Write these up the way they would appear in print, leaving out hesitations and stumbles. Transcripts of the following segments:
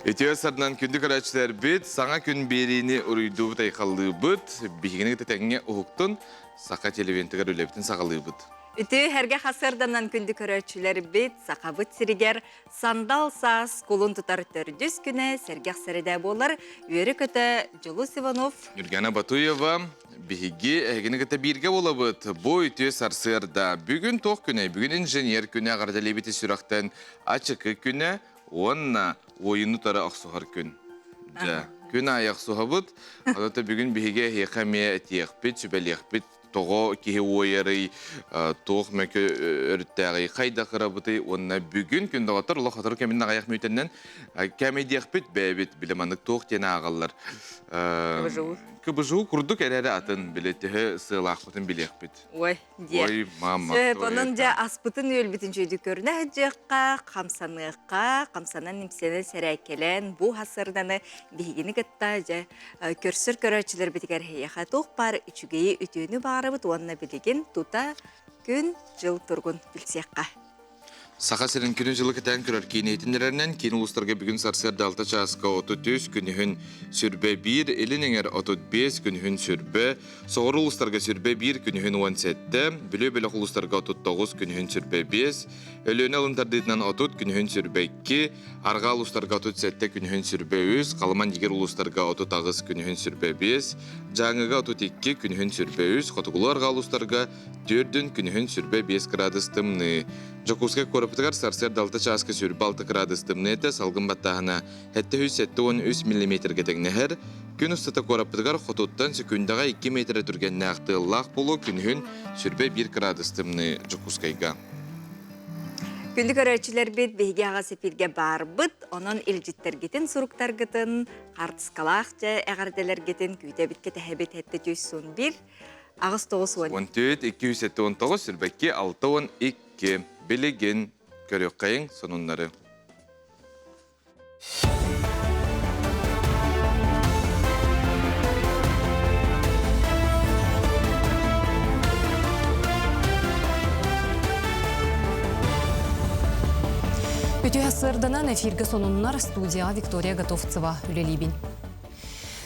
Үтүө сарынан күндү көрөөччүлэрбит, саҥа күн биэриини уруйдуубут, айхаллыыбыт, биһигини кытта тэҥҥэ уһуктун, саха телевизионтыгар үлэбитин саҕалыыбыт. Үтүө эргэ хасыарданан күндү көрөөччүлэрбит, сахабыт сиригэр сандал саас кулун тутар төрдүс күнэ сэргэх сэрэдэ буолар. Үөрэ-көтө Дьулус Иванов, Нюргана Батуева, биһиги эһигини кытта бииргэ буолабыт. Бу үтүө сарсыарда. Бүгүн туох күнэ? Бүгүн инженер күнэ, эҕэрдэлиибит сүрэхтэн ачыкы күнэ, Уонна уойуну тара охсуһар күн. Дьэ, күн аайы охсуһабыт. Онон бүгүн биһиги эһиэхэ эмиэ этиэхпит, сүбэлиэхпит. Тоҕо киһи уойарый, туох мөкү өрүттээҕий, хайдах ырабытый уонна бүгүн күн доҕоттор олох сотору кэмин аҕыйах мүнүүтэннэн кээмэйдиэхпит бэйэбит били маннык туох диэн ааҕаллар. КБЖУ. КБЖУ курдук эрээри атын били төһө сыалаахпытын билиэхпит. Ой, диэ. Ой, мама. Сөп, онон дьэ аспытын үөлбүтүн үчүгэйдик көрүнэ сылдьыахха, хамсаныахха, хамсанан имсэнэн сэрээккэлээн бу хасырданы биһигини кытта дьэ көрсөр көрөөччүлэрбитигэр эһиэхэ туох баар үчүгэйи үтүөнү баарабыт уонна билигин тута күн-дьыл тургун билсиэххэ. Саха сирин күнү-дьылы кэтээн көрөр киин иһитиннэрэринэн, киин улуустарга бүгүн сарсыарда 6 чааска 33, күнүһүн сүрбэ 1, илин эҥэр 35, күнүһүн сүрбэ, соҕуруу улуустарга сүрбэ 1, күнүһүн 17, Бүлүү бөлөх улуустарга 39, күнүһүн сүрбэ 5, Өлүөнэ алын тардыытынан 30, күнүһүн сүрбэ 2, арҕаа улуустарга 37, күнүһүн сүрбэ 3, Халыман Дьигир улуустарга 38, күнүһүн сүрбэ 5, Дьааҥыга 32, күнүһүн сүрбэ 3, хотугулуу арҕаа улуустарга Түөрдүн күнүһүн сүрбэ 5 градус тымныы. Дьокуускай куораппытыгар сарсыарда 6 чааска сүрбэ 6 градус тымныы этэ, салгын баттааһына 773 миллиметргэ тэҥнэһэр. Күн устата куораппытыгар хотуттан сөкүүндэҕэ 2 метрэ түргэннээх тыаллаах буолуо, күнүһүн сүрбэ 1 градус тымныы Дьокуускайга. Күндү көрөөччүлэрбит, биһиги аҕас эфиргэ баарбыт. Онон илдьиттэргитин, суруктаргытын, хартыскалаах дьэ эҕэрдэлэргитин күүтэбит, кэтэһэбит 701 8 9 10. 14 279 сүрбэкки 62 билигин көрүөххэйиҥ сонуннары. Үтүө сырданан эфиргэ сонуннар студияға Виктория Готовцева үлэлиибин.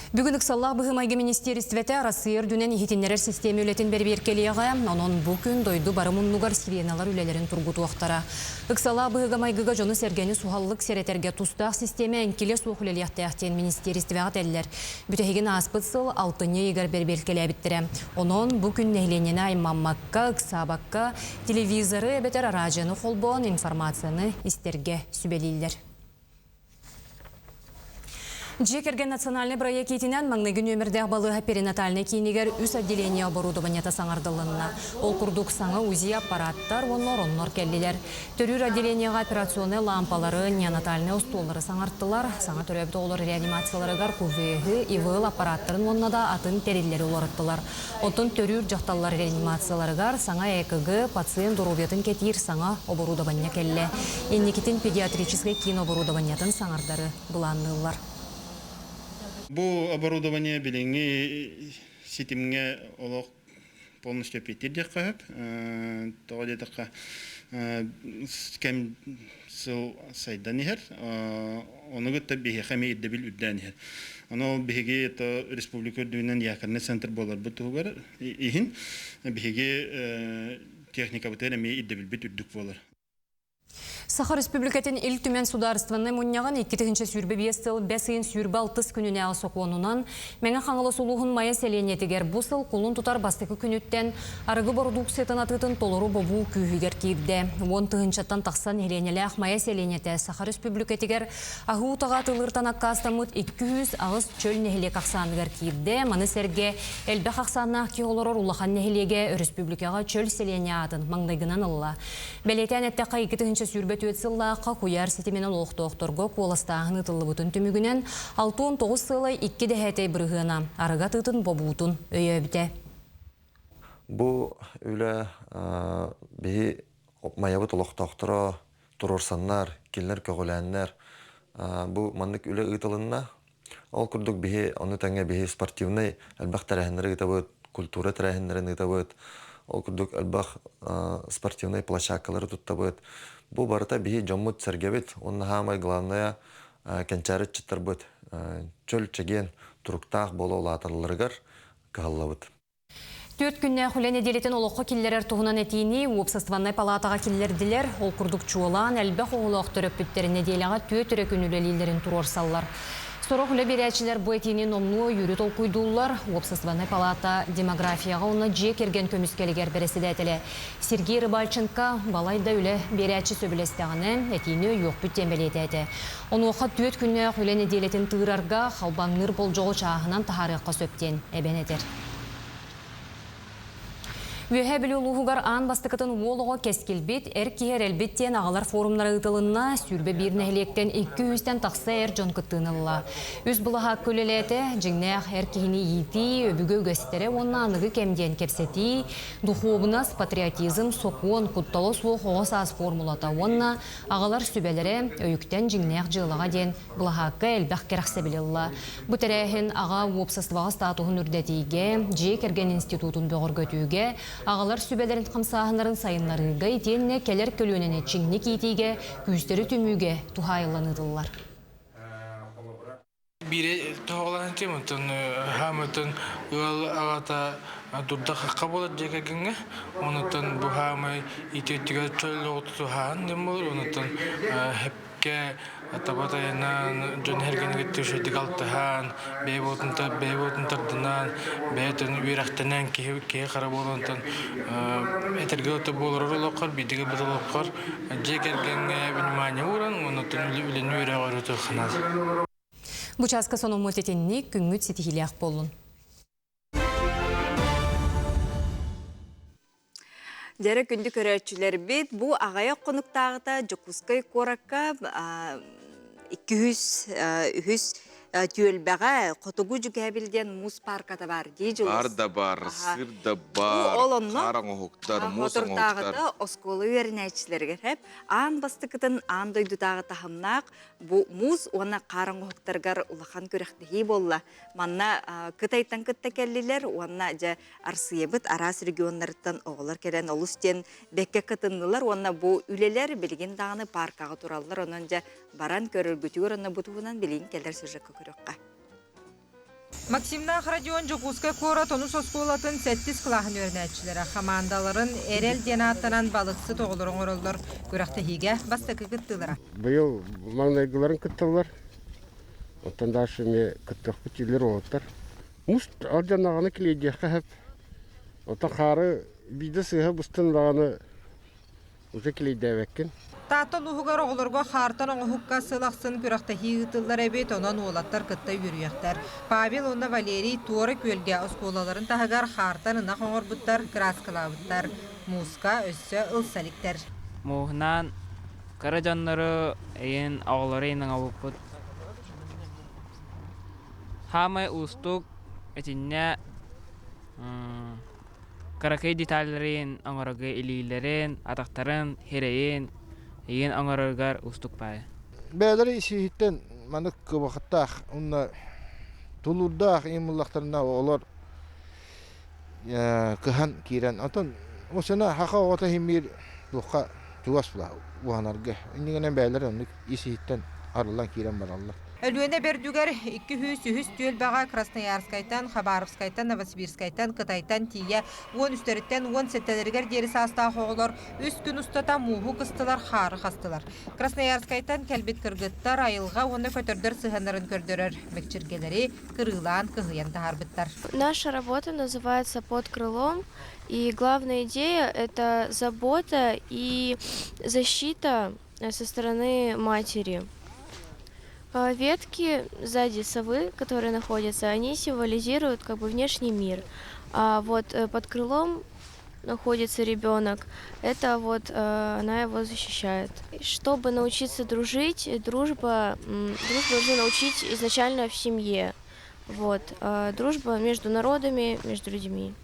Бүгүн ыксаллаах быһыы-майгы министиэристибэтэ Арассыыйа үрдүнэн иһитиннэрэр систиэмэ үлэтин бэрэбиэркэлиэҕэ, онон бу күн дойду бары муннугар сиреналар үлэлэрин тургутуохтара. Ыксалаах быһыыга-майгыга дьону-сэргэни суһаллык сэрэтэргэ тустаах систиэмэ эҥкилэ суох үлэлиэхтээх диэн министиэристибэҕэ этэллэр. Бүтэһигин ааспыт сыл алтынньы ыйыгар бэрэбиэркэлээбиттэрэ. Онон бу күн нэһилиэнньэни аймаммакка, ыксаабакка, телевизоры эбэтэр араадьыйаны холбоон информацияны истэргэ сүбэлииллэр. Дьиэ кэргэн национальнай бырайыак иитинэн маҥнайгы нүөмэрдээх балыыһа перинатальнай киинигэр үс отделение оборудованиета саҥардылынна. Ол курдук саҥа УЗИ аппараттар уонна ороннор кэллилэр. Төрүүр отделениеҕа операционнай лаампалары, неонатальнай остуоллары саҥартылар, саҥа төрөөбүт оҕолор реанимацияларыгар КУВЭ-һы, ИВЛ аппараттарын уонна да атын тэриллэри уларыттылар. Оттон төрүүр дьахталлар реанимацияларыгар саҥа ЭКГ, пациент доруобуйатын кэтиир саҥа оборудование кэллэ. Инникитин педиатрическай киин оборудованиетын саҥардары былаанныыллар. Бу оборудование билиҥҥи ситимҥэ олох полностью эппиэттиир диэххэ сөп. Тоҕо диэтэххэ, кэм сыл сайдан иһэр. Ону кытта биһиэхэ эмиэ ирдэбил үрдээн иһэр. Ону ол биһиги это республика үрдүнэн якорный центр буоларбыт туһугар иһин биһиги техникабытыгар эмиэ ирдэбилбит үрдүк буолар. Саха Республикатын Ил Түмэн судаарыстыбаннай мунньаҕын 2025 сыл бэс ыйын 26 күнүнээҕи сокуонунан Мэҥэ Хаҥалас улууһун Майа сэлиэнньэтигэр бу сыл кулун тутар бастакы күнүттэн арыгы бородууксуйатын атыытын толору бобуу күүһүгэр киирдэ. Уон тыһыынчаттан тахса нэһилиэнньэлээх Майа сэлиэнньэтэ Саха Республикатыгар аһыы утаҕа атыылыыртан аккаастаммыт 208 чөл нэһилиэк ахсааныгар киирдэ. Маны сэргэ элбэх ахсааннаах киһи олорор улахан нэһилиэгэ өрөспүүбүлүкэҕэ чөл сэлиэнньэ аатын маҥнайгынан ылла. Бэлиэтээн эттэххэ, 2024 сыллаахха куйаар ситиминэн олохтоохторго куоластааһын ыытыллыбытын түмүгүнэн 69 сыалай 2 дэһээтэй бырыһыана арыгы атыытын бобуутун өйөөбүтэ. Бу үлэ биһи Майабыт олохтоохторо туруорсаннар, кинилэр көҕүлээннэр бу маннык үлэ ыытылынна. Ол курдук биһи ону тэҥэ биһи спортивнай элбэх тэрээһиннэри ыытабыт, культура тэрээһиннэрин ыытабыт, ол курдук элбэх спортивнай площадкалары туттабыт. Бу барыта биһи дьоммут-сэргэбит уонна саамай главное. Кэнчээри ыччаттарбыт чөл чэгиэн туруктаах буола улааталларыгар кыһаллабыт. Түөрт күннээх үлэ нэдиэлэтин олоххо киллэрэр туһунан этиини уопсастыбаннай палаатаҕа киллэрдилэр. Ол курдук чуолаан элбэх оҕолоох төрөппүттэр нэдиэлэҕэ түөрт эрэ күн үлэлииллэрин туруорсаллар. Сорох үлэ биэрээччилэр бу этиини номнуо өйүүрү толкуйдууллар. Уопсастыбаннай палаата демографияҕа уонна дьиэ кэргэн көмүскэлигэр бэрэссэдээтэлэ Сергей Рыбальченко балай да үлэ биэрээччи сөбүлэстэҕинэ, этиини өйүөхпүт диэн бэлиэтээтэ. Онуоха түөрт күннээх үлэ нэдиэлэтин тыырарга халбаҥныыр болдьоҕу чааһынан таһаарыахха сөп диэн эбэн этэр. Үөһээ Бүлүү улууһугар аан бастакытын уол оҕо кэскилбит, эр киһи эрэлбит диэн аҕалар форумнара ыытылынна. 21 нэһилиэктэн 200-тэн тахса эр дьон кыттыыны ылла. Үс былаһаакка үлэлээтэ, дьиҥнээх эр киһини иитии, өбүгэ үгэстэрэ уонна аныгы кэм диэн кэпсэтии, духуобунас, патриотизм, сокуон, куттала суох оҕо саас формулата уонна аҕалар сүбэлэрэ, өйүктэн дьиҥнээх дьыалаҕа диэн былаһаакка элбэх кэрэхсэбили ылла. Бу тэрээһин аҕа уопсастыбаҕа статуһун үрдэтиигэ, дьиэ кэргэн институтун бөҕөргөтүүгэ, аҕалар сүбэлэрин хамсааһыннарын сайыннарыыга итиэннэ кэлэр көлүөнэни чиҥник иитиигэ күүстэри түмүүгэ туһаайыллан ыытыллар. Биири тоһоҕолоон этим, онтон хаамытын ыал аҕата дурда-хахха буолар дьиэ кэргэҥҥэ. Онуттан бу хаамай ити өттүгэр чөл оҕо тутуһаан диэн буолар. Онуттан хэпкэ таба тайанан, дьон эргэнигэр үчүгэйдик алтыһан, бэйэ буолтун бэйэ буолтун тардынан, бэйэтин үөрэхтэнэн киһи киһи хара буолуонтан этэргэ ото буолар олоххор, биирдигэ быт олоххор дьиэ кэргэҥҥэ внимание ууран, онуттан үлэни үөрэҕи өрө ханаас. Бу чааска сонуммут итинник күҥҥүт ситиһиилээх буоллун. Дьэрэ күндү көрөөччүлэрбит, бу аҕыйах хонуктааҕыта Дьокуускай куоракка 203 түөлбэҕэ Хотугу Дьүкээбил диэн муус паарката баар дии дьулус. Бар да бар, сыр да бар, Ол онно хаар оҥоһуктар, муус оҥоһуктар. Хотуртааҕыта оскуола үөрэнээччилэригэр хэп аан бастакытын аан дойдутааҕы таһымнаах бу муус уонна хаар оҥоһуктарыгар улахан күрэхтэһии буолла. Манна Кытайтан кытта кэллилэр уонна дьэ Арсыйабыт араас регионнарыттан оҕолор кэлэн олус диэн бэккэ кытыннылар уонна бу үлэлэр билигин даҕаны пааркаҕа тураллар. Онон дьэ баран көрөргүтүгэр уонна бу туһунан билигин кэлэр сюжекка көрүөххэ. Максимнаах Родион Дьокуускай куорат онус оскуолатын сэттис кылааһын үөрэнээччилэрэ хамаандаларын Эрэл диэн ааттанан балыксыт оҕолору оҥороллор. Күрэхтэһиигэ бастакы кыттыылара. Быйыл маҥнайгыларын кытталлар. Оттон дальше эмиэ кыттыахпыт дииллэр уолаттар. Муус алдьаннаҕына килиэйдиэххэ сөп. Оттон хаары биирдэ сыыһа быстан даҕаны уже килиэйдээбэккин. Таатта улууһугар оҕолорго хаартан оҥоһукка сыл ахсын күрэхтэһии ыытыллар эбит, онон уолаттар кытта үөрүйэхтэр. Павел уонна Валерий Туора Күөлгэ оскуолаларын таһыгар хаартан ынах оҥорбуттар, кырааскалаабыттар. Мууска өссө ылса иликтэр. Мууһунаан кыра дьоннору эйин оҕолору эйин оҥобуппут. Хаамай уустук итиннэ кыракый деталларын оҥорорго илиилэрин, атахтарын, сирэйин эйин оҥороругар уустук баайы. Бэйэлэрэ ис-иһиттэн маннык кыбахыттаах уонна тулуурдаах ийэм ыллахтарына оҕолор кыһан киирэн онтон осена хаха оҕото иһин биир туохха чугас уһанарга иннигинэн бэйэлэрэ оннук ис-иһиттэн арыллан киирэн бараллар. Өлүөнэ бэрдүгэр 203 түөлбэҕэ Красноярскайтан, Хабаровскайтан, Новосибирскайтан, Кытайтан тиийэ уон үстэриттэн уон сэттэлэригэр диэри саастаах оҕолор үс күн устата мууһу кыстылар, хаары хастылар. Красноярскайтан кэлбит кыргыттар айылҕа уонна көтөрдөр сыһыаннарын көрдөрөр мэкчиргэлэри кырыылаан кыһыйан таһаарбыттар. Наша работа называется «Под крылом», и главная идея – это забота и защита со стороны матери. Ветки сзади совы, которые находятся, они символизируют как бы внешний мир. А вот под крылом находится ребенок, это вот она его защищает. Чтобы научиться дружить, дружба, дружбу нужно научить изначально в семье. Вот, дружба между народами, между людьми.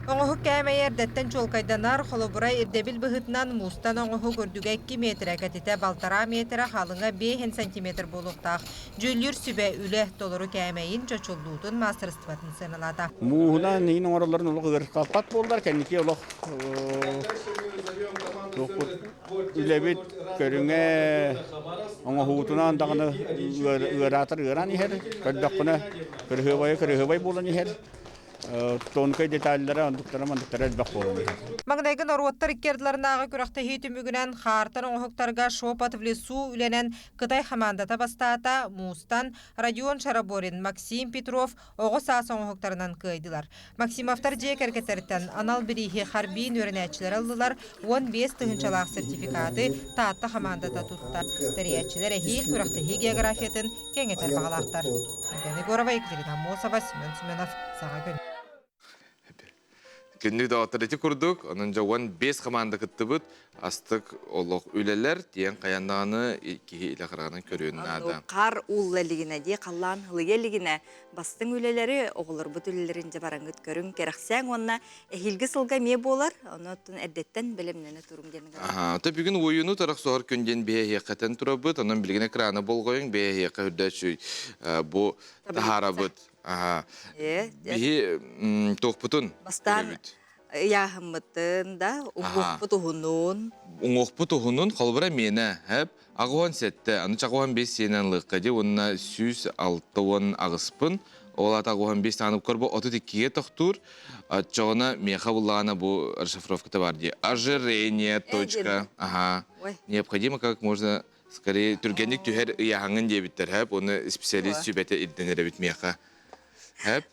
Оҥоһук кээмэйэ эрдэттэн чуолкайданар, холобура, ирдэбил быһыытынан муустан оҥоһук үрдүгэ 2 миэтэрэ, кэтитэ балтараа миэтэрэ, халыҥа 5 сантиметр буолуохтаах. Дьүүллүүр сүбэ үлэ толору кээмэйин, чочуллуутун, маастарыстыбатын сыаналаата. Мууһунан иин оҥороллорун олох ыарырҕаппат буоллар, кэнники олох үлэбит Көрүҥэ оҥоһуутунан даҕаны ыараатар ыараан иһэр, көрдөххүнэ кырыһыабайа кырыһыабай буолан иһэр. Тонкай деталлара онтуктара мандыктара элбэх буолан иһэр. Маҥнайгы норуоттар икки ардыларынааҕы күрэхтэһии түмүгүнэн хаартан оҥоһуктарга «Шепот в лесу» үлэнэн Кытай хамаандата бастаата, муустан Родион Шараборин, Максим Петров оҕо саас оҥоһуктарынан кыайдылар. Максимовтар дьиэ кэргэттэриттэн анал бирииһи Харбин үөрэнээччилэрэ ыллылар, 15 тыһыынчалаах сертификаты Таатта хамаандата тутта. Тэрийээччилэр эһиил күрэхтэһии географиятын кэҥэтэр баҕалаахтар. Альбина Егорова, Екатерина Аммосова, Семен Семенов, Саҥа күн. Күндү доҕоттор ити курдук, онон дьэ 15 хамаанда кыттыбыт, астык олох үлэлэр тиэн хайан даҕаны киһи илэ хараҕынан көрүөн наада. Хаар уулла илигинэ дии, халлаан ылыйа илигинэ бастыҥ үлэлэри, оҕолорбут үлэлэрин дьэ бараҥҥыт көрүҥ, кэрэхсээҥ уонна эһиилги сылга эмиэ буолар, онон эрдэттэн бэлэмнэнэ туруҥ диэн Аха, то бүгүн уойууну тарах соһор күн диэн биһиэхэтэн турабыт, онон билигин экраны болҕойуҥ, биһиэхэ үрдээччүй бу таһаарабыт. Аха. Биһи туохпутун Бастаан ыйааһыммытын да, уҥуохпут уһунун. Уҥуохпут уһунун, холобура миэнэ, хэп, аҕыһан сэттэ, аны чаҕыһан бес сиэнэн лыыкка ди, уонна 168-пын, ол ата аҕыһан бес таанып көрбө 32-ге тохтуур, оччоҕуна миэхэ буллаҕына бу расшифровката бар дии. Ожирение, точка, ага. Необходимо как можно Скорее түргэнник түһэр ыйааһыҥҥын диэбиттэр хэп, уонна специалист сүбэтэ ирдэнэр эбит миэхэ. Хэп.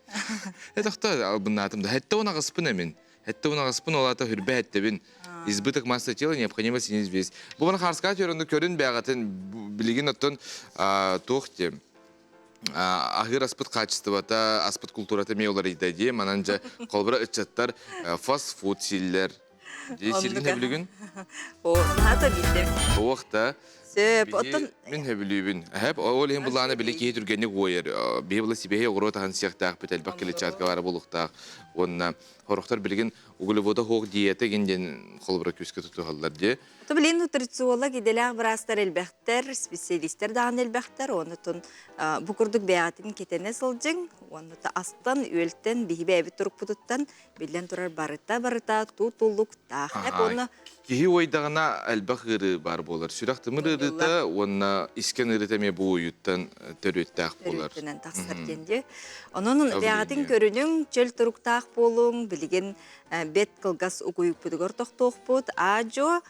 Э тохто албыннаатым да. Хэтте он аҕыспын эмин. Хэтте он аҕыспын ол аата хүрбэ хэттебин. Избыток массы тела необходимо снизить вес. Бу мана харска төрөнү көрүн бэҕэтин билигин оттон туох диэм аһыыр аспыт качествота, аспыт культурата эмиэ уларыйда дии. Манан дьэ холобура ыччаттар фастфуд сииллэр. Дии сиргин хөбүлүгүн? О, наһаа биирдэ. Туох да. Сөп, оттон Мин хөбүлүүбүн. Хэп, ол иһин булаана били киһи түргэнник уойар. Биһи була сибэһи оҕуруот аһын сиэхтээхпит, элбэх клетчатка баара буолуохтаах. Уонна хорохтор билигин углевода суох диета гин диэн холобура күүскэ тутуһаллар дии. То билин нутрициолог идэлээх быраастар элбэхтэр, специалистер даҕаны элбэхтэр. Онутун бу курдук бэйэҕитин кэтэнэ сылдьыҥ. Уонна астан, үөлтэн, биһи бэйэбит турукпутуттан биллэн турар барыта барыта тутулуктаах. Эп уонна Киһи уойдаҕына элбэх ыарыы баар буолар. Сүрэх тымыр ыарыыта уонна искэн ыарыыта эмиэ бу уйуттан төрүөттээх буолар. Төрүөттэнэн тахсар диэн дии. Онон бэйэҕитин көрүнүҥ, чөл туруктаах буолуҥ, билигин бэт кылгас угуйукпутугар тохтуохпут. Аадьо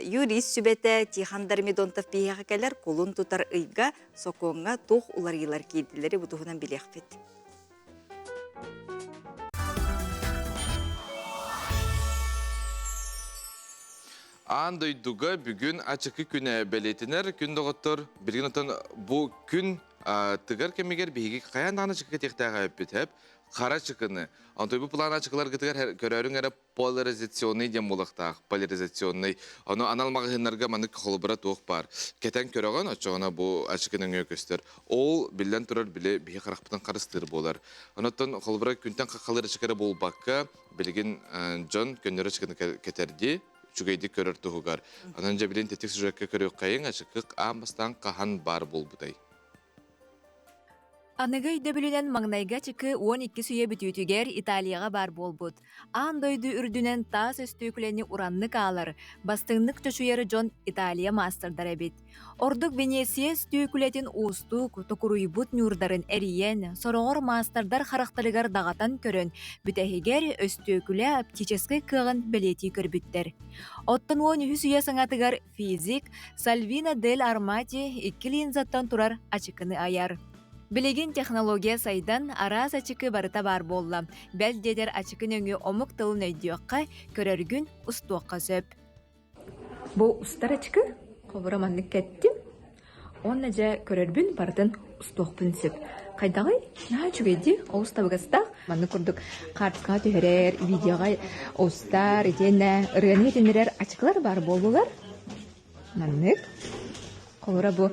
юрист сүбэтэ Тихон Дормидонтов биһиэхэ кэлэр кулун тутар ыйга сокуоҥҥа туох уларыйыылар киирдилэри бу туһунан билиэхпит. Аан дойдуга бүгүн ачыкы күнэ бэлиэтэнэр. Күн доҕоттор, билигин оттон бу күн тыгар кэмигэр биһиги хайаан даҕаны ачыкы кэтиэхтээх эбиппит хэп хара ачыкыны. Онтон бу план ачыкыларгытыгар көрөөрүҥ эрэ поляризационный диэн буолуохтаах. Поляризационный. Ону анал маҕаһыыннарга маннык холобура туох баар. Кэтэн көрөҕүн, оччоҕуна бу ачыкы нөҥүө көстөр. Ол, биллэн турар, били биһи харахпытын харыстыыр буолар. Онуттан холобура күнтэн хаххалыыр ачыкы эрэ буолбакка, билигин дьон көннөрү ачыкыны кэтэрдии, үчүгэйдик көрөр туһугар. Онон дьэ билин тэтик сюжекка көрүөххэйиҥ, ачыкы аан бастаан хаһан баар буолбутай? Аныгы өйдөбүлүнэн маҥнайгы ачыкы 12 үйэ бүтүүтүгэр Италияҕа баар буолбут. Аан дойду үрдүнэн таас өстүөкүлэни ураннык аалар, бастыҥнык чочуйар дьон Италия маастардара эбит. Ордук Венеция өстүөкүлэтин уустук, токуруйбут ньуурдарын эрийэн, сороҕор маастардар харахтарыгар даҕатан көрөн, бүтэһигэр өстүөкүлэ оптическай кыаҕын бэлиэтии көрбүттэр. Оттон 13 үйэ саҥатыгар Физик Сальвино дель Армати икки линзаттан турар ачыкыны айар. Билигин технология сайдан, араас ачыкы барыта баар буолла. Бэл диэтэр ачыкы нөҥүө омук тылын өйдүөххэ, көрөргүн устуохха сөп. Бу устар ачыкы холобура маннык кэттим. Уонна дьэ көрөрбүн барытын устуохпун сөп. Хайдаҕый? Наһаа үчүгэй дии, олус табыгастаах. Маннык курдук хаартыскаҕа түһэрэр, видеоҕа устар, итиэннэ ырыаны иһитиннэрэр ачыкылар баар буоллулар. Маннык. Холобура бу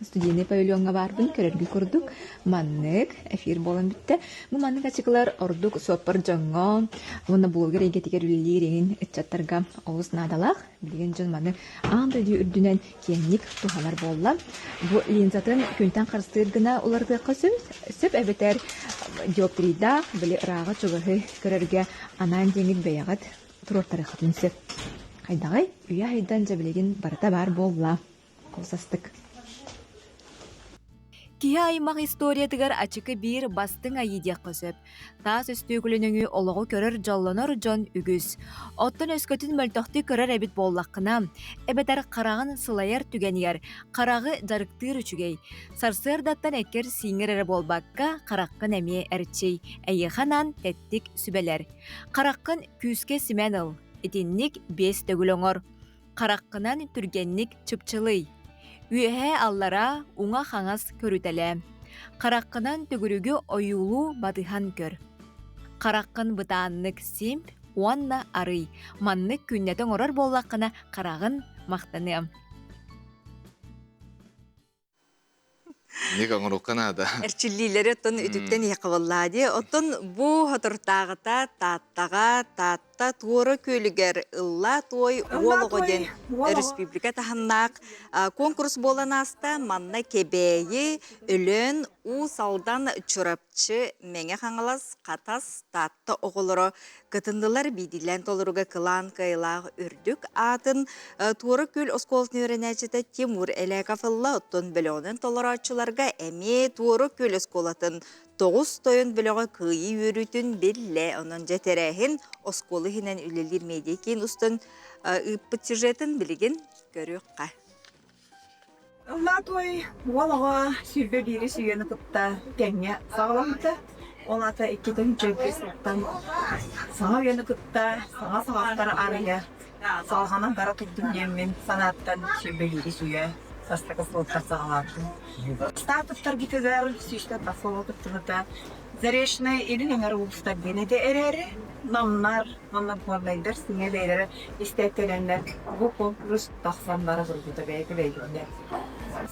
студийный павильоҥҥа баарбын көрөргүт курдук маннык эфир буолан бүттэ. Бу маннык ачыкылар ордук суоппар дьоҥҥо уонна блогер эйгэтигэр үлэлиир эҥин ыччаттарга олус наадалаах. Билигин дьон маны аан дойду үрдүнэн киэҥник туһанар буолла. Бу линзатын күнтэн харыстыыр гына уларытыахха сөп эбэтэр диоптрийдаах, били ырааҕы-чугаһы көрөргө анаан диэҥит бэйэҕит туруортарыаххытын сөп. Хайдаҕый? Үйэ хайдан дьэ билигин барыта баар буолла. Олус астык. Киһи аймах историятыгар ачыкы биир бастыҥ айыы диэххэ сөп. Таас өстүөкүлэ олоҕу көрөр дьоллонор дьон үгүс. Оттон өскөтүн мөлтөхтүк көрөр эбит буоллаххына, эбэтэр хараҕын сылайар түгэнигэр хараҕы дьарыктыыр үчүгэй. Сарсыардаттан эккэр-сииҥҥэр эрэ буолбакка, хараххын эмиэ эрчий. Эйиэхэ анаан тэттик сүбэлэр. Хараххын күүскэ симэн ыл. Итинник биэс төгүл оҥор. Хараххынан түргэнник чыпчылый. Үөһээ-аллараа, уҥа-хаҥас көрүтэлээ. Хараххынан төгүрүгү ойуулуу батыһан көр. Хараххын бытааннык симп уонна арый. Маннык күннэтэ оҥорор буоллаххына хараҕын махтаныам. Ник оҥорукка наада. Эрчиллиилэри оттон үтүктэн иһэ дии. Оттон бу соторутааҕыта Тааттаҕа Таатта Туора күөлүгэр Ыллаа туой уол оҕо диэн республика таһымнаах конкурс буолан ааста. Манна Кэбээйи, Өлөөн, Уус Алдан, Чурапчы, Мэҥэ Хаҥалас, Хатас, Таатта оҕолоро Кытыннылар биирдиилээн толоруга кылаан кыайылаах үрдүк аатын Туора Күөл оскуолатын үөрэнээччитэ Тимур Элеков ылла. Оттон бөлөҕүнэн толорооччуларга эмиэ Туора Күөл оскуолатын тоҕус тойон бөлөҕө кыайыы үөрүүтүн биллэ. Онон дьэ тэрээһин оскуола иһинэн үлэлиир медиа киин устун ыыппыт сюжетын билигин көрүөххэ. Ыллаа туой уол оҕо 21 үйэни кытта тэҥҥэ саҕаламмыта. Ол аата 2004 сылтан саҥа үйэни кытта саҥа саҕахтары арыйа салҕанан бара турдун диэммин санааттан 21 үйэ бастакы сылыттан саҕалаабытым. Статустаргытыгар сүүстэн тахса оҕо кыттыбыта. Заречнай илин эҥэр улуустар диэн этэ эрээри, намнар уонна горнайдар сыҥа бэйэлэрэ истээттэнэннэр бу конкурс тахсан бара турбута бэйэтэ бэйэтинэн.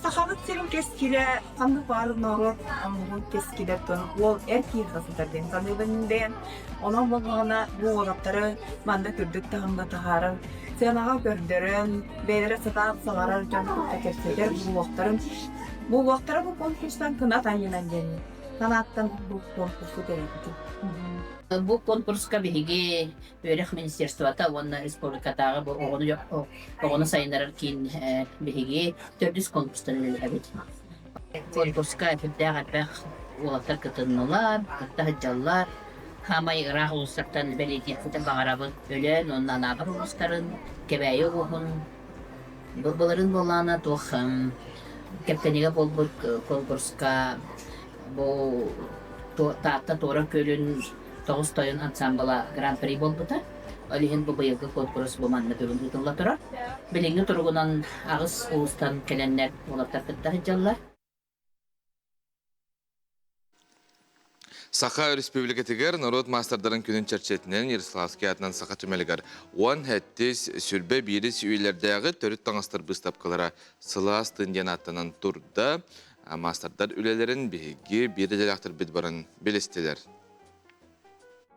Сахабыт сирин кэскилэ ханнык баар норуот омугун кэскилэ тон уол эр киһиэхэ сытар диэн саныыбын бэйэм. Онон буоллаҕына бу уолаттары манна үрдүк таһымҥа таһааран сыанаҕа көрдөрөн бэйэлэрэ сатаан саҥарар дьон кытта кэпсэтэр буолуохтарын буолуохтара бу конкурстан кынат анньынан диэн санааттан бу конкурсу тэрийбитим. Бу конкурска биһиги үөрэх министерствота уонна республикатааҕы бу оҕону оҕону сайыннарар киин биһиги төрдүс конкурстан үлэлэһэбит. Конкурска сүрдээх элбэх уолаттар кытыннылар, кытта сылдьаллар. Хаамай ыраах улуустартан бэлиэтиэхпитин баҕарабыт. Өлөөн уонна Анаабыр улуустарын, Кэбээйи улууһун былырыын буоллаҕына туох Кэптэнигэ буолбут конкурска бу Таатта Туора Күөлүн Тоҕус тойон ансаамбыла гран-при буолбута. Ол иһин бу быйылгы куонкурус бу манна бүгүн ыытылла турар. Билиҥҥи туругунан аҕыс улуустан кэлэннэр уолаттар кытта сылдьаллар. Саха Өрөспүүбүлүкэтигэр норуот маастардарын күнүн чэрчитинэн Ярославский аатынан Саха түмэлигэр уон сэттис, сүрбэ биирис үйэлэрдээҕи төрүт таҥастар быыстапкалара сылаас тыын диэн ааттанан турда. Маастардар үлэлэрин биһиги биир идэлээхтэрбит баран билистилэр.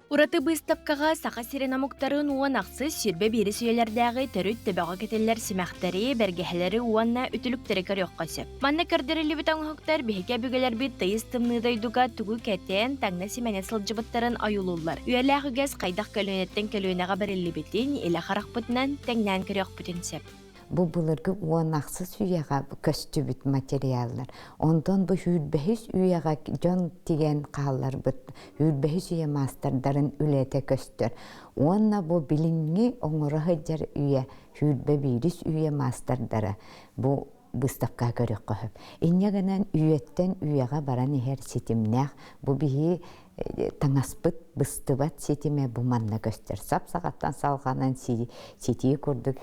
Ураты быыстапкаҕа Саха сирин омуктарын уон ахсыс 21 үйэлэрдээҕи төрүт төбөҕө кэтиллэр симэхтэри, бэргэһэлэри уонна үтүлүктэри көрүөххэ сөп. Манна көрдөрүллүбүт оҥоһуктар биһиги өбүгэлэрбит тыйыс тымныы дойдуга тугу кэтэн, таҥна-симэнэ сылдьыбыттарын ойуулууллар. Үйэлээх үгэс хайдах көлүөнэттэн көлүөнэҕэ бэриллибитин илэ харахпытынан тэҥнээн көрүөхпүтүн сөп. Бу былыргы уон ахсыс үйэҕэ көстүбүт материаллар. Онтон бу сүүрбэһис үйэҕэ дьон тигэн хаалларбыт сүүрбэһис үйэ маастардарын үлэтэ көстөр. Уонна бу билиҥҥи оҥоро сылдьар үйэ сүүрбэ биирис үйэ маастардара бу быыстапка көрүөххэ сөп. Инньэ гынан үйэттэн үйэҕэ баран иһэр ситимнээх бу биһи таҥаспыт быстыбат ситимэ бу манна көстөр. Сап-саҕаттан салҕанан ситии курдук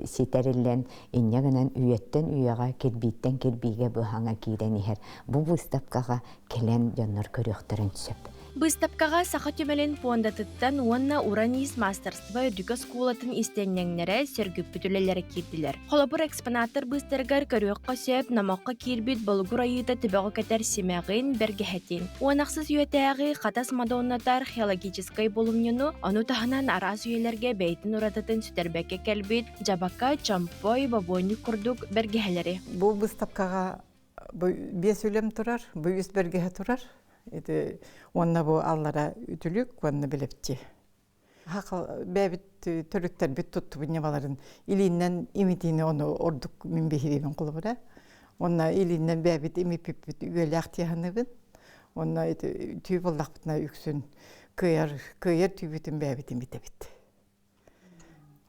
ситэриллэн, инньэ гынан үйэттэн үйэҕэ, кирбииттэн кирбиигэ быһаҥа киирэн иһэр. Бу быыстапкаҕа кэлэн дьоннор көрүөхтэрин сөп. Быыстапкаҕа Саха түмэлин пуондатыттан уонна Уран иис маастарыстыба үрдүкү оскуолатын истиэнньэҥнэрэ сөргүппүт үлэлэрэ киирдилэр. Холобур, экспонаттар быыстарыгар көрүөххэ сөп номоххо киирбит болугур айыыта төбөҕө кэтэр симэҕин, бэргэһэтин. Уон ахсыс үйэтээҕи Хатас Мадонната археологическай булумньуну, ону таһынан араас үйэлэргэ бэйэтин уратытын сүтэрбэккэ кэлбит дьабака, чомпой, бобуонньук курдук бэргэһэлэри. Бу быыстапкаҕа бу биэс үлэм турар, бу үс бэргэһэ турар. Ити уонна бу аллара үтүлүк уонна билэпчи. Бэйэбит төрүттэрбит туттубут ньымаларын илииннэн имитиини ону ордук мин биһириибин холобура. Онно илииннэн бэйэбит имиппиппит үөлээх тиэханыбын. Онно ити түү буллахпытына үксүн кыайар кыайар түүбүтүн бэйэбит имитэбит.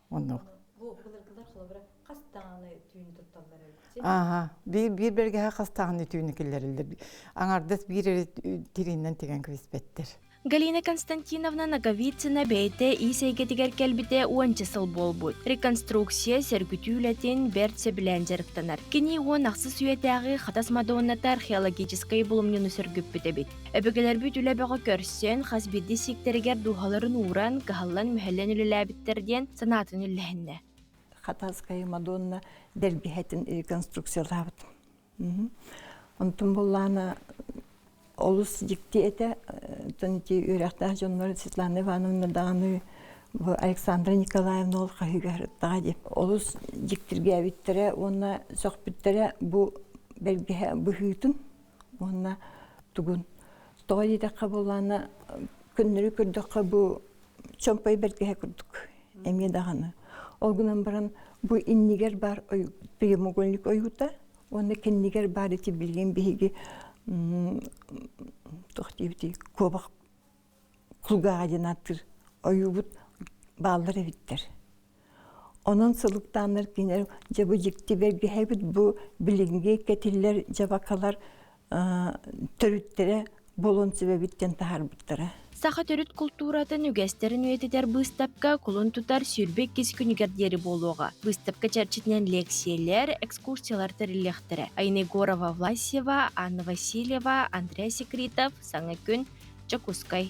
Онно. Бу былыргылар холобура хас даҕаны түүн тутталлар эбит. Ааха, биир биир бэргэһэ хас даҕаны түүнү киллэриллэр. Аҥардас биир эрэ тириинэн тигэн кэбиспэттэр. Галина Константиновна Ноговицына бэйэтэ иис эйгэтигэр кэлбитэ уонча сыл буолбут. Реконструкция сөргүтүү үлэтин бэрт сөбүлээн дьарыктанар. Кини уон ахсыс үйэтээҕи Хатас Мадонната археологическай булумньуну сөргүппүт эбит. Өбүгэлэрбит үлэ бөҕө көрсөн, хас биирдии сииктэригэр дууһаларын ууран, кыһаллан-мүһэллэн үлэлээбиттэр диэн санаатын үллэһиннэ. Хатасская Мадонна бэргэһэтин реконструкциялаабыт. Онтон буллаана олус дьикти этэ. Оттон ити үөрэхтээх дьоннор Светлана Ивановна даҕаны бу Александра Николаевна ол хаһыыга дип олус дьиктиргээбиттэрэ уонна сөхпүттэрэ бу бэргэһэ быһыытын уонна тугун тоҕо диэтэххэ буоллаана көннөрү көрдөххө бу чомпой бэргэһэ курдук эмиэ даҕаны ол гынан баран бу иннигэр баар прямоугольник ойуута уонна кэннигэр баар ити билигин биһиги туох диэбитий куобах кулгааҕа диэн ааттыыр ойуубут бааллар эбиттэр Онон сылыктааннар кинилэр дьэ бу дьикти бэргэһэбит бу билиҥҥи кэтиллэр дьабакалар төрүттэрэ буолуон сөбөбүт диэн таһаарбыттара. Саха төрүт култууратын үгэстэрин үйэтитэр быыстапка кулун тутар 22 күнүгэр диэри буолуоҕа. Быыстапка чэрчитинэн лиэксийэлэр, экскурсиялар тэриллиэхтэрэ. Айна Егорова-Власьева, Анна Васильева, Андрей Секритов, Саҥа күн, Дьокуускай.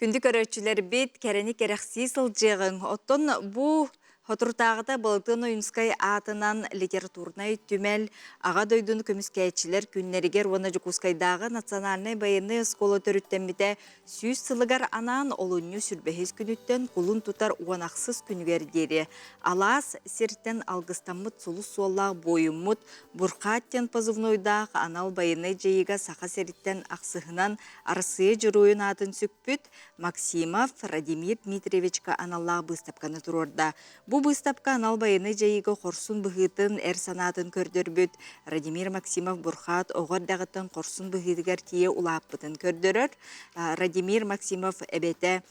Күндү көрөөччүлэрбит, кэрэни кэрэхсии сылдьыаҕыҥ. Оттон бу соторутааҕыта Былатыан Ойуунскай аатынан литературнай түмэл Аҕа дойдуну көмүскээччилэр күннэригэр уонна Дьокуускайдааҕы национальнай байыаннай оскуола төрүттэммитэ 100 сылыгар анаан олунньу сүрбэһис күнүттэн кулун тутар уон ахсыс күнүгэр диэри алаас сиртэн алгыстаммыт сулус суоллаах буойуммут Бурхаат диэн позывнойдаах анал байыаннай дьайыыга Саха сириттэн ахсыһынан Арассыыйа Дьоруойун аатын сүкпүт Максимов Радимир Дмитриевичка аналлаах быыстапканы туруорда. Бу быыстапка анал байыаннай дьайыыга хорсун быһыытын, эр санаатын көрдөрбүт Радимир Максимов Бурхаат оҕо эрдэҕиттэн хорсун быһыытыгар тиийэ улааппытын көрдөрөр. Радимир Максимов эбэтэ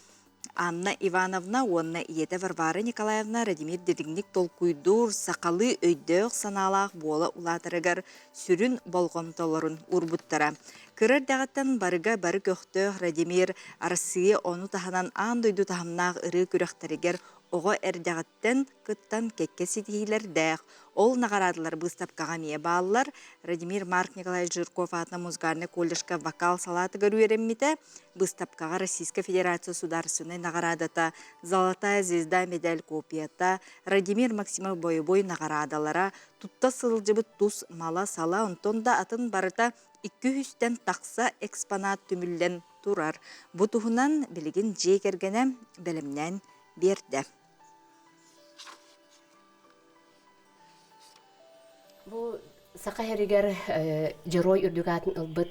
Анна Ивановна уонна ийэтэ Варвара Николаевна Радимир дириҥник толкуйдуур, сахалыы өйдөөх-санаалаах буола улаатарыгар сүрүн болҕомтолорун уурбуттара. Кыра эрдэҕиттэн барыга бары көхтөөх Радимир Арассыыйа ону таһынан аан дойду таһымнаах ырыа күрэхтэригэр оҕо эрдэҕиттэн кыттан кэккэ ситиһиилэрдээх. Ол наҕараадалар быыстапкаҕа эмиэ бааллар. Радимир Марк Николаевич Жирков аатынан музыкальнай колледжка вокал салаатыгар үөрэммитэ. Быыстапкаҕа Российскай Федерация судаарыстыбаннай наҕараадата «Золотая звезда» медаль копията, Радимир Максимов бойобуой наҕараадалара, тутта сылдьыбыт тус мала-сала, онтон да атын барыта икки үстэн тахса экспонат түмүллэн турар. Бу туһунан билигин дьиэ кэргэнэ бэлэмнээн биэрдэ. Бу Саха сиригэр Дьоруой үрдүк аатын ылбыт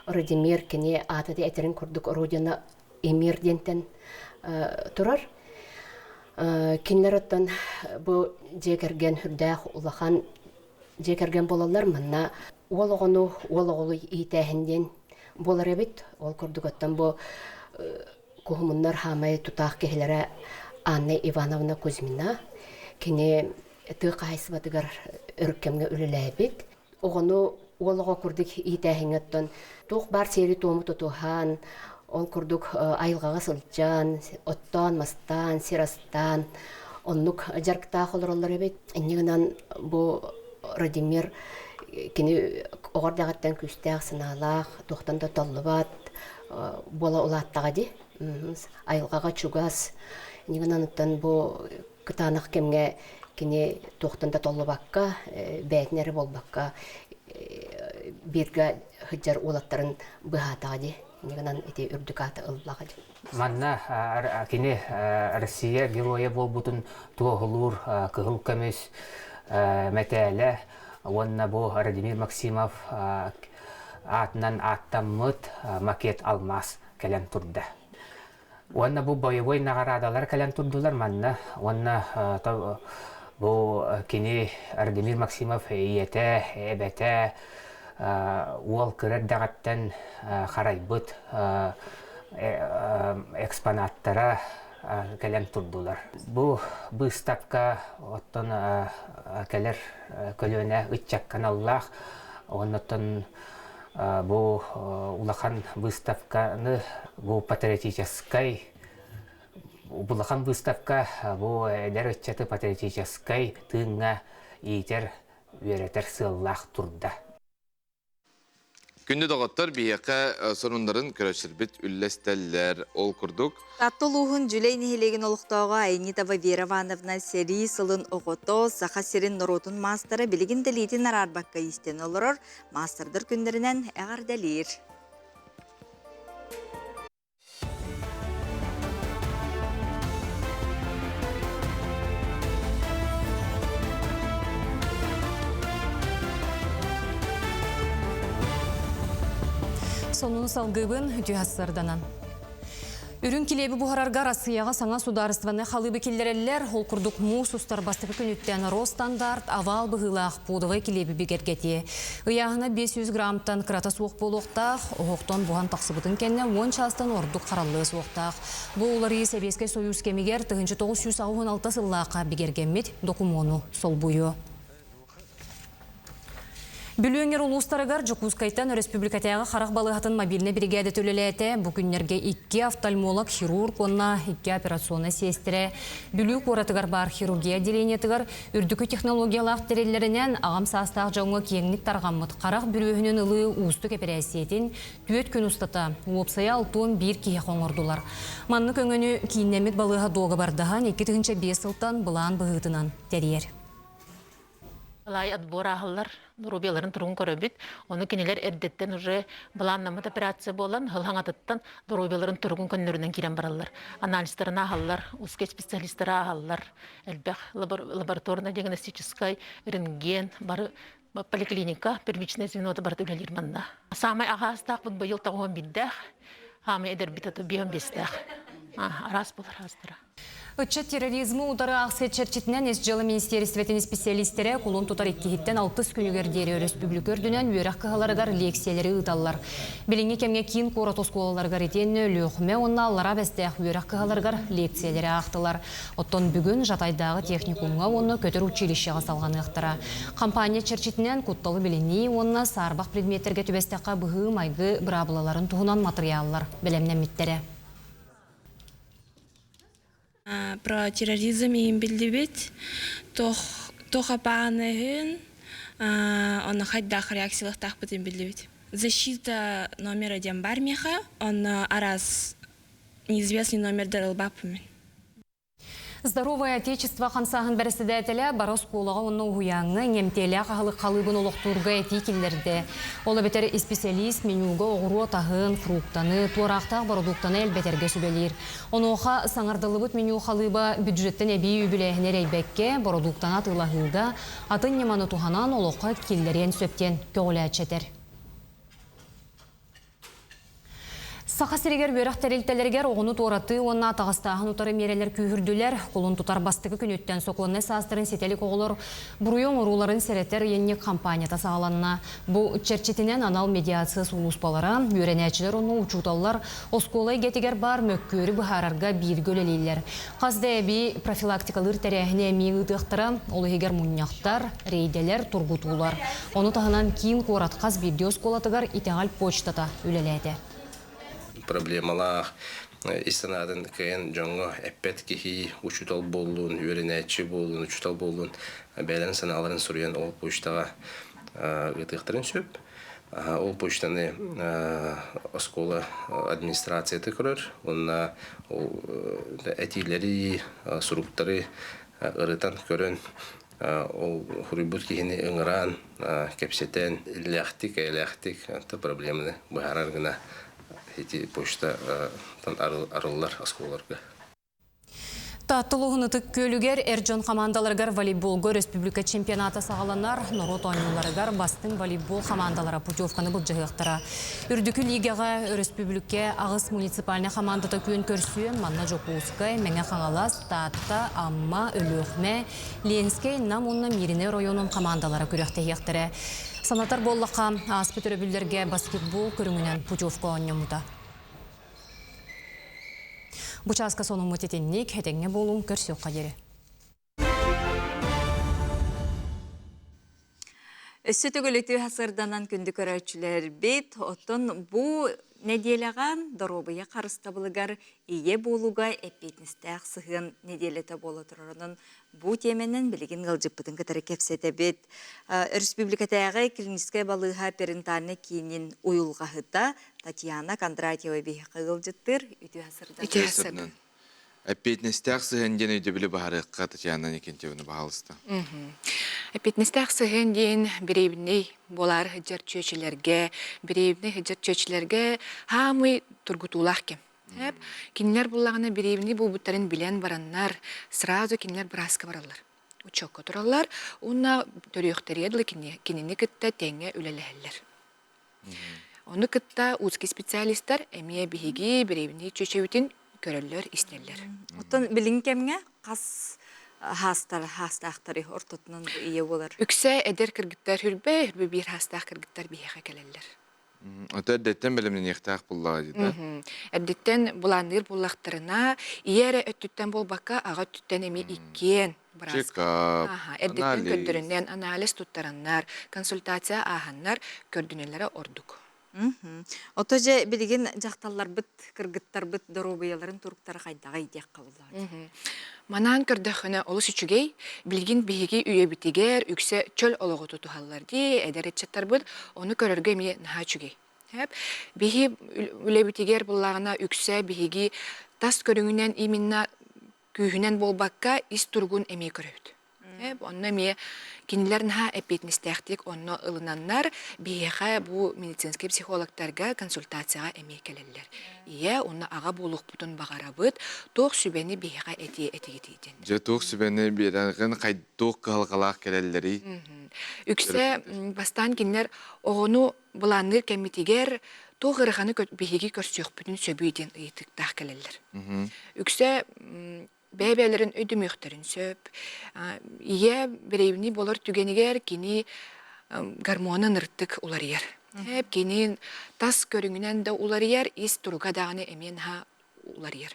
Родимир кини аата да этэрин курдук Родина Эмир диэнтэн турар. Кинилэр оттон бу дьиэ кэргэн үрдээх улахан дьиэ кэргэн буолаллар. Манна уол оҕону уол оҕолу иитээһин диэн буолар эбит. Ол курдук оттон бу Куһумуннар хаамай тутаах киһилэрэ Анна Ивановна Кузьмина. Кини тыа хаһаайыстыбатыгар өр кэмҥэ үлэлээбит. Оҕону уол оҕо курдук иитээһиҥҥэ оттон туох баар сиэри-туому тутуһан, ол курдук айылҕаҕа сылдьан, оттоон-мастаан, сир астаан оннук дьарыктаах олороллор эбит. Инньэ гынан бу Радимир кини оҕо эрдэҕиттэн күүстээх санаалаах, туохтан да толлубат, буола улааттаҕа дии. Айылҕаҕа чугас. Инньэ бу кытаанах кэмҥэ кини туохтан да толлубакка, бэйэтин эрэ буолбакка бииргэ сылдьар уолаттарын быһаатаҕа дии. Инньэ гынан ити үрдүк ааты ыллаҕа дии. Манна кини Россия геройа буолбутун туоһулуур кыһыл көмүс мэтээлэ уонна бу Радимир Максимов аатынан ааттаммыт макет алмаас кэлэн турда. Уонна бу боевой наҕараадалар кэлэн турдулар манна. Уонна бу кини Радимир Максимов ийэтэ, эбэтэ уол кыра эрдэҕиттэн харайбыт экспонаттара кэлэн турдулар. Бу быыстапка оттон кэлэр көлүөнэ ыччакка аналлаах оннуттан бу улахан выставканы бу патриотическай улахан выставка бу эдэр ыччаты патриотическай тыыҥҥа иитэр үөрэтэр сыаллаах турда. Күндү доҕоттор, биһиэхэ сонуннарын көрөөччүлэрбит үллэстэллэр. Ол курдук, Таатта улууһун Дьүлэй нэһилиэгин олохтооҕо Айнитова Вера Ивановна сэрии сылын оҕото, Саха сирин норуотун маастара билигин да илиитин араарбакка иистэнэ олорор маастардар күннэринэн эҕэрдэлиир. Сонуну салгыыбын үтүө сарданан. Үрүҥ килиэби буһарарга Россияҕа саҥа судаарыстыбаннай халыыбы киллэрэллэр. Ол курдук муус устар бастакы күнүттэн Росстандарт овал быһыылаах пудовай килиэби бигэргэтиэ. Ыйааһына 500 граммтан кырата суох буолуохтаах, оһохтон буһан тахсыбытын кэннэ 10 чаастан ордук хараллыа суохтаах. Бу уларыйыы Сэбиэскэй Сойуус кэмигэр 1986 сыллаахха бигэргэммит докумуону солбуйуо. Бүлүү өҥөр улуустарыгар Дьокуускайтан өрөспүүбүлүкэтээҕи харах балыыһатын мобильнай биригээдэтэ үлэлээтэ. Бу күннэргэ икки офтальмолог, хирург уонна икки операционнай сиэстэрэ Бүлүү куоратыгар баар хирургия отделениетыгар үрдүкү технологиялаах тэриллэринэн аҕам саастаах дьоҥҥо киэҥник тарҕаммыт харах бүрүөһүнүн ылыы уустук эпэрээссийэтин түөрт күн устата уопсайа 61 киһиэхэ оҥордулар. Маннык өҥөнү кииннэммит балыыһа дуогабардаһан 2005 сылтан былаан быһыытынан тэрийэр. Лай отбор ааһаллар, доруобуйаларын туругун көрөбүт. Ону кинилэр эрдэттэн уже былааннаммыт операция буолан, сыл хаҥатыттан доруобуйаларын туругун көннөрүнэн киирэн бараллар. Анализтарын ааһаллар, узкий специалистары ааһаллар. Элбэх лабораторно-диагностическай, рентген, бары поликлиника, первичное звенота барыта үлэлиир манна. Саамай аҕаастаахпыт быйыл тоҕуһун биирдээх, хаамай эдэрбит ото биэһин биэстээх. Араас буолар аастара. Ыччат терроризмы утары аахсыйа чэрчитинэн Ис дьыала министиэристибэтин исписэлиистэрэ кулун тутар иккиһиттэн алтыс күнүгэр диэри өрөспүүбүлүкэ үрдүнэн үөрэх кыһаларыгар лиэксийэлэри ыыталлар. Билиҥҥи кэмҥэ киин куорат оскуолаларыгар итиэннэ Өлүөхүмэ уонна Аллараа Бэстээх үөрэх кыһаларыгар лиэксийэлэри аахтылар. Оттон бүгүн Жатайдааҕы техникумҥа уонна көтөр училищеҕа салҕаныахтара. Хампаанньа чэрчитинэн кутталы билинии уонна саарбах предметтэргэ түбэстэххэ быһыы-майгы быраабылаларын туһунан матырыйааллар бэлэмнэммиттэрэ. Про терроризм иһин биллибит. Туох апааныһын, онно хайдах реакциялыахтаахпытын биллибит. Защита номер один бар миэхэ, онно араас неизвестный номердар ылбаппын мин. Здоровое Отечество хамсааһын бэрэссэдээтэлэ бары оскуолаҕа уонна уһуйааҥҥа иҥэмтиэлээх аһылык халыыбын олохтуурга этии киллэрдэ. Ол эбэтэр исписэлиис менюга оҕуруот аһын, фруктаны, туораахтаах бородууктаны элбэтэргэ сүбэлиир. Онуоха саҥардыллыбыт меню халыыба бюджеттэн эбии үбүлээһини эрэйбэккэ, бородууктаны атыылаһыыга атын ньыманы туһанан олоххо киллэриэн сөп диэн көҕүлээччи этэр. Саха сиригэр үөрэх тэрилтэлэригэр оҕону туоратыы уонна атаҕастааһын утары миэрэлэр күүһүрдүлэр. Кулун тутар бастакы күнүттэн сокуоннай саастарын ситэ илик оҕолор буруйу оҥорууларын сэрэтэр ыйынньык хампаанньата саҕаланна. Бу чэрчитинэн анал медиация сулууспалара, үөрэнээччилэр уонна учууталлар оскуола эйгэтигэр баар мөккүөрү быһаарарга бииргэ үлэлииллэр. Хас да эбии профилактикалыыр тэрээһини эмиэ ыытыахтара, ол иһигэр мунньахтар, рейдэлэр, тургутуулар. Ону таһынан киин куорат хас биирдии оскуолатыгар итэҕэл почтата үлэлээтэ. Проблемалаах ис санаатын кыайан дьоҥҥо эппэт киһи учуутал буоллун, үөрэнээччи буоллун, учуутал буоллун бэйэлэрин санааларын суруйан ол почтаҕа ыытыахтарын сөп. Ол почтаны оскуола администрацията көрөр уонна ол этиилэри, суруктары ырытан көрөн ол суруйбут киһини ыҥыраан, кэпсэтэн, иллээхтик, эйэлээхтик проблеманы быһаарар гына ити почтаттан арыллар оскуолаларга. Таатта улууһун Ытык Күөлүгэр эр дьон хамаандаларыгар волейболга өрөспүүбүлүкэ чемпионата саҕаланар. Норуот оонньууларыгар бастыҥ волейбол хамаандалара путевканы былдьаһыахтара. Үрдүкү лигаҕа өрөспүүбүлүкэ аҕыс муниципальнай хамаандата күөн көрсүө. Манна Дьокуускай, Мэҥэ Хаҥалас, Таатта, Амма, Өлүөхүмэ, Ленскэй, Нам уонна Мииринэй оройуонун хамаандалара күрэхтэһиэхтэрэ. Санатар буоллахха, ааспыт өрөбүллэргэ баскетбол көрүҥүнэн путевка оонньоммута. Бу чааска сонуммут итинник, этэҥҥэ буолуҥ, көрсүөххэ диэри. Өссө төгүл үтүө сырданан күндү көрөөччүлэрбит, оттон бу нэдиэлэҕэ доруобуйа харыстабылыгар ийэ буолууга эппиэтинэстээх сыһыан нэдиэлэтэ буола турар. Онон бу тиэмэнэн билигин ыалдьыппытын кытары кэпсэтэбит. Өрөспүүбүлүкэтээҕи клиническэй балыыһа перинатальнай киинин уйулҕаһыта Татьяна Кондратьева биһиэхэ ыалдьыттыыр. Үтүө сырдан. Үтүө сырдан. Эппиэтинэстээх сыһыан диэн өйдөбүлү баһарыахха Татьяна Никентьевна, баһаалыста. Эппиэтинэстээх сыһыан диэн бириэбинэй буолаары сылдьар чүөчэлэргэ, бириэбинэй сылдьар чүөчэлэргэ хаамый тургутуулаах кэм. Кинилэр буллаҕына бириэбинэй буолбуттарын билэн бараннар, сразу кинилэр бырааска бараллар. Учуокка тураллар уонна төрүөхтэригэр дылы кинини кытта тэҥҥэ үлэлэһэллэр. Ону кытта узкий специалистар эмиэ биһиги бириэбинэй чүөчэбитин көрөллөр, истэллэр. Оттон билиҥ кэмҥэ хас хаастар хаастаахтары ортотунан бу ийэ буолар? Үксэ эдэр кыргыттар хүрбэ, хүрбэ биир хаастаах кыргыттар биһиэхэ кэлэллэр. Ото эрдэттэн бэлэмнэниэхтээх буллаҕа дии да? Эрдэттэн былаанныыр буллахтарына, ийэ эрэ өттүттэн буолбакка, аҕа өттүттэн эмиэ иккиэн Чекап, Эрдэттэн көрдөрүнэн, анализ туттараннар, консультация ааһаннар көрдүнэллэрэ ордук. Ото дьэ билигин дьахталларбыт, кыргыттарбыт доруобуйаларын туруктара хайдаҕый диэххэ буллаҕа. Манаан көрдөххүнэ олус үчүгэй. Билигин биһиги үйэбитигэр үксэ чөл олоҕу тутуһаллар дии, эдэр ыччаттарбыт ону көрөргө эмиэ наһаа үчүгэй. Биһи үлэбитигэр буллаҕына үксэ биһиги тас көрүҥүнэн именно күүһүнэн буолбакка ис туругун эмиэ көрөбүт. Онно эмиэ кинилэр наһаа эппиэтинэстээхтик онно ылынаннар биһиэхэ бу медицинскэй психологтарга консультацияҕа эмиэ кэлэллэр. Ийэ уонна аҕа буолуохпутун баҕарабыт, туох сүбэни биһиэхэ этиэ этигитий диэн. Дьэ туох сүбэни биэрэҕин, туох кыһалҕалаах кэлэллэрий? Үксэ бастаан кинилэр оҕону былаанныыр кэммитигэр туох ыараханы биһиги көрсүөхпүтүн сөбүй диэн ыйытыктаах кэлэллэр. Үксэ бэйэ-бэйэлэрин өйдөмүөхтэрин сөп. Ийэ беременный буолар түгэнигэр кини гормона ынырыктык уларыйар. Кини тас көрүҥүнэн да уларыйар, ис туруга даҕаны эмиэ наһаа уларыйар.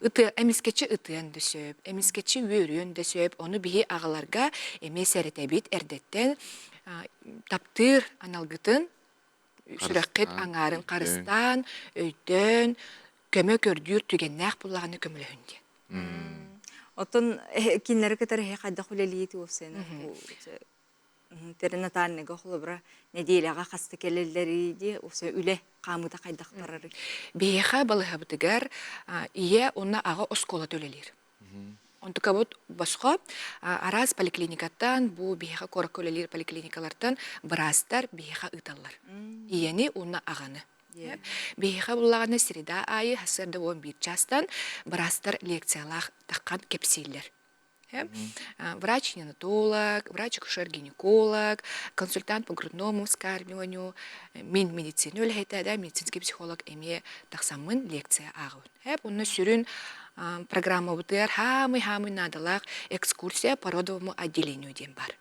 Ыты, эмискэччи ытыан да сөп, эмискэччи үөрүөн да сөп. Ону биһи аҕаларга эмиэ сэрэтэбит эрдэттэн таптыыр аналгытын сүрэххит аҥаарын харыстаан, өйдөөн, көмө көрдүүр түгэннээх буллаҕына көмөлөһүн диэн. Оттон кинилэри кытары хайдах үлэлиит уопсайынан Перинатальныйга холобура нэдиэлэҕэ хаста кэлэллэрий дии, уопсай үлэ хаамыыта хайдах барарый? Биһиэхэ балыыһабытыгар ийэ уонна аҕа оскуолата үлэлиир. Онтукабыт босхо араас поликлиникаттан, бу биһиэхэ куоракка үлэлиир поликлиникалартан быраастар биһиэхэ ыыталлар. Ийэни уонна аҕаны. Биһиэхэ буллаҕына среда аайы сарсыарда 11 чаастан быраастар лекциялаах таххан кэпсииллэр. Врач-неонатолог, врач-акушер-гинеколог, консультант по грудному вскармливанию, мин медицина үлэһитэ, да, медицинский психолог эмиэ тахсаммын лекция ааҕабын. Онно сүрүн программабытыгар хаамый-хаамый наадалаах экскурсия по родовому отделению диэн бар.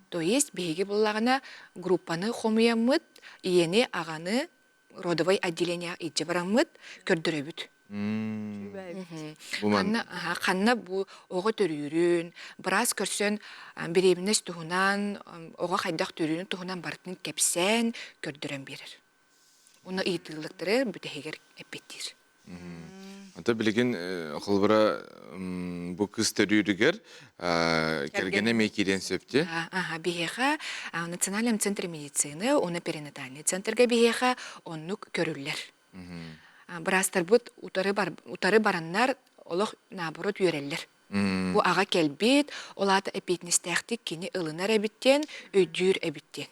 То есть биһиги буллаҕына группаны хомуйаммыт, ийэни, аҕаны родовой отделение илдьэ бараммыт көрдөрөбүт. Ханна, ханна бу оҕо төрүүрүн, быраас көрсөн беременность туһунан, оҕо хайдах төрүүрүн туһунан барытын кэпсээн, көрдөрөн биэрэр. Уонна ыйытыылыктары бүтэһигэр эппиэттиир. Ата билигин холобура бу кыз төрүүрүгэр кэргэнэ эмиэ киириэн сөп дии. Аха, биһиэхэ Национальном центре медицины уонна перинатальный центрга биһиэхэ оннук көрүллэр. Быраастарбыт утары, утары бараннар олох наоборот үөрэллэр. Бу аҕа кэлбит, ол аата эппиэтинэстээхтик кини ылынар эбит диэн, өйдүүр эбит диэн.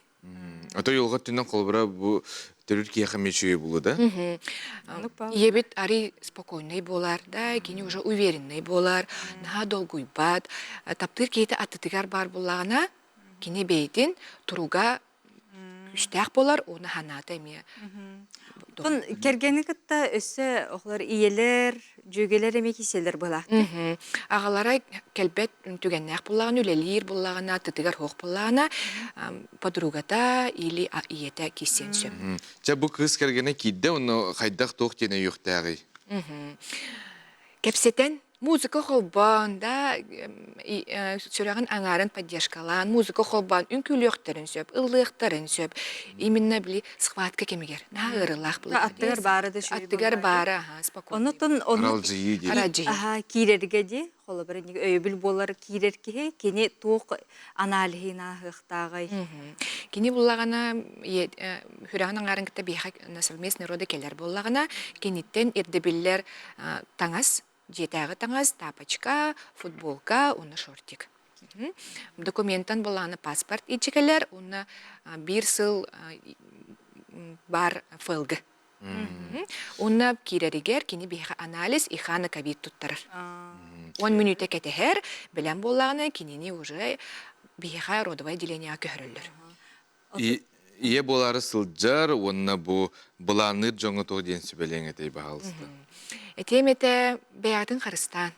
Ото уйулҕа өттүнэн холобура бу Төрүт киһиэхэ мүчүйэ булу да? Ийэбит арый спокойный буолар да, кини уже уверенный буолар, наһаа долгуйбат. Таптыыр киһитэ аттытыгар баар буоллаҕына, кини бэйэтин туруга күүстээх буолар уонна санаата эмиэ. Оттон кэргэни кытта өссө оҕолор ийэлэр, дьүөгэлэр эмиэ киселер былаахтар. Аҕалара кэлбэт түгэннээх буллаҕына, үлэлиир буллаҕына, тытыгар суох буллаҕына, подругата или ийэтэ киирсиэн сөп. Чэ, бу кыыс кэргэнэ киирдэ, онно хайдах туох диэн өйүөхтээҕий? Кэпсэтэн музыка холбоон да сүрэҕин аҥаарын поддержкалаан музыка холбоон үҥкүүлүөхтэрин сөп ыллыахтарын сөп именно били схватка кэмигэр наһаа ыарыылаах буолар аттыгар баара да аттыгар баара аха спокойно онотон аралдьыйыы диэн аха киирэргэ ди холобур өйөбүл буолар киирэр киһи кини туох аналиһын ааһыахтааҕый кини буллаҕына сүрэҕин аҥаарын кытта биһиэхэ на совместный роды кэлэр буоллаҕына киниттэн ирдэбиллэр таҥас, дьиэтээҕи таҥас, тапочка, футболка уонна шортик. Документан буоллаҕына паспорт иччикэлэр уонна биир сыл бар ФЛГ. Уонна киирэригэр кини биһиэхэ анализ ИХА ковид туттарар. Он мүнүүтэ кэтэһэр, бэлэм буоллаҕына кинини уже биһиэхэ родовое отделениеҕа көһөрөллөр. Ийэ буолаары сылдьар уонна бу былаанныыр дьоҥҥо туох диэн сүбэлиэҥ этэй баһаалыста? Этиэм этэ бэйэҕитин харыстаан.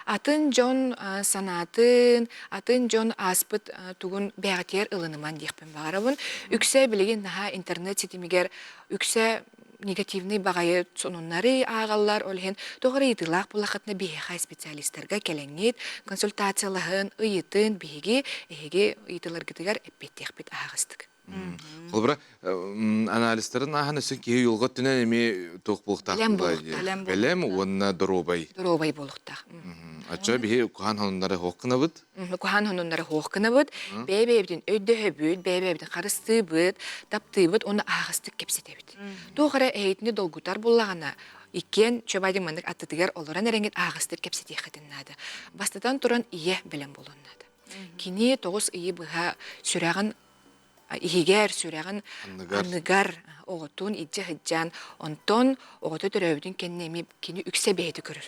Атын дьон санаатын, атын дьон ааспыт тугун бэйэҕитигэр ылыныман диэхпин баҕарабын. Үксэ билигин наһаа интернет ситимигэр үксэ негативный баҕайы сонуннары ааҕаллар. Ол иһин тоҕо эрэ ыйытыылаах буоллаххытына биһиэхэ специалистарга кэлэҥҥит, консультациялаһын, ыйытын биһиги эһиги ыйытыыларгытыгар эппиэттиэхпит аһаҕастык. Холобура, анализтарын ааһан өссө киһи уйулҕа өттүнэн эмиэ туох буолуохтаах бэлэм уонна доруобай. Доруобай буолуохтаах. Оччо биһи куһаан хонуннары хоох гынабыт. Куһаан хонуннары хоох гынабыт. Бэйэ-бэйэбитин өйдөһөбүт, бэйэ-бэйэбитин харыстыыбыт, таптыыбыт уонна аһаҕастык кэпсэтэбит. Туох эрэ эһитини долгутар буллаҕына, иккиэн чөбайдык маннык аттытыгар олорон эрэҥҥит аһаҕастык кэпсэтиэххитин наада. Бастатан туран ийэ бэлэм буолуон наада. Кини 9 ыйы быһа сүрэҕин иһигэр, сүрэҕин анныгар оҕотун илдьэ сылдьан, онтон оҕото төрөөбүтүн кэннэ эмиэ кини үксэ бэйэтэ көрөр.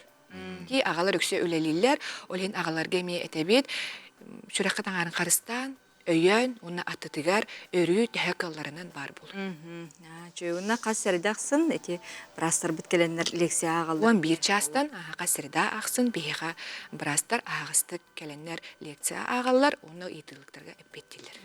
Ки аҕалар үксэ үлэлииллэр, ол иһин аҕаларга эмиэ этэбит, сүрэххит аҥаарын харыстаан, өйөөн уонна аттытыгар өрүү төһө кыалларынан баар буолун. Чуйуна хас сэрдэ ахсын ити быраастарбыт кэлэннэр лекция ааҕаллар. 11 чаастан хас среда ахсын биһиэхэ быраастар аһаҕастык кэлэннэр лекция ааҕаллар уонна ыйытыылыктарга эппиэттииллэр.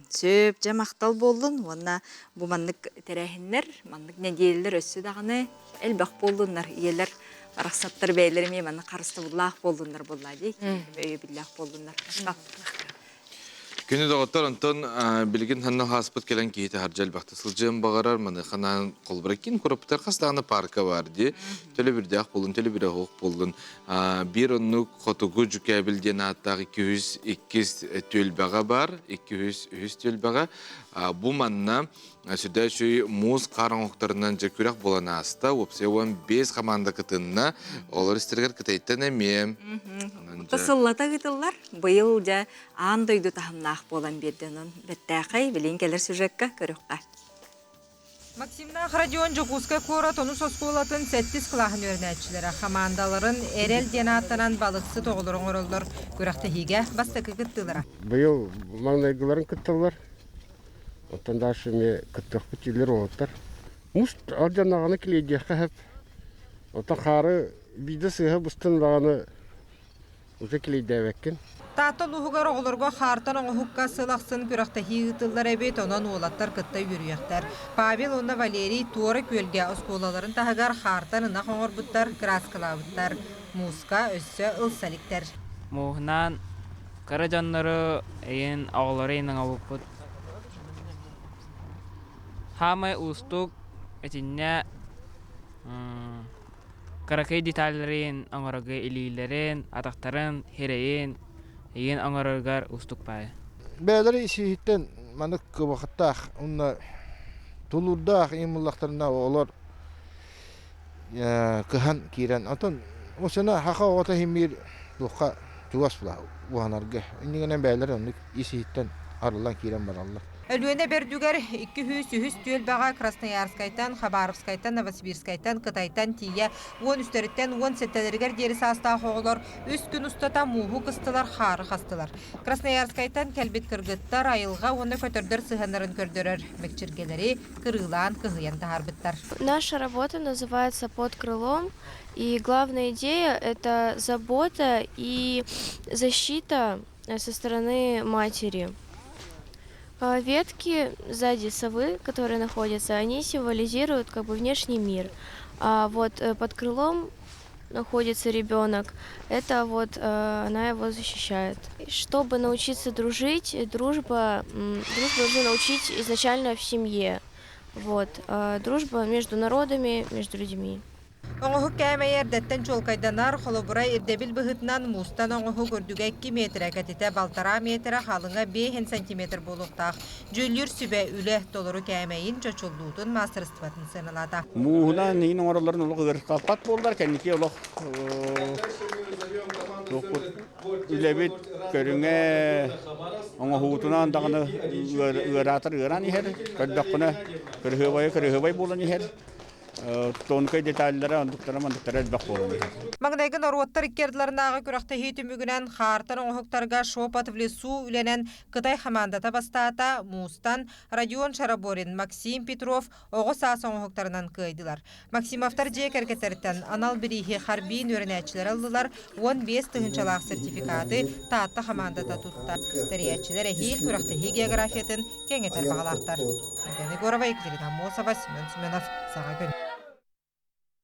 Сөп, дьэ махтал буоллун уонна бу маннык тэрээһиннэр, маннык нэдиэлэлэр өссө даҕаны элбэх буоллуннар, ийэлэр барахсаттар бэйэлэрэ эмиэ маннык харыстабыллаах буоллуннар буоллаа дии, өйөбүллээх буоллуннар. Күнү доҕоттор, онтон билигин ханна хааспыт кэлэн киһи таһырдьа элбэхтэ сылдьыан баҕарар, маныаха анаан холобура киин куораппытыгар хас даҕаны паарка баар дии. Төлөбүрдээх буоллун, төлөбүрэ суох буоллун. Биир оннук Хотугу Дьүкээбил диэн ааттаах 202 түөлбэҕэ баар, 203 түөлбэҕэ. Бу манна сүрдээх үчүгэй муус хаар оҥоһуктарынан дьэ күрэх буолан ааста. Уопсайа 15 хамаанда кытынна. Олор истэригэр Кытайтан эмиэ. Сыллата ыытыллар. Быйыл дьэ аан дойду таһымнаах буолан биэрдэ. Онон бэртээхэй билигин кэлэр сюжекка көрүөххэ. Максимнаах Родион Дьокуускай куорат онус оскуолатын сэттис кылааһын үөрэнээччилэрэ хамаандаларын Эрэл диэн ааттанан балыксыт оҕолор оҥороллор. Күрэхтэһиигэ бастакы кыттыылара. Быйыл маҥнайгыларын кытталлар. Оттон дальше эмиэ кыттыахпыт дииллэр уолаттар. Муус алдьаннаҕына килиэйдиэххэ сөп. Оттон хаары биирдэ сыыһа быстан даҕаны Уже килийдээбэккин. Таатта улууһугар оҕолорго хаартан оҥоһукка сыл ахсын күрэхтэһии ыытыллар эбит, онон уолаттар кытта үөрүйэхтэр. Павел уонна Валерий Туора Күөлгэ оскуолаларын таһыгар хаартан ынах оҥорбуттар, кырааскалаабыттар. Мууска өссө ылса иликтэр. Мууһунаан кыра дьоннору эйин оҕолору эйин оҥобуппут. Хаамай уустук итиннэ Кыракый деталларын оҥорорго илиилэрин, атахтарын, сирэйин, иин оҥороргор уустук баайы. Бэйэлэрэ ис-иһиттэн маннык кыбахыттаах уонна тулуурдаах иин буллахтарына оҕолор кыһан киирэн онтон осена хаха оҕото иһин туохха чугас уһанарга иннигинэн бэйэлэрэ оннук ис-иһиттэн арыллан киирэн бараллар. Өлүөнэ бэрдүгэр 203 түөлбэҕэ Красноярскайтан, Хабаровскайтан, Новосибирскайтан, Кытайтан тиийэ 13-тэриттэн 17-лэригэр диэри саастаах оҕолор үс күн устата мууһу кыстылар, хаары хастылар. Красноярскайтан кэлбит кыргыттар айылҕа уонна көтөрдөр сыһыаннарын көрдөрөр мэкчиргэлэри кырыылаан кыһыйан таһаарбыттар. Наша работа называется «Под крылом», и главная идея – это забота и защита со стороны матери. Ветки сзади совы, которые находятся, они символизируют как бы внешний мир. А вот под крылом находится ребенок, это вот она его защищает. Чтобы научиться дружить, дружба, дружбу нужно научить изначально в семье. Вот. Дружба между народами, между людьми. Оҥоһук кээмэйэ эрдэттэн чуолкайданар, холобура, ирдэбил быһыытынан муустан оҥоһук үрдүгэ 2 миэтэрэ, кэтитэ балтараа миэтэрэ, халыҥа 5 сантиметр буолуохтаах. Дьүүллүүр сүбэ үлэ толору кээмэйин, чочуллуутун, маастарыстыбатын сыаналаата. Мууһунан иин оҥороллорун олох ыарырҕаппат буоллар, кэнники олох үлэбит көрүҥэ оҥоһуутунан даҕаны ыараатар ыараан иһэр, көрдөххүнэ кырыһыабайа кырыһыабай буолан иһэр. Тонкай деталлара ондуктара мандыктара элбэх буолан иһэр. Маҥнайгы норуоттар икки ардыларынааҕы күрэхтэһии түмүгүнэн хаартан оҥоһуктарга «Шепот в лесу» үлэнэн Кытай хамаандата бастаата, муустан Родион Шараборин, Максим Петров оҕо саас оҥоһуктарынан кыайдылар. Максимовтар дьиэ кэргэттэриттэн анал бирииһи Харбин үөрэнээччилэрэ ыллылар, 15 тыһыынчалаах сертификаты Таатта хамаандата тутта. Тэрийээччилэр эһиил күрэхтэһии географиятын кэҥэтэр баҕалаахтар. Татьяна Егорова, Екатерина Аммосова, Семен Семенов, Саҥа күн.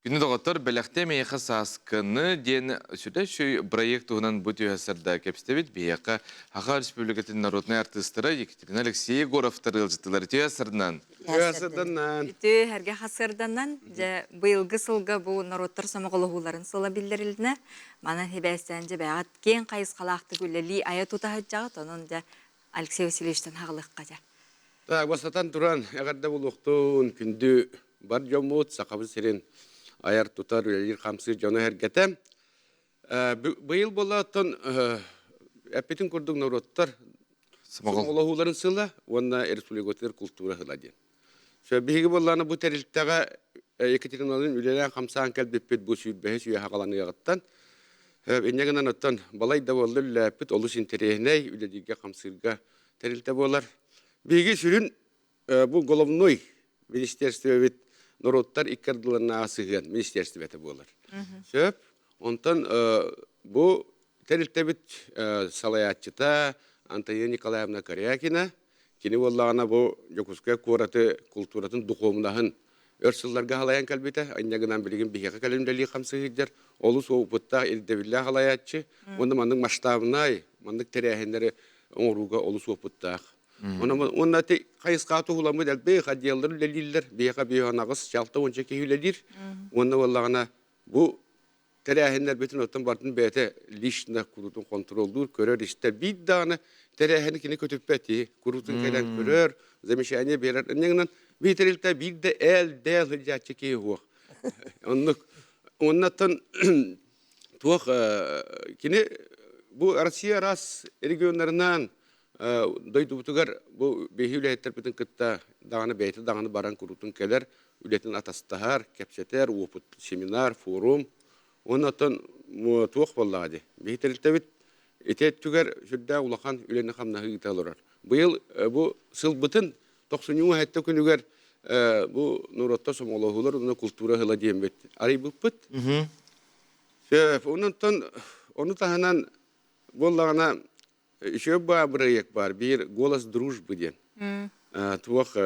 Күнү доҕоттор, бэлэхтэ миэхэ сааскыны диэн сүрэ сүй проект туһунан бу түһэ сырда кэпсэбит. Биһиэхэ Саха Республикатын народнай артыыстара Екатерина Алексей Егоровтар ыалдьыттылар үтүө сырдынан. Үтүө сырданан. Үтүө эргэ хасырданан, дьэ быйылгы сылга бу норуоттар сомоҕолоһууларын сыла биллэрилинэ. Манан хибээстээн дьэ бэҕэт киэҥ хайысхалаахтык үлэлии айа тута сылдьаҕыт, онон дьэ Алексей Васильевичтан хаҕылыахха дьэ. Так, бастатан туран, эҕэрдэ буолуохтун, күндү бар дьоммут, Сахабыт сирин айар тутар, үлэлиир хамсыыр дьоно эргэтэ. Быйыл буолааттан эппитин курдук норуоттар сомоҕолоһууларын сыла уонна республикатыгар култуура сыла диэн. Биһиги буоллаана бу тэрилтэҕэ Екатериналыын үлэлээн хамсаан кэлбиппит бу сүүрбэһис үйэ хаҕаланыаҕыттан. Инньэ гынан оттон балай да буолла үлэлээппит олус интэриэһинэй үлэлииргэ хамсыырга тэрилтэ буолар. Биһиги сүрүн бу головной министерствебит норуоттар икки ардыларынааҕы сыһыан министерствета буолар. Сөп. Онтон бу тэрилтэбит салайааччыта Антонина Николаевна Корякина Кини буоллаҕына бу Дьокуускай куораты култууратын духуобунаһын өр сылларга халайан кэлбитэ. Инньэ гынан билигин биһиэхэ кэлэн үлэлии хамсыһыйдар олус опыттаах, ирдэбиллээх халайааччы. Уонна маннык масштабнай, маннык тэрээһиннэри оҥорууга олус опыттаах. Уонна ити хайысхаҕа туһуламмыт элбэх отделлар үлэлииллэр. Биһиэхэ биһиэхэ аҕыс, чалта уонча киһи үлэлиир. Уонна буоллаҕына бу тэрээһиннэрбитин оттон барытын бэйэтэ лично куруутун контроллуур, көрөр-истэр. Биир даҕаны тэрээһини кини көтүппэт куруутун кэлэн көрөр, замечание биэрэр. Инньэ гынан биир тэрилтэ биир да ээл-дээл сылдьааччы киһи суох. Оннук. Оннаттан туох кини бу Россия араас регионнарынан дойдубутугар бу биһи үлэһиттэрбитин кытта даҕаны бэйэтэ даҕаны баран куруутун кэлэр үлэтин атастаһар, кэпсэтэр, уопут семинар, форум. Уонна оттон туох буоллаҕа дии. Биһи тэрилтэбит ити өттүгэр сүрдээх улахан үлэни-хамнаһы ыыта олорор. Быйыл бу сылбытын тохсунньу сэттэ күнүгэр бу норуоттар сомоҕолоһуулар уонна култуура ыһыла диэммит арыйбыппыт. Сөп. Онон ону таһынан буоллаҕына Еще баар бырайыак баар, биир «Голос дружбы» диэн. Туох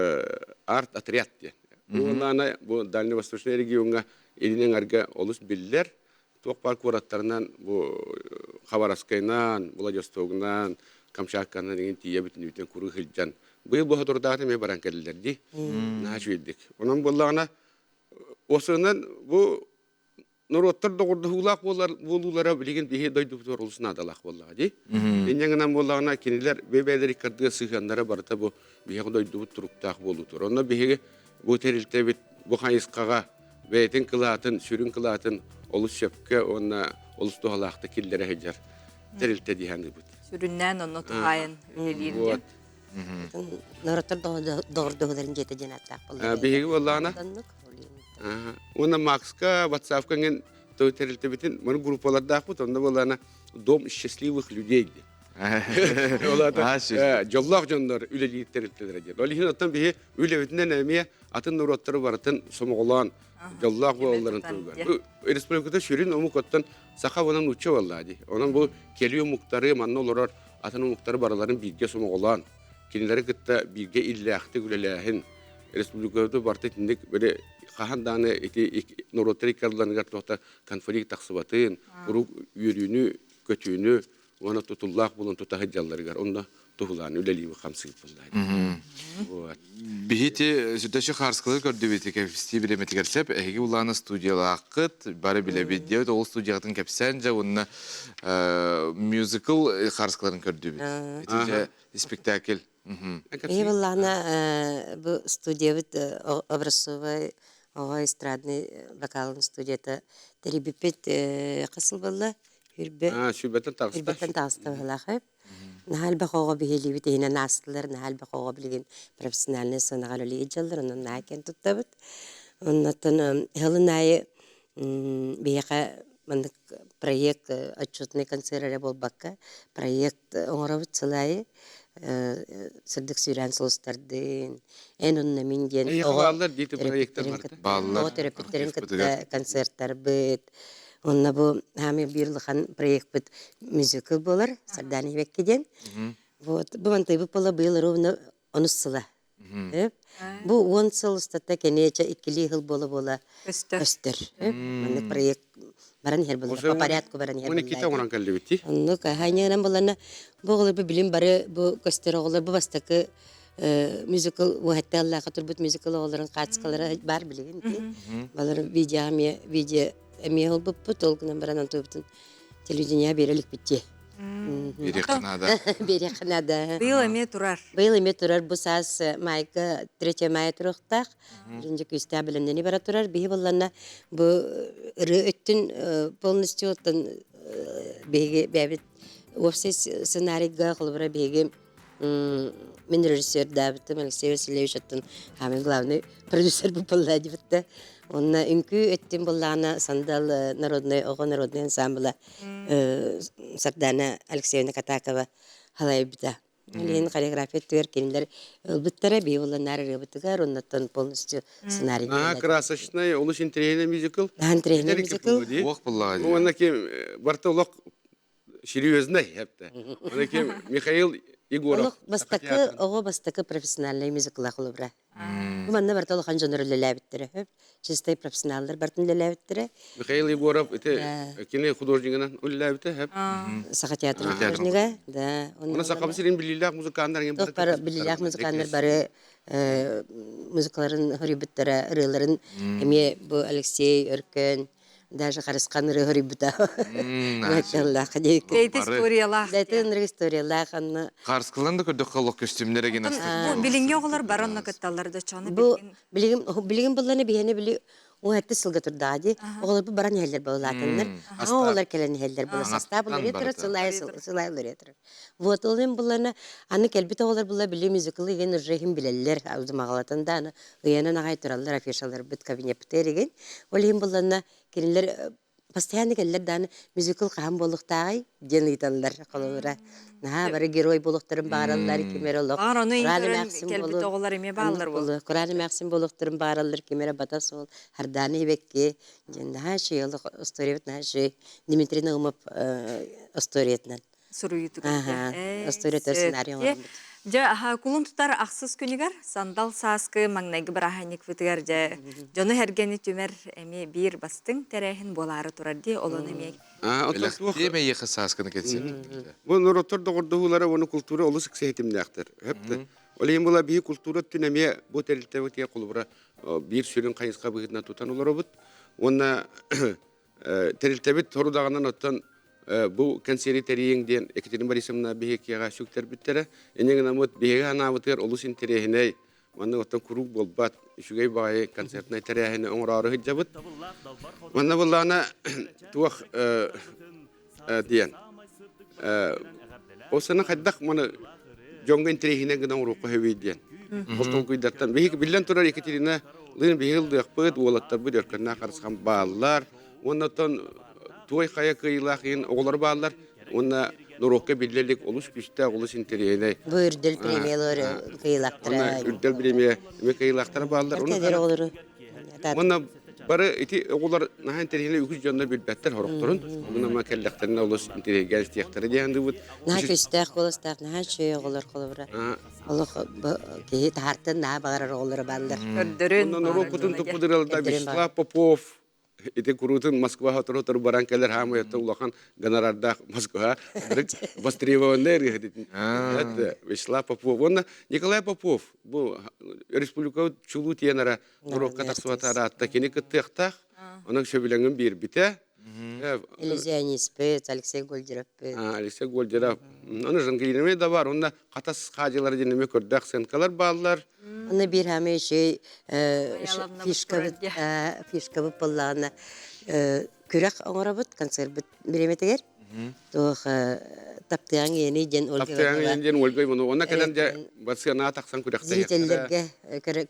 арт-отряд диэн. Бу бу Дальневосточный региоҥҥа илин эҥэргэ олус биллэр. Туох баар куораттарынан бу Хабаровскайынан, Владивостогунан, Камчатканан иҥин тиийэ бүтүннүүтүн куруу сылдьан быйыл бу соторутааҕыта эмиэ баран кэллилэр дии. Наһаа үчүгэйдик. Онон буоллаҕына, осынан бу норуоттар доҕордоһуулаах буолуулара билигин биһи дойдубутугар олус наадалаах буоллаҕа дии. Инньэ гынан буоллаҕына кинилэр бэйэлэри кардыа сыһыаннара барыта бу биһиги дойдубут туруктаах буолуутугар. Онно биһиги бу тэрилтэбит бу хайысхаҕа бэйэтин кылаатын, сүрүн кылаатын олус сөпкө уонна олус туһалаахтык киллэрэ сылдьар тэрилтэ дии саныыбыт. Сүрүннээн онно туһаайан үлэлиир диэн. Норуоттар доҕордоһууларын дьиэтэ диэн ааттаах буолла. Биһиги буоллаҕына. Уонна Макска, WhatsApp-ка ngin тэрилтебитин маны группалардаахпыт, онно буоллаҕына Дом счастливых людей диэн. Ол дьоллоох дьоннор үлэлиир тэрилтэлэрэ диэн. Ол иһин оттон биһи үлэбитинэн эмиэ атын норуоттары барытын сомоҕолоон дьоллоох буолалларын туһугар. Республиката сүрүн омук оттон саха уонна нуучча буоллаа дии. Онон бу кэлии омуктары манна олорор атын омуктары барыларын бииргэ сомоҕолоон кинилэри кытта бииргэ иллээхтик үлэлээһин республикабыт барыта итинник били хаһан даҕаны ити норуоттар икки ардыларыгар туохта конфликт тахсыбатын, куруук үөрүүнү, көтүүнү уонна тутуллаах буолан тута сылдьалларыгар онно туһулаан үлэлиибит хамсыыр буолла. Вот. Биһити сүтөчү хаарскылы көрдүбүт кэпсии биремэтигэр сеп эһиги улаана студиялааххыт бары билэбит диэбит ол студиятын кэпсээн дьэ уонна мюзикл хаарскыларын көрдүбүт. Ити дьэ спектакль. Ийэ буллаҕына бу студиябыт образцовай оҕо эстрадный вокалын студията тэрийбиппит хас сыл буолла? Хүрбэ Сүрбэттэн таҕыста. Хүрбэттэн таҕыста быһыылаах Наһаа элбэх оҕо биһилиибит иһинэн аастылар, наһаа элбэх оҕо билигин профессиональнай сыанаҕа үлэлии дьаллар, онон наһаа киэн туттабыт. Оннуттан сылын аайы биһиэхэ маннык проект отчетный концерт эрэ буолбакка, проект оҥоробут сыл аайы сырдык сүүрээн сулустардыын, эн онно мин диэн оҕо төрөппүттэрин кытта концерттарбыт, Онно бу хаамый биир улахан проекпыт мюзикл буолар, Сардаана Ибекки диэн. Вот, бу мантыйбыт буола быйыл ровно онус сыла. Бу 10 сыл устата кэнээчэ иккилии сыл буола-буола көстөр. Маннык проект баран иһэр буолла, по порядку баран иһэр буолла. оҥорон кэллибит Оннук, хаанньаҕынан булана бу оҕолор бу билим бары бу көстөр оҕолор бу бастакы мюзикл уһаттааллаахха турбут мюзикл оҕолорун хаачыскалара баар билигин балар видео эмиэ видео эмиэ ылбыппыт ол гынан баран онтубутун телевидение биэрэ иликпит дии Биэриэххэ наада. Биэриэххэ наада. Быйыл эмиэ турар. Быйыл эмиэ турар. Бу саас майга 3 мая туруохтаах. Биринчи күүстээх бэлэмнэнии бара турар. Биһи булланна бу ырыа өттүн полностью оттон биһиги бэйэбит уопсай сценарийга холобура биһиги Мин режиссердаабытым Алексей Васильевич оттон самый главный продюсер буолла дибитте. Онно үҥкүү өттүн буллаҕына Сандал народный оҕо народный ансамбла Сардана Алексеевна Катакова халайбыта. Илин хореография өттүгэр кинилэр ылбыттара, бии булланаар ырыабытыгар, оннуттан полностью сценарий. Аа, красочный, олус интэриэһинэй мюзикл. Интэриэһинэй мюзикл. Уох буллаҕа. Уонна ким барта олох серьезный хепте. Ону Михаил Егоров. Олох бастакы оҕо бастакы профессиональный мюзикла холобура. Бу манна барыта улахан дьоннор үлэлээбиттэрэ. Чистай профессионаллар бартын үлэлээбиттэрэ. Михаил Егоров ити кини художнигынан үлэлээбитэ хэп. Саха театрын художнига, да. Оны Саха сирин билиилээх музыканнар бары билиилээх музыканнар бары музыкаларын хоруйбуттара, ырыаларын эмиэ бу Алексей Өркөн даже харысхан ырыа хоруйбута. Мачаллаах диэки. Бэйти историялаах. Бэйти ынырык историялаах анна. Харыскылан да көрдөххө олох көстүүмнэр эгин Бу билиҥҥи оҕолор бары онно кытталлар да чону Бу билигин билигин булланы биһиэни били уһатты сылга турдаа ди. Оҕолор бу баран иһэллэр балалаатыннар. Оҕолор кэлэн иһэллэр була састаа булар турар сылай сылай уларыйа турар. Вот ол им буллана аны кэлбит оҕолор була били мюзиклы иген уже иһин билэллэр аудымаҕалатын да аны ыйанан аҕай тураллар афишаларбыт кабинеппытыгар игин. Ол иһин булланна кинилэр постоянно кэллэр дааны мюзикл хаһан буолуохтааҕый диэн ыйыталлар холобура. Наһаа бары герой буолуохтарын баараллар ким эрэ олох Баар ону Кураан көрөн эмээхсин кэлбит буолуох оҕолор эмиэ бааллар буолуох Кураан эмээхсин буолуохтарын баараллар ким эрэ бата суол Хардааны Ибекки диэн наһаа үчүгэй олох историябыт наһаа үчүгэй Дмитрий Наумов историятынан суруйуутугар Историятыгар сценарий оҥороммут. Дьэ, кулун тутар ахсыс күнүгэр сандал сааскы маҥнайгы бырааһынньыкпытыгар дьэ дьону эргэни түмэр эмиэ биир бастыҥ тэрээһин буолаары турар дии олону эмиэ Бэлэхтиэм эйиэхэ сааскыны кэтсиэн Бу норуоттар доҕордоһуулара уонна култуура олус ыкса ситимнээхтэр. Ол иһин була биһи култуура өттүн эмиэ бу тэрилтэбит холобура биир сүрүн хайысха быһыытынан тутан олоробут. Уонна тэрилтэбит сорудаҕынан оттон бу кэнсиэри тэрийиҥ диэн Екатерина Борисовна биһиэкиэҕэ сүктэрбиттэрэ. Инньэ гынаммыт биһиги санаабытыгар олус интэриэһинэй, манна оттон куруук буолбат үчүгэй баҕайы концертнай тэрээһини оҥороору сылдьабыт. Манна буоллаҕына туох диэн ол сана хайдах маны дьоҥҥо интэриэһинэй гына оҥоруохха сөбүй диэн. Ол толкуйдартан биһиги биллэн турар Екатерина лыын биһиги ыллыахпыт, уолаттарбыт өркөннөөх харысхан бааллар. Уонна оттон туой хайа кыайыылаах иһин оҕолор бааллар. Уонна норуокка биллэ илик олус күүстээх, олус интэриэһинэй. Бу үрдэл премиялары кыайыылаахтара. Үрдэл премия эмиэ кыайыылаахтара бааллар. Оҕолору. Уонна бары ити оҕолор наһаа интэриэһинэй үгүс дьоннор билбэттэр сорохторун. Онон ама кэллэхтэринэ олус интэриэһиргээн истиэхтэрэ диэн дыбыт. Наһаа күүстээх куоластаах, наһаа үчүгэй оҕолор холобура. Олох киһи таһаартан наһаа баҕарар оҕолоро бааллар. Көрдөрүн. Онон норуоккутун туппут ырыаларда Вячеслав Попов ити куруутун Москва сотору-сотору баран кэлэр хаамай улахан гонорардаах Москва востребованный ырыаһыт Вячеслав Попов уонна Николай Попов бу республика чулуу тиэнара норуокка тахсыбата араатта кини кыттыахтаах онон сөбүлэҥин биэрбитэ Иллюзиониспыт Алексей Гольдеровпыт Алексей Гольдеров оны Жангелинами да бар онно хатас хаадьылар диэн эмиэ көрдөөх сценкалар бааллар Онно биир хаамай үчүгэй фишкабыт фишкабыт буоллаҕына күрэх оҥоробут концерпыт бириэмэтигэр туох таптыаҥ иэний диэн Ольга Таптыаҥ иэний диэн Ольга Иванова онно кэлэн дьэ сыанаҕа тахсан күрэхтэһиэхтэрэ зрителлэргэ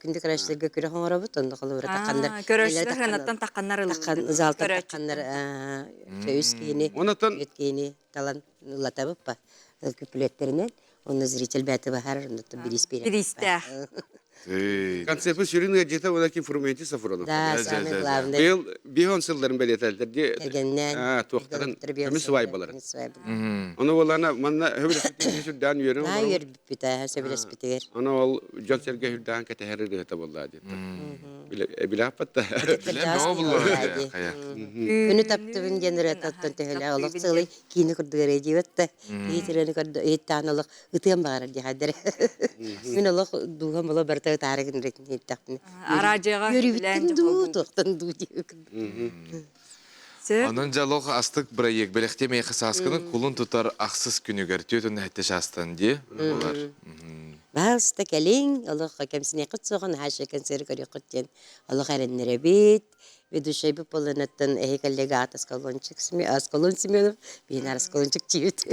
күндү көрөөччүлэргэ күрэх оҥоробут онно холобура тахханнар көрөөччүлэр ханаттан тахханнар таххан залтан тахханнар үс киһини үт киһини талан ыллатабыт па күпүлүөттэринэн онно зритель бэйэтэ баһарар онно бириис биэрэр бириистээх Концерты сүрүн ыалдьыта уонна Фрументий Сафронов. Да, самый главный. Быйыл биһон сылларын бэлиэтэллэр ди. Кэргэннээн. Туохтарын көмүс свайбаларын. Ону буолана манна сөбүлэспитин сүрдээн үөрэн Наа үөрбүппүт сөбүлэспитигэр. Ону ол дьон сэргэ сүрдээн кэтэһэр ырыата буолла диэтэ. Билээппат да. Күнү таптыбын диэн ырыататтан төһөлөөх олох сылый киини курдук эрэ диэбэт да. Иһит ырыаны көрдө иһиттээн олох ытыам баҕарар диэхайдэр. Мин олох дууһам олох барыта ытаары гынар иһиттэхпинэ. Араадьыйаҕа Үөрүүбүттэн дуу, туохтан дуу диэбит. Онон дьэ астык бырайыак бэлэхтиэ миэхэ сааскыны кулун тутар ахсыс күнүгэр түөтүн эһэтте шаастан дии булар. Баалыста кэлиҥ, олох кэмсиниэххит суоҕа наһаа үчүгэй концерт көрүөххүт диэн олох эрэннэрэбит. Ведущайбыт буоланаттан эһи коллега аат Аскалончик Аскалон Семенов, биһин Аскалончик диибит.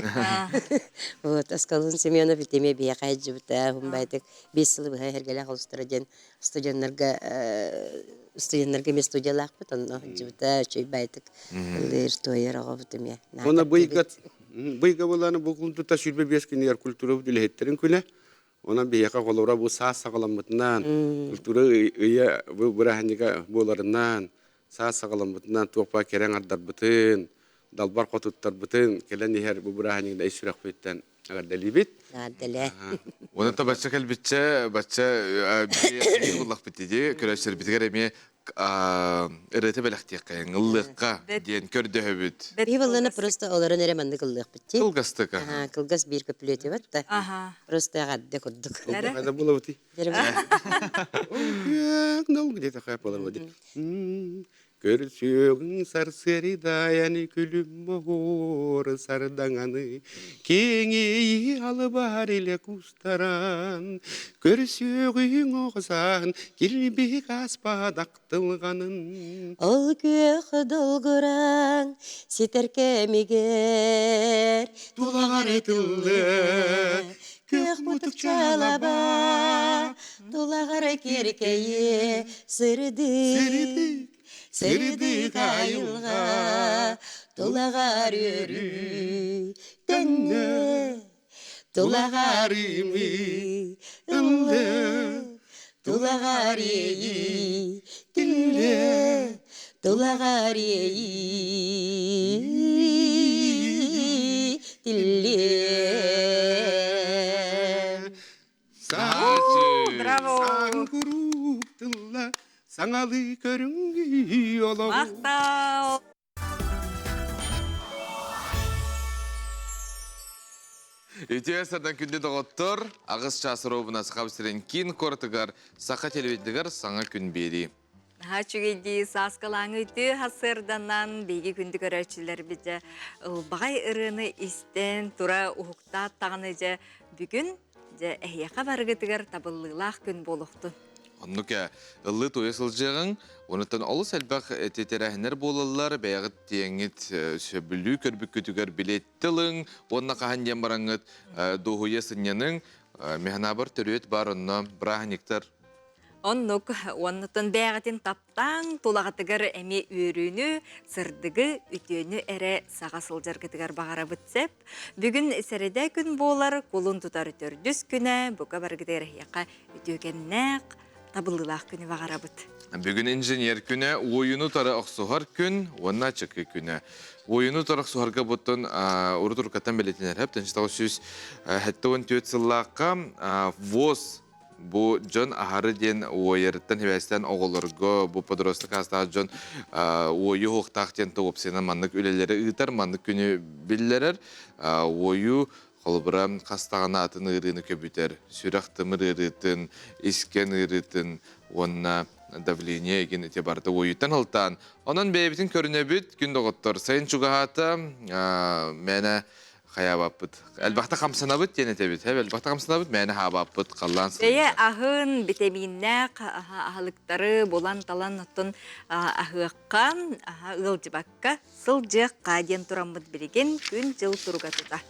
Вот Аскалон Семенов итиме биһиэхэ сылдьыбыта, хумбайтык биэс сылы быһа эргэлээх олустара диэн студеннарга студеннарга эмиэ студиялаахпыт, онно сылдьыбыта, үчүгэй байтык ыллыыр, туойар оҕобут эмиэ. Уонна быйга быйга буолааны бу тута 25 күнүгэр культура үлэһиттэрин күнэ. Онон биһиэхэ холобура бу саас саҕаламмытынан, культура ыйа бу бырааһынньыга буоларынан, саас саҕаламмытынан туох баар кэрэ аҥардарбытын, далбар хотуттарбытын кэлэн иһэр бу бырааһынньыгы ис сүрэхпититтэн эҕэрдэлиибит. Эҕэрдэлээ. Уонна бачча кэлбиччэ, бачча биир буллахпыт дии, көрөөччүлэрбитигэр эмиэ ырыата бэлэхтиэххэ, ыллыахха диэн көрдөһөбүт. Биһи баллана просто олорон эрэ маннык ыллыахпыт дии. Кылгастык. Кылгас биир көпүлүөтү бар да. Просто эҕэрдэ курдук. Хайда булабытый? Где-то хай болар Көрсүөҕүҥ сарсыарыдаайаны күлүм оһуор сардаҥаны киэҥ иэйии алыбар илэ кустаран Көрсүөҕүҥ оҕо сааһын килбиһик ааспат ахтылҕанын Ол күөх долгураҥ ситэр кэмигэр Тулаҕар ытыллыа күөх мутукчалаба Тулаҕар киэркэйиэ сырдык сырдык айылҕа тулаҕар үөрүү төннө Тулаҕарыымы ыллы, тулаҕарыйы тиллэ, тулаҕарыйы тиллэ. Браво! Саҥ куруук тылла, саҥалыы көрүҥ олоҕу. Махтал! Үтүө сардан күндү доҕоттор, аҕыс чаас робуна Саха сирин киин куоратыгар Саха телевидениегар саҥа күн биэрии. Наһаа үчүгэйдии сааскалааҥы үтүө сарсыарданан биһиги күндү көрөөччүлэрбит дьэ ылбаҕай ырыаны истэн тура уһуктаат даҕаны дьэ бүгүн дьэ эһиэхэ барыгытыгар табыллыылаах күн буолуохтун. Оннук ээ, ыллыы туойа сылдьыаҕыҥ, онуттан олус элбэх тэрээһиннэр буолаллар, бэйэҕит тиэҥҥит сөбүлүү көрбүккүтүгэр билиэттэ ылыҥ уонна хаһан диэн бараҥҥыт дуоһуйа сынньаныҥ. Механабар төрүөт бар онно бырааһынньыктар. Оннук уоннутун бэйэҕитин таптаан тулаҕытыгар эмиэ үөрүүнү, сырдыгы, үтүөнү эрэ саҕа сылдьаргытыгар баҕарабыт сөп. Бүгүн сэрэдэ күн буолар, кулун тутар төрдүс күнэ, бука барыгытыгар эһиэхэ үтүөкэннээх, табыллыылаах күнү баҕарабыт. Бүгүн инженер күнэ, уойуну тары охсуһар күн уонна чыкы күнэ. Уойуну тары охсуһарга буттун урут уруккаттан бэлиэтинэр хэп 1974 сыллаахха ВОЗ бу дьон аһары диэн уойарыттан хибээстэн оҕолорго бу подросток аастаах дьон уойу уһуктаах диэн туопсайынан маннык үлэлэри ыытар, маннык күнү биллэрэр. Уойу холобура хас даҕаны атын ыарыыны көбүтэр, сүрэх-тымыр ыарыытын, искэн ыарыытын уонна давление игин ити барыта уойуттан ылтаан. Онон бэйэбитин көрүнэбит, күн доҕоттор, сайын чугаһаата, мээнэ хайаабаппыт. Элбэхтэ хамсанабыт диэн этэбит. Элбэхтэ хамсанабыт, мээнэ хаабаппыт, халлаан Бэйэ аһын, битэмииннээх аһылыктары булан-талан оттон аһыахха, ыалдьыбакка сылдьыахха диэн тураммыт билигин күн-дьыл туруга тута.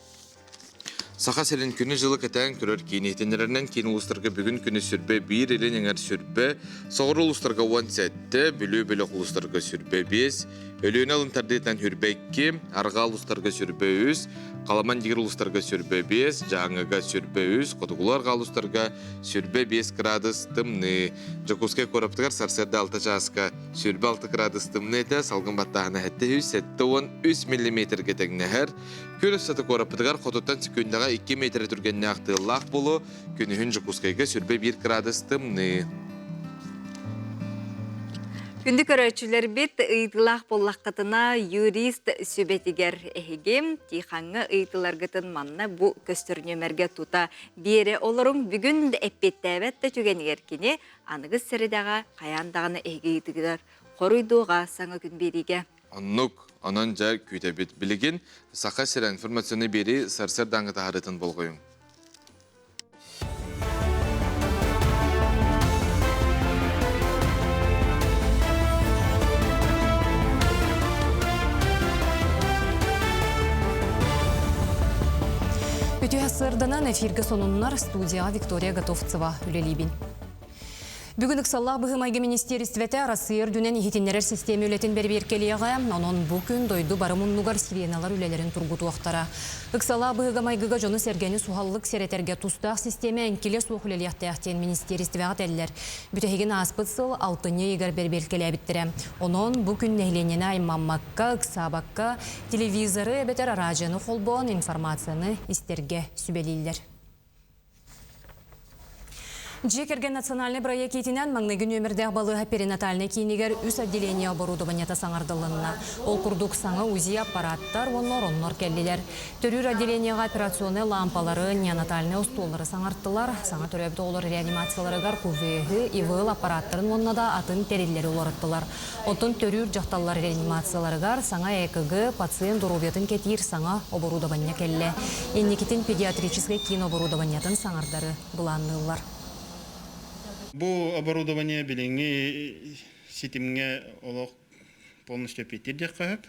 Саха сирин күнү-дьылы кэтээн көрөр киин иһитиннэрэринэн киин улуустарга бүгүн күнү сүрбэ биир илин эҥэр сүрбэ, соҕуруу улуустарга 17, Бүлүү бөлөх улуустарга сүрбэ 5, Өлүөнэ алын тардыытынан сүрбэ 2, арҕаа улуустарга сүрбэ 3, Халаман дигир улуустарга сүрбэ 5, Дьааҥыга сүрбэ 3, хотугулуу арҕаа улуустарга сүрбэ 5 градус тымныы. Дьокуускай куораппытыгар сарсыарда 6 чааска 26 градус тымныы этэ, салгын баттааһына 773 миллиметргэ тэҥнэһэр. Күн устата куораппытыгар хотуттан секундаҕа 2 метр түргэннээх тыаллаах буолуо, күнүһүн Дьокуускайга 21 градус тымныы. Күндү көрөөччүлэрбит, ыйытыылаах буоллаххытына, юрист сүбэтигэр эһиги Тихаҥҥа ыйытыыларгытын манна бу көстөр нүөмэргэ тута биэрэ олоруҥ. Бүгүн эппиэттээбэт да түгэнигэр кини аныгыс сэрэдэҕэ хайаан даҕаны эһиги ыйытыгыгар хоруйдуоҕа саҥа күн биэриигэ. Оннук, онон дьэ күүтэбит. Билигин Саха сирэ информационнай биэрии сарсыардааҥҥы таһаарыытын болҕойуҥ. Үтүө сырданан эфиргэ сонуннар студияҕа Виктория Готовцева үлэлиибин. Бүгүн ыксаллаах быһыы-майгы министиэристибэтэ Арассыыйа үрдүнэн иһитиннэрэр систиэмэ үлэтин бэрэбиэркэлиэҕэ. Онон бу күн дойду бары муннугар сиреналар үлэлэрин тургутуохтара. Ыксалаах быһыыга-майгыга дьону-сэргэни суһаллык сэрэтэргэ тустаах систиэмэ эҥкилэ суох үлэлиэхтээх диэн министиэристибэҕэ этэллэр. Бүтэһигин ааспыт сыл алтынньы ыйыгар бэрэбиэркэлээбиттэрэ. Онон бу күн нэһилиэнньэни аймаммакка, ыксаабакка, телевизоры эбэтэр араадьыйаны холбоон информацияны истэргэ сүбэлииллэр. Дьиэ кэргэн национальнай бырайыак иитинэн маҥнайгы нүөмэрдээх балыыһа перинатальнай киинигэр үс отделение оборудованиета саҥардылынна. Ол курдук саҥа УЗИ аппараттар уонна ороннор кэллилэр. Төрүүр отделениеҕа операционнай лаампалары, неонатальнай остуоллары саҥартылар. Саҥа төрөөбүт оҕолор реанимацияларыгар КУВХ, ИВЛ аппараттарын уонна да атын тэриллэри уларыттылар. Оттон төрүүр дьахталлар реанимацияларыгар саҥа ЭКГ, пациент доруобуйатын кэтиир саҥа оборудование кэллэ. Инникитин педиатрическай киин оборудованиетын саҥардары былаанныыллар. Бу оборудование билиҥҥи ситимҥэ олох полностью эппиэттиир диэххэ сөп.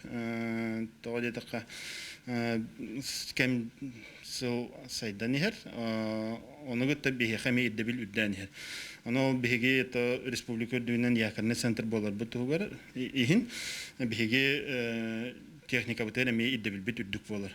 Тоҕо диэтэххэ, кэм сыл сайдан иһэр. Ону кытта биһиэхэ эмиэ ирдэбил үрдээн иһэр. Ону ол биһиги это республика үрдүнэн якорный центр буоларбыт туһугар иһин биһиги техникабытыгар эмиэ ирдэбилбит үрдүк буолар.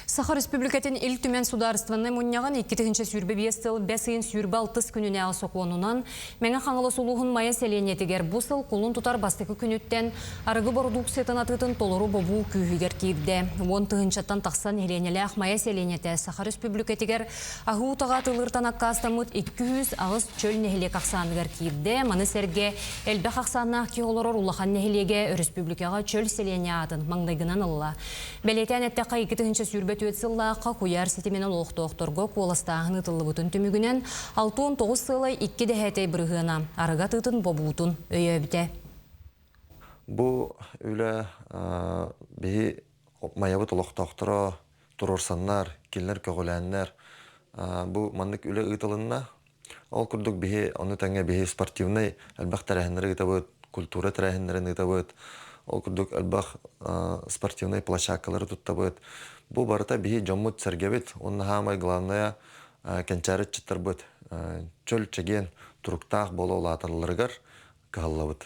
Саха Республикатын Ил Түмэн Судаарыстыбаннай Мунньаҕын 2025 сыл бэс ыйын 26 күнүнээҕи сокуонунан Мэҥэ Хаҥалас улууһун Майа сэлиэнньэтигэр бу сыл кулун тутар бастакы күнүттэн арыгы бородууксуйатын атыытын толору бобуу күүһүгэр киирдэ. Уон тыһыынчаттан тахса нэһилиэнньэлээх Майа сэлиэнньэтэ Саха Республикатыгар аһыы утаҕы атыылыыртан аккаастаммыт 208 чөл нэһилиэк ахсааныгар киирдэ. Маны сэргэ элбэх ахсааннаах киһи олорор улахан нэһилиэгэ өрөспүүбүлүкэҕэ чөл сэлиэнньэ аатын маҥнайгынан ылла. Бэлиэтээн эттэххэ, 2024 сыллаахха куйаар ситиминэн олохтоохторго куоластааһын ыытыллыбытын түмүгүнэн 69 сыалай 2 дэһээтэй бырыһыана арыгы атыытын бобуутун өйөөбүтэ. Бу үлэ биһи Майабыт олохтоохторо туруорсаннар, кинилэр көҕүлээннэр бу маннык үлэ ыытылынна. Ол курдук биһи ону тэҥэ биһи спортивнай элбэх тэрээһиннэри ыытабыт, культура тэрээһиннэрин ыытабыт, ол курдук элбэх спортивнай площадкалары туттабыт. Бу барыта биһи дьоммут-сэргэбит уонна саамай главное. кэнчээри ыччаттарбыт чөл чэгиэн туруктаах буола улааталларыгар кыһаллабыт.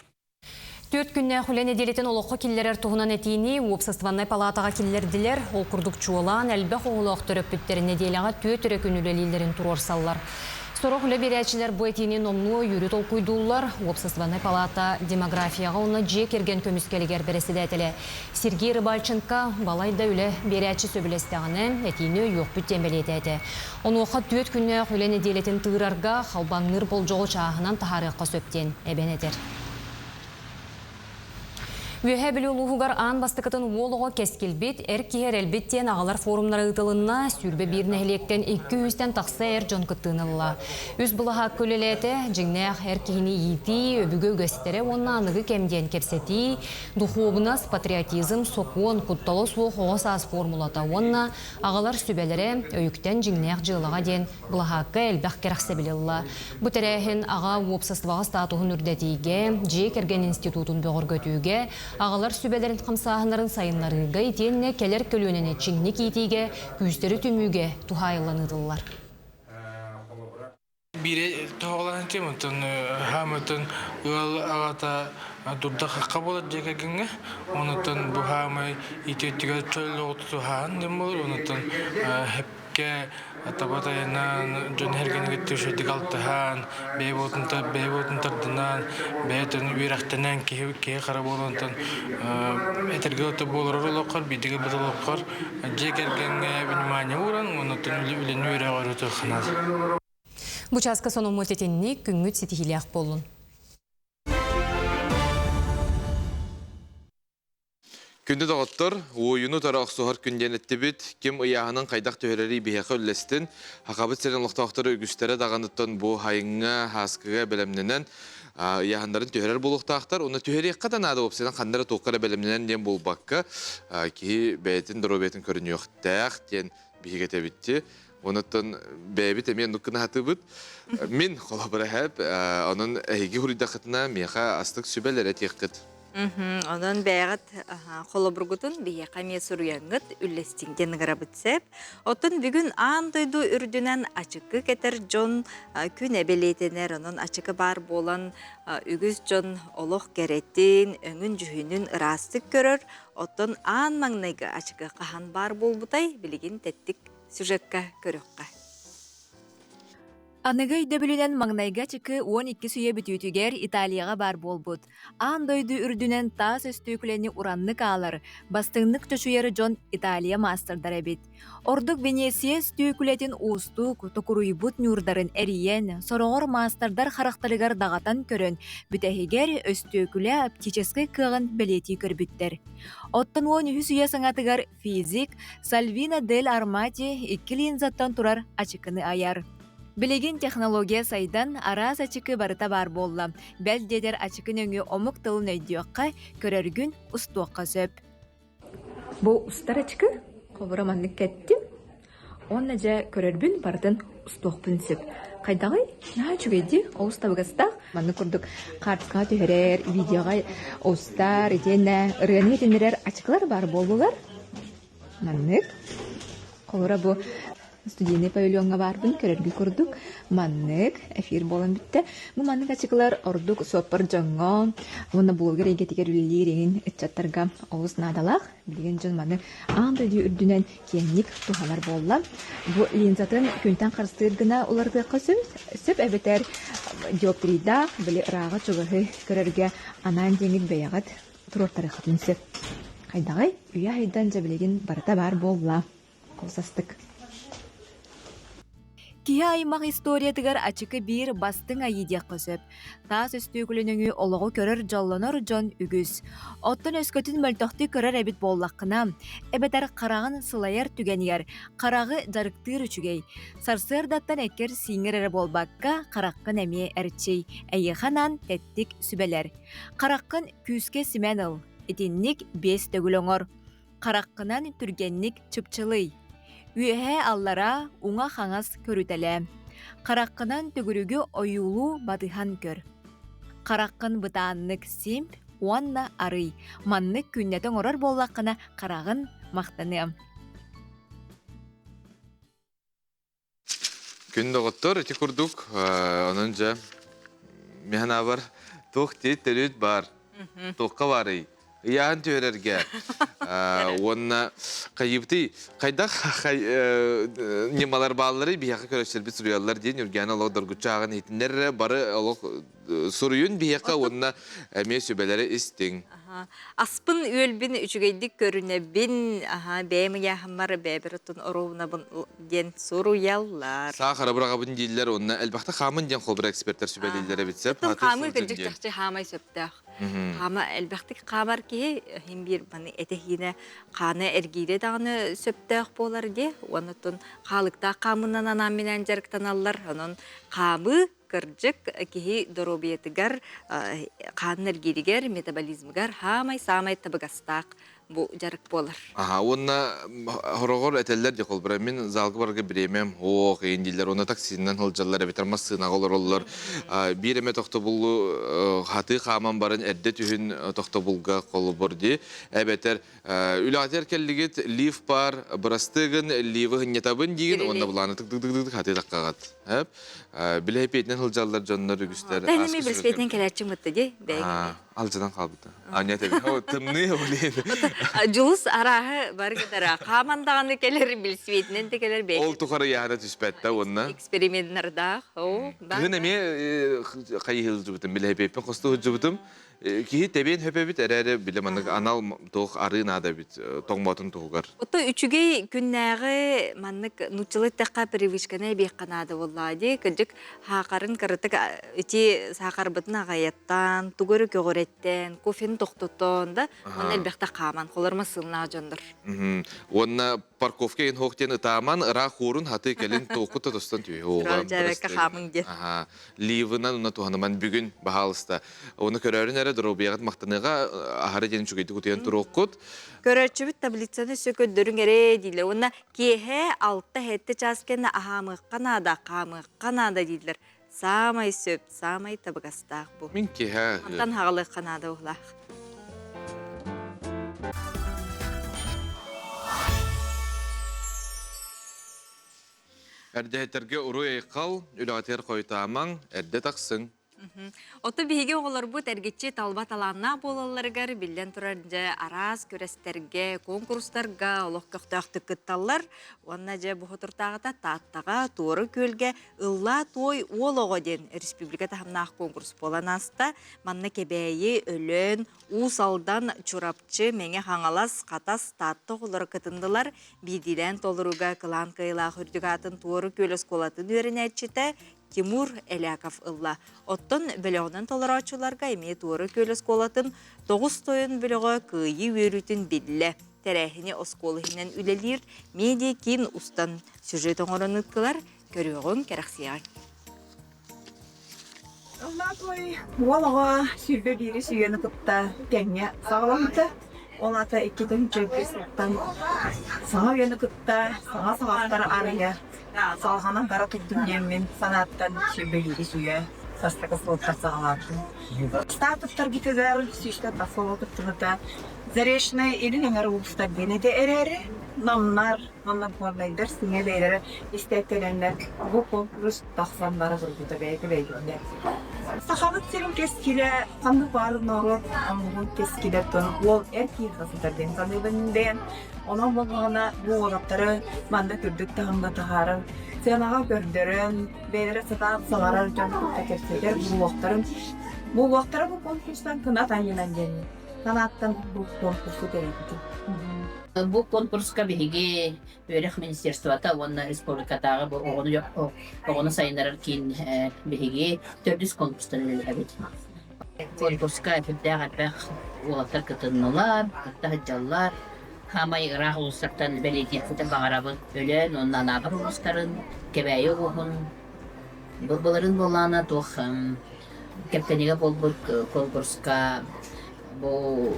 Түөрт күннээх үлэ нэдиэлэтин олоххо киллэрэр туһунан этиини уопсастыбаннай палаатаҕа киллэрдилэр. Ол курдук чуолаан элбэх оҕолоох төрөппүттэр нэдиэлэҕэ түөрт эрэ күн үлэлииллэрин туруорсаллар. Сорох үлэ биэрээччилэр бу этиини номнуо өйүүрү толкуйдууллар. Уопсастыбаннай палаата демографияҕа уонна дьиэ кэргэн көмүскэлигэр бэрэссэдээтэлэ Сергей Рыбальченко балай да үлэ биэрээччи сөбүлэстэҕинэ, этиини өйүөхпүт диэн бэлиэтээтэ. Онуоха түөрт күннээх үлэ нэдиэлэтин тыырарга халбаҥныыр болдьоҕу чааһынан таһаарыахха сөп диэн эбэн этэр. Үөһээ Бүлүү улууһугар аан бастакытын уол оҕо кэскилбит, эр киһи эрэлбит диэн аҕалар форумнара ыытылынна. 21 нэһилиэктэн 200-тэн тахса эр дьон кыттыыны ылла. Үс былаһаакка үлэлээтэ, дьиҥнээх эр киһини иитии, өбүгэ үгэстэрэ уонна аныгы кэм диэн кэпсэтии, духуобунас, патриотизм, сокуон, куттала суох оҕо саас формулата уонна Аҕалар сүбэлэрэ өйүктэн дьиҥнээх дьыалаҕа диэн былаһаакка элбэх кэрэхсэбили ылла. Бу тэрээһин аҕа уопсастыбаҕа статуһун үрдэтиигэ, дьиэ кэргэн институтун бөҕөргөтүүгэ, аҕалар сүбэлэрин хамсааһыннарын сайыннарыыга итиэннэ кэлэр көлүөнэни чиҥник иитиигэ күүстэри түмүүгэ туһаайыллан ыытыллар. Биири тоһоҕолоон этим, онтон хаамытын ыал аҕата дурда-хахха буолар дьиэ кэргэҥҥэ. Онуттан бу хаамай ити өттүгэр чөл оҕо тутуһааһын диэн буолар. Онуттан хэпкэ таба тайанан, дьон эргэнигэр үчүгэйдик алтыһан, бэйэ буолтун бэйэ буолтун тардынан, бэйэтин үөрэхтэнэн киһи киһи хара буолан этэргэ буолар олоххор, биирдигэ быт олоххор дьиэ кэргэҥҥэ внимание ууран, онуттан үлэни үөрэҕи өрө ханаас. Бу чааска сонуммут итинник күҥҥүт ситиһиилээх буоллун. Күндү доҕоттор, уойуну тара охсуһар күн диэн эттибит. Ким ыйааһынын хайдах түһэрэрий биһиэхэ үллэстин. Хахабыт сирин олохтоохторо үгүстэрэ даҕаныттан бу хайыҥҥа, һааскыга бэлэмнэнэн ыйааһыннарын түһэрэр буолуохтаахтар. Уонна түһэриэххэ да наада уопсайынан ханна эрэ туохха эрэ бэлэмнэнэн диэн буолбакка, киһи бэйэтин доруобуйатын көрүнүөхтээх диэн биһиги этэбитти. Онуттан бэйэбит эмиэ оннук гына сатыыбыт. Мин холобура эһэп, онон эһиги хуруйдаххытына миэхэ астык сүбэлэр этиэххит. Онон бэйэҕит холобургутун биһиэхэ эмиэ суруйаҥҥыт үллэстиҥ диэн ыҥырабыт сөп. Оттон бүгүн аан дойду үрдүнэн ачыкы кэтэр дьон күн эбэлиэтэнэр. Онон ачыкы баар буолан үгүс дьон олох кэрэтин, өҥүн-дьүһүнүн ыраастык көрөр. Оттон аан маҥнайгы ачыкы хаһан баар буолбутай билигин тэттик сюжекка көрүөххэ. Аныгы өйдөбүлүнэн маҥнайгы ачыкы 12 үйэ бүтүүтүгэр Италияҕа баар буолбут. Аан дойду үрдүнэн таас өстүөкүлэни ураннык аалар, бастыҥнык чочуйар дьон Италия маастардара эбит. Ордук Венеция өстүөкүлэтин уустук, токуруйбут ньуурдарын эрийэн, сороҕор маастардар харахтарыгар даҕатан көрөн, бүтэһигэр өстүөкүлэ оптическай кыаҕын бэлиэтии көрбүттэр. Оттон 13 үйэ саҥатыгар Физик Сальвина дель Армати икки линзаттан турар ачыкыны айар. Билигин технология сайдан, араас ачыкы барыта баар буолла. Бэл диэтэр ачыкы нөҥүө омук тылын өйдүөххэ, көрөргүн устуохха сөп. Бу устар ачыкы, холобура маннык кэттим. Уонна дьэ көрөрбүн барытын устуохпун сөп. Хайдаҕый? Наһаа үчүгэй дии, олус табыгастаах. Маннык курдук хаартыскаҕа түһэрэр, видеоҕа устар, итиэннэ ырыаны иһитиннэрэр ачыкылар баар буоллулар. Маннык. Холобура бу студийный павильоҥҥа баарбын көрөргө курдук маннык эфир буолан бүттэ. Бу маннык ачыкылар ордук суоппар дьоҥҥо уонна блогер эйгэтигэр үлэлиир эҥин ыччаттарга олус наадалаах. Билигин дьон маны аан дойду үрдүнэн киэҥник туһанар буолла. Бу линзатын күнтэн харыстыыр гына уларытыахха сөп, сөп эбэтэр диоптрийдаах, били ырааҕы-чугаһы көрөргө анаан диэҥит бэйэҕит туруортарыаххытын сөп. Хайдаҕый? Үйэ айдан дьэ билигин барыта баар буолла. Олус астык. Киһи аймах историятыгар ачыкы биир бастыҥ айыы диэххэ сөп. Таас өстүөкүлэ нөҥүө олоҕу көрөр дьоллонор дьон үгүс. Оттон өскөтүн мөлтөхтүк көрөр эбит буоллаххына, эбэтэр хараҕын сылайар түгэнигэр хараҕы дьарыктыыр үчүгэй. Сарсыардаттан эккэр-сииҥҥэр эрэ буолбакка, хараххын эмиэ эрчий, эйиэхэ анаан тэттик сүбэлэр. Хараххын күүскэ симэн ыл, итинник биэс төгүл оҥор. Хараххынан түргэнник чыпчылый. Үөһээ-аллараа, уҥа-хаҥас көрүтэлээ. Хараххынан төгүрүгү ойуулуу батыһан көр. Хараххын бытааннык симп уонна арый. Маннык күннэтэ оҥорор буоллаххына хараҕын махтаныам. Күн доҕоттор, ити курдук, онон дьэ, мин бар туох дии төрүт бар, туохха барый? Ыйаан түһэрэргэ уонна хайыбытый хайдах ньымалар баалларый биһиэхэ көрөсөрбүт суруйаллар диэн Үргээн олох доргуччу ааҕан иһитиннэр бары олох суруйун биһиэхэ уонна эмиэ сүбэлэри истиҥ. Аспын үөлбүн үчүгэйдик көрүнэбин, аха бэйэм ыйааһыммар бэйэбэр оттон оруобунабын диэн суруйаллар. Саахара быраҕабын дииллэр уонна элбэхтэ хаамын диэн холобура экспертэр сүбэлииллэр эбит сөп. Хаамыы кырдьык чахчы хаамай сөптөөх. Хаама элбэхтик хаамар киһи иһин биир маны этэһиинэ хаана эргиирэ даҕаны сөптөөх буолар дии. Уонна оттон хаалыктаах хаамынан анаан-минээн дьарыктаналлар. Онон хаамыы кырдьык киһи доруобуйатыгар, хаанын эргииригэр, метаболизмыгар хаамай-саамай табыгастаах бу дьарык буолар. Аха, уонна хороҕор этэллэр дии холбура мин залга барарга бириэмэм суох иин дииллэр уонна таксинан сылдьаллар эбэтэр массыынаҕа олороллор биир эмэ тохтобулу хатыы хааман баран эрдэ түһүн тохтобулга холобур дии эбэтэр Үлэҕитигэр кэллигит, лифт баар, бырастыгын, ливы хынньатабын диигин уонна былааны тык-тык-тык хатыы таххаҕыт. Билэһипиэтинэн сылдьаллар дьоннор үгүстэр. Тэними билсипиэтинэн кэлээччиҥ бытта дии, бэйэҥ. Алдьанан хаалбыта. Аня тэбин. Тымныы олин. Дьулус арааһы бары гытара. Хааман даҕаны кэлэр, билсипиэтинэн да кэлэр бэйэ. Ол тухары яһана түспэттэ уонна. Эксперименнардаах. Кыһын эмиэ хайыһылдьыбытым, билэһипиэппин хостуу сылдьыбытым. Киһи тэбиэн хөп эбит эрээри бile маннык анал туох арыы наада эбит тоҥмотун туһугар. Ото үчүгэй күннээҕи маннык нууччалыы эттэххэ привычканы эбиэххэ наада буоллаҕа дии. Кырдьык саахарын кыратык ити саахарбытын аҕайаттан, тугу эрэ көҕүрэттэн, кофены тохтотон да уонна элбэхтэ хааман холормо сыылнаах дьоннор. Уонна парковка иһин хоох диэн ытааман ыраах уурун хаты кэлин туохку да тостон түһүө. Дьээбэккэ хаамыҥ диэн. Ливынан уна туһаныман бүгүн баһаалыста. Оны көрөрүн эрэ доруобуйаҕыт махтаныаҕа аһары диэн үчүгэйдик утуйан туруоххут. Көрөөччүбүт таблицаны өссө көрдөрүҥ эрэ дииллэр. Уонна киэһэ 6-7 чаас кэннэ аһаамыахха наада, хаамыахха наада дииллэр. Саамай сөп, саамай табыгастаах бу. Мин киэһэ Мантан хаҕалыахха наада уһулаах. Эрдэһиттэргэ уруй-айхал, үлэҕитигэр хойутаамаҥ, эрдэ тахсыҥ. Ото биһиги оҕолорбут эргиччи талба талааннаах буолалларыгар биллэн турар дьэ араас күрэстэргэ, куонкурустарга олох көхтөөхтүк кытталлар. Уонна дьэ бу хотуртааҕыта Тааттаҕа, Туора Күөлгэ Ыллаа туой уол оҕо диэн республика таһымнаах конкурс буолан ааста. Манна Кэбээйи, Өлөөн, Уус Алдан, Чурапчы, Мэҥэ Хаҥалас, Хатас, Таатта оҕолоро кытыннылар. Биирдиилээн толорууга кылаан кыайыылаах үрдүк аатын Туора Күөл оскуолатын үөрэнээччитэ Тимур Эляков ылла. Оттон бөлөҕүнэн толорооччуларга эмиэ Туора Күөл оскуолатын Тоҕус тойон бөлөҕө кыайыы үөрүүтүн биллэ. Тэрээһини оскуола иһинэн үлэлиир медиа киин устан сюжет оҥорон ыыттылар. Көрүөҕүҥ, кэрэхсиэҕиҥ. Ыллаатуой уол оҕо 21 сүйэни кытта тэҥҥэ саҕаламмыта. Ол аата иккитин чөлгүттэн саҥа үйэни кытта саҥа саҕахтары арыйа салҕанан бара турдум диэммин санааттан 21 үйэ бастакы сылтан саҕалаабытым. Стартаптарбытыгар сүүстэн тахса оҕо кыттыбыта. Заречнай илин эҥэр улуустар диэн этэ эрээри, намнар Манна горнайдар сыҥа бэйэлэрэ истээттэнэннэр бу конкурс тахсан бара турбута бэйэтэ бэйэтинэ. Сахабыт сирин кэскилэ ханнык баар норуот омугун кэскилэ тон уол эр киһиэхэ сытар диэн саныыбын бэйэм. Онон буоллаҕына бу уолаттары манна үрдүк таһымҥа таһааран, сыанаҕа көрдөрөн, бэйэлэрэ сатаан саҥарар дьон кытта кэпсэтэр буолуохтарын буолуохтара бу конкурстан кынат анньынан диэн санааттан бу конкурсу тэрийбитим. Бу конкурска биһиги үөрэх министерствота уонна республикатааҕы бу оҕону оҕону сайыннарар киин биһиги төрдүс конкурстан үлэлэһэбит. Конкурска сүрдээх элбэх уолаттар кытыннылар, кытта сылдьаллар. Хаамай ыраах улуустартан бэлиэтиэхпитин баҕарабыт. Өлөөн уонна Анаабыр улуустарын, Кэбээйи улууһун былырыын буоллаҕына туох Кэптэнигэ буолбут конкурска Бу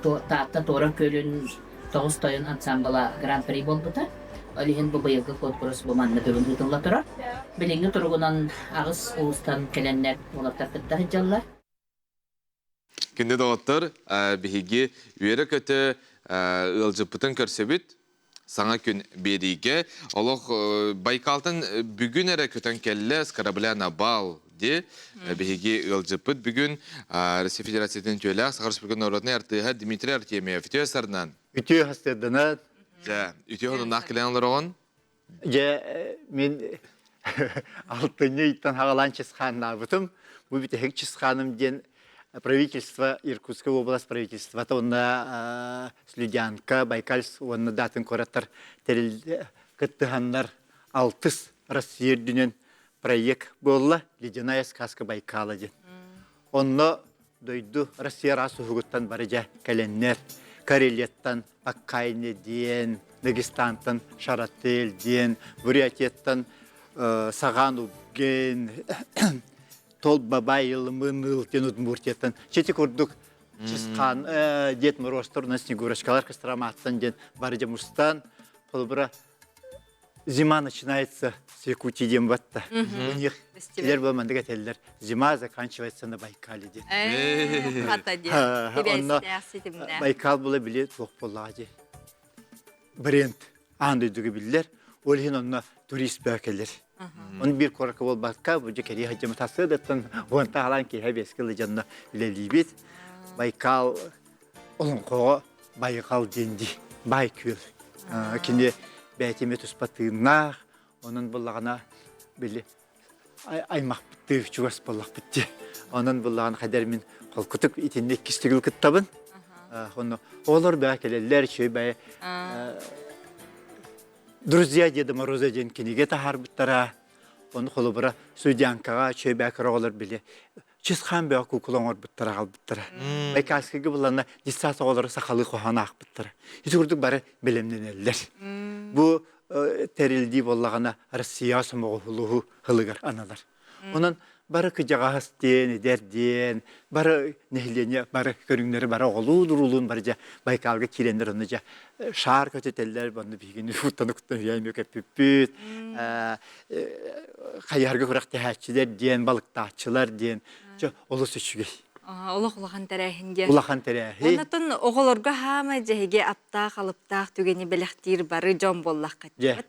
Таатта Туора Күөлүн Тоҕус Тойон ансаамбыла Гран-при буолбута. Ол иһин бу быйылгы куонкурус бу манна бүгүн ыытылла турар. Билиҥҥи туругунан аҕыс улуустан кэлэннэр уолаттар кытта сылдьаллар. Күндү доҕоттор, биһиги үөрэ-көтө ыалдьыппытын көрсөбүт. Саҥа күн биэриигэ олох Байкалтан бүгүн эрэ көтөн кэллэ с корабля на бал ди биһиги ыалдьыппыт бүгүн Россия Федерациятын үтүөлээх Саха Республикатын норуотунай артыыһа Дмитрий Артемьев. Үтүө сарынан. Үтүө хастырдана. Дьэ, үтүө хонуннаах кэлэн олороҕун. Дьэ, мин алтынньы ыйтан хаҕалаан чысхааннаабытым. Бу бүтэһик чысхааным диэн правительство, Иркутская область правительствота уонна Слюдянка, Байкальск уонна датын куораттар тэрил кыттыһаннар алтыс Россия үрдүнэн проект буолла «Ледяная сказка Байкала» диэн. Онно дойду Россия араас уһугуттан бары дьэ кэлэннэр Карелияттан Паккайне диэн, Дагестантан Шаратель диэн, Бурятияттан Сагаан Убген, Тол Бабай Ылмыныл диэн Удмуртияттан чити курдук Чысхаан Дед Морозтор уонна Снегурочкалар Костроматтан диэн бары дьэ мустан холобура Зима начинается с Якутии диэн батта. У них килер был мандык этэллэр. Зима заканчивается на Байкале диэн. Хата диэн. Онно Байкал була били туох буоллаҕа дии. Бренд аан дойдуга биллэр. Ол иһин онно турист бөҕө кэлэр. Оны биир куоракка буолбакка, бу дьэ кэрии сылдьаммыт сарсыардаттан уонта халаан киэһэ биэскэ ылы дьонно үлэлиибит. Байкал олоҥхоҕо Байҕал диэн дии, баай күөл. Кини бэйэтимэ туспа тыыннаах, онон буллаҕына били аймахпыттыы чугас буоллахпыт дии. Онон буллаҕына хайдар мин холкутук итинник иккис төгүл кыттабын. Онно оҕолор бэйэ кэлэллэр, үчүгэй бэйэ Друзья Деда Мороза диэн кинигэ таһаарбыттара. Ону холобура Судянкаҕа үчүгэй бэйэ оҕолор били Чысхаан бөҕө куукула оҥорбуттара аҕалбыттара. Байкальскайга буланна детсад оҕолоро сахалыы хоһоон аахпыттара. Ити курдук бары бэлэмнэнэллэр. Бу тэрилдии буоллаҕына Россияҕа сомоҕолоһуу сылыгар аналар. Онон бары кыдьаҕас диэн, эдэр диэн, бары нэһилиэнньэ бары көрүҥнэри бары оҕолуун-уруулуун бары дьэ Байкалга киирэннэр онно дьэ шаар көтүтэллэр, онно биһигини уттан уктан үйэм көппүппүт. Хайыһарга күрэхтэһээччилэр диэн, балыктааччылар диэн, дьэ олус үчүгэй. Олох улахан тэрээһин диэн. Улахан тэрээһин. Оннотон оҕолорго хаама дьэһиги аптаах алыптаах түгэни бэлэхтиир бары дьон буоллахха Дьэ,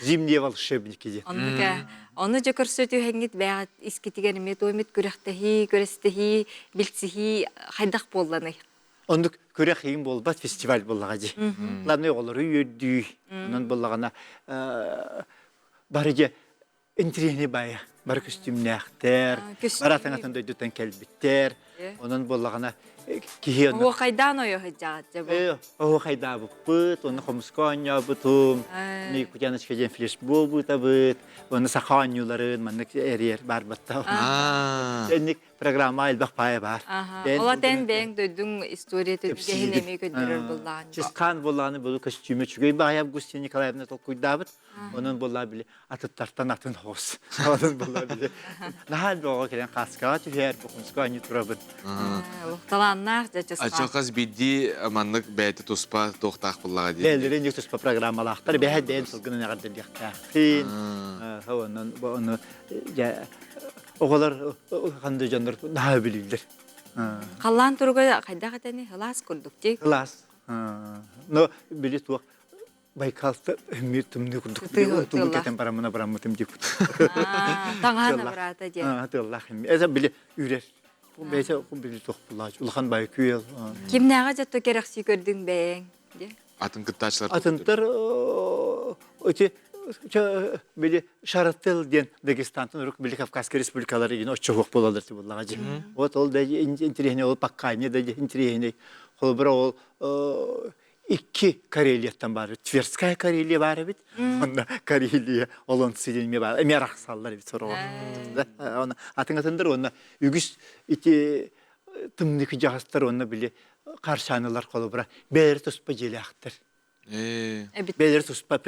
зимние волшебники диэн. Оннука ону дьэ көрсө түһэҥҥит бэйэҕит искитигэр эмиэ туомит күрэхтэһии, күрэстэһии, билсиһии хайдах буолланый? Оннук күрэх иин буолбат фестиваль буоллаҕа дии. Главное оҕолору үөрдүү. Онон буоллаҕына бары дьэ интириэһинэй баайа бары көстүүмнээхтэр, бары атаҥатын дойдуттан кэлбиттэр. Онон буоллаҕына киһи онно Оһуохайдаан ойо сылдьаҕыт дьэ бу. Оһуохайдаабыппыт, уонна хомуска оонньообутум, Якутяночка диэн флешбол быытабыт, уонна саха оонньууларын маннык эрийэр баар батта. Энник программа элбэх паайа баар. Ол атен бэйэҥ дойдуҥ историята үгэһин эмиэ көрдөрөр буоллаҕын. Чысхаан буоллаҕына бу көстүүмэ үчүгэй баайа Августина Николаевна толкуйдаабыт. Онон буоллаа били атыттартан атын хоҕус. Онон буоллаа били наһаа элбэх кэлэн кааскаҕа түһэр, бухумска анньы турабын. Талааннаах дьэ чысхаан. Ачча хас биирдии маннык бэйэтэ туспа туохтаах буоллаҕа дии. Бэйэлэрин ник туспа программалаахтар, бэйэ бэйэн сылгынан эҕэрдэлиэхтээххин. Онон ону дьэ оҕолор ханды дьоннор наһаа билииллэр. Халлаан туруга хайдах этэни ылаас курдук дии. Ылаас. Но били туох Байкалта өммүр тымныы курдук туму кетен барамына бараммытым дикут. Таҥаһан абыраата диэн. Тыаллаах эмми. Это били үрэр. Бэйте били туох буллаач. Улахан бай күөл. Кимнээҕи дьотто кэрэхсии көрдүҥ бэйэҥ диэн. Атын кыттааччылар. Атынтар эти били Шараттыл диэн Дагестантан урук били Кавказскай республикалар деген оччоһуох буолалар ти буллаҕа дьи. Вот ол да интересный ол паккайне да интересный. Холобура ол икки Карелияттан баар Тверская Карелия баар эбит. Онно Карелия олон сиденме баар. Эмиэ арахсаллар эбит сороҕор. Оны атын-атындар онно үгүс ити тымныы кыдьаҕастар онно били харшаанылар холобура бэйэлэрэ туспа дьиэлээхтэр. Бэйэлэрэ туспа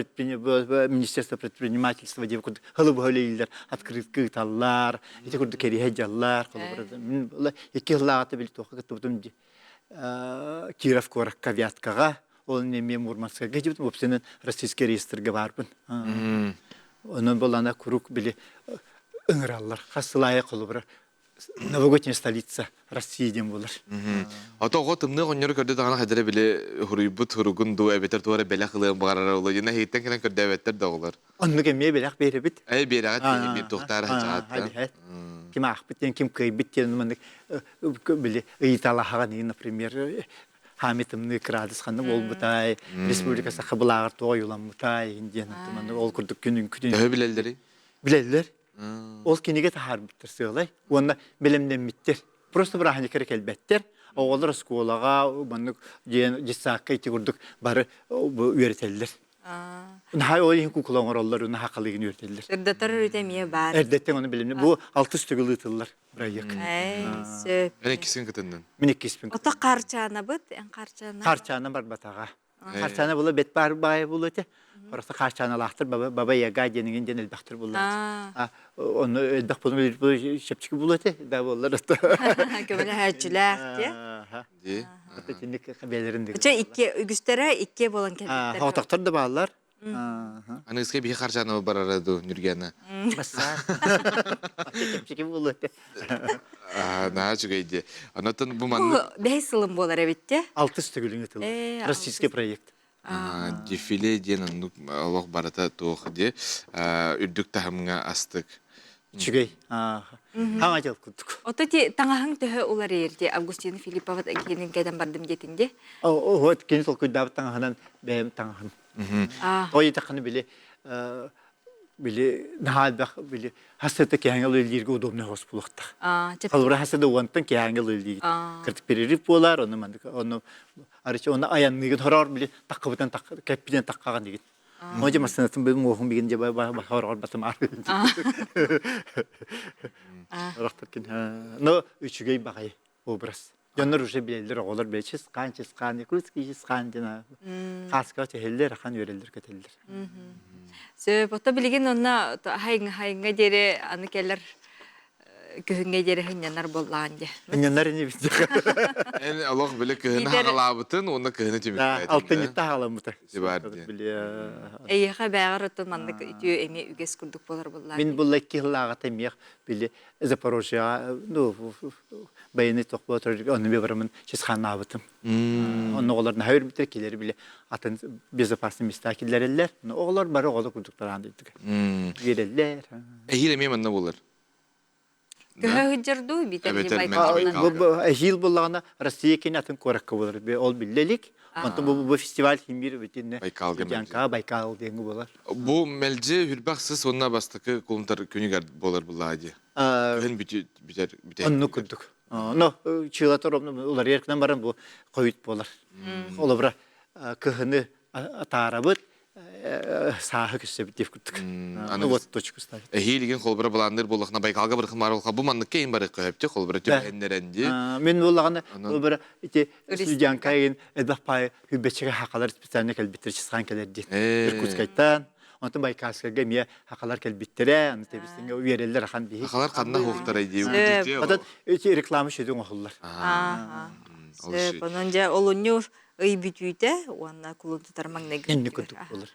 министерство предпринимательства диэн курдук хылы үлэлииллэр, открытка ыыталлар, ити курдук кэриһэ дьаллар холобура мин икки сыллааҕыта били туохха кыттыбытым дии Киров куоракка Вяткаҕа ол эмиэ Мурманскайга дьибитим вообще российский реестрга баарбын. Онон булана куруук били ыҥыраллар. Хас сыл аайы холобура. Новогодняя столица России диэн буолар. Ото оҕо тымныы оҕонньору көрдө даҕаны хайдара били хуруйбут хуругун дуу эбэтэр туора бэлэх ылыан баҕарара буолуо дьиҥэ иһиттэн кэлэн көрдөөбөттөр да оҕолор. Оннук эмиэ бэлэх биэрэбит. Ээ биэрэҕит киһи биир туохтаары хачаҕаттан. Ким аахпыт диэн, ким кыайбыт диэн маннык били ыйыталаһаҕын, например, хаами тымныы кыраадыс ханна буолбутай, республика саха былааҕар туох ойууламмытай диэн маннык ол курдук күнүн күнүн. Төһө билэллэрий? Билэллэр. Ол кинигэ таһаарбыттар сыалай уонна бэлэмнэммиттэр. Просто бырааһынньык эрэ кэлбэттэр. Оҕолор оскуолаҕа маннык диэн детсадка ити курдук бары үөрэтэллэр. Наһаа ол иһин куукула оҥороллор, наһаа халыгын үөрэтэллэр. Ырдатар өрүтэ эмиэ баар. Эрдэттэн ону билимнэ. Бу алтыс төгүл ыытыллар бырайыак. Сөп. Эн иккисин кытыннын. Мин иккиспин. Ото Харчаанабыт, эн Харчаана. Харчаана барбатаҕа. Харчаана була бэт баар баайа буолуо этэ. Просто харчааналаахтар баба баба яга диэнигин диэн элбэхтэр буллааччы. Онно элбэх буолун чэпчэки буолуо этэ. Да буоллар это. Көмөлөһөөччүлээх дии. Дии. Это тинник бээлерин Чэ икки үгүстэрэ икки буолан кэлбиттэр. Хоотохтор да бааллар. Аныгыска биһи харчаана барара дуу Нүргена. Бассаа. Чэпчэки буолуо этэ. Наһаа үчүгэй дии. Онотон бу маннык Бэһис сылым буолар эбит те. Алтыс төгүлүн ытыллар. Российский проект. Дефиле диэн оннук олох барыта туох дии. Үрдүк таһымҥа астык. Үчүгэй. Хаҥа дьыл курдук. Ото ти таҥаһыҥ төһө уларыйыр ди Августина Филиппова киинин кэтэн бардым диэтин ди. О, кини толкуйдаабыт таҥаһынан бэйэм таҥаһым. Той итахханы били били наһаа элбэх били хасыта киһиҥэ үлэлииргэ удобный хос буолуохтаах. Холобура хасыта уонтан киһиҥэ үлэлиир. Кырдык перерыв буолар, ону маннык ону арычы оны аянныгын хороор били таккыбытан кэппинен таккаҕан дигит. Може массыынатын бу муохун бигин дьэ хороор батым Орохтор Но үчүгэй баҕайы образ. Дьоннор уже билэллэр, оҕолор бile чысхаан, чысхаан, якутский чысхаан диэн хааска түһэллэр, ахан үөрэллэр, көтөллөр. Сөп, ото билигин онно хайҥа хайҥа диэри аны кэлэр күһүҥҥэ диэри хынньанар буоллаҕын дии. Хынньанар ини бит. Эн олох били кыһыны хаҕалаабытын уонна кыһыны түмүктээбитин. Алтынньытта хаҕаламмыта. Эйиэхэ бээҕэр оттон маннык үтүө эмиэ үгэс курдук буолар буоллаҕа. Мин булла икки сыллааҕыта эмиэ били Запорожьеҕа ну байыаннай тох буола онно барамын чысхааннаабытым. Онно оҕолор наһаа үрбүттэр килери били атын безопасный места киллэрэллэр. Но оҕолор бары оҕолор курдуктар аан Биэрэллэр. Эһиил эмиэ манна буолар. Көһө сылдьар дуу битэр Эһиил буоллаҕына Россия кини атын куоракка буолар. Ол биллэ илик. Онтон бу фестиваль химир бүтүннэ Байкалга Байкал диэҥҥэ буолар. Бу мэлдьи хүрбэх сыс уонна бастакы кулунтар күнүгэр буолар буллаа дии. Күһүн бүтэр бүтэр. Оннук курдук. Но чыылатар уларыйар гынан баран бу хойут буолар. Олобура кыһыны атаарабыт, сааһы көссөбүт диэх курдук. Аны вот точку ставить. Эһиилигин холбура былаанныыр буоллахна Байкалга барыхын баар бу манныкка иһин барыахха сөптө холбура түбэһиннэрэн дии. Мин буоллаҕына холбура ити Студянка иһин элбэх паайы хүббэччигэ хакалар специально кэлбиттэр чысхаан кэлэр диэн. Иркутскайтан, онтон Байкальскайга эмиэ хакалар кэлбиттэрэ, аны тэбистиҥҥэ үөрэллэр ахан биһи. Хакалар ханна хуохтарай дии. Отон ити реклама шөдү оҥоһуллар. Сөп, онон дьэ олунньу ый бүтүүтэ уонна кулун тутар маҥнайгы Инник курдук буолар.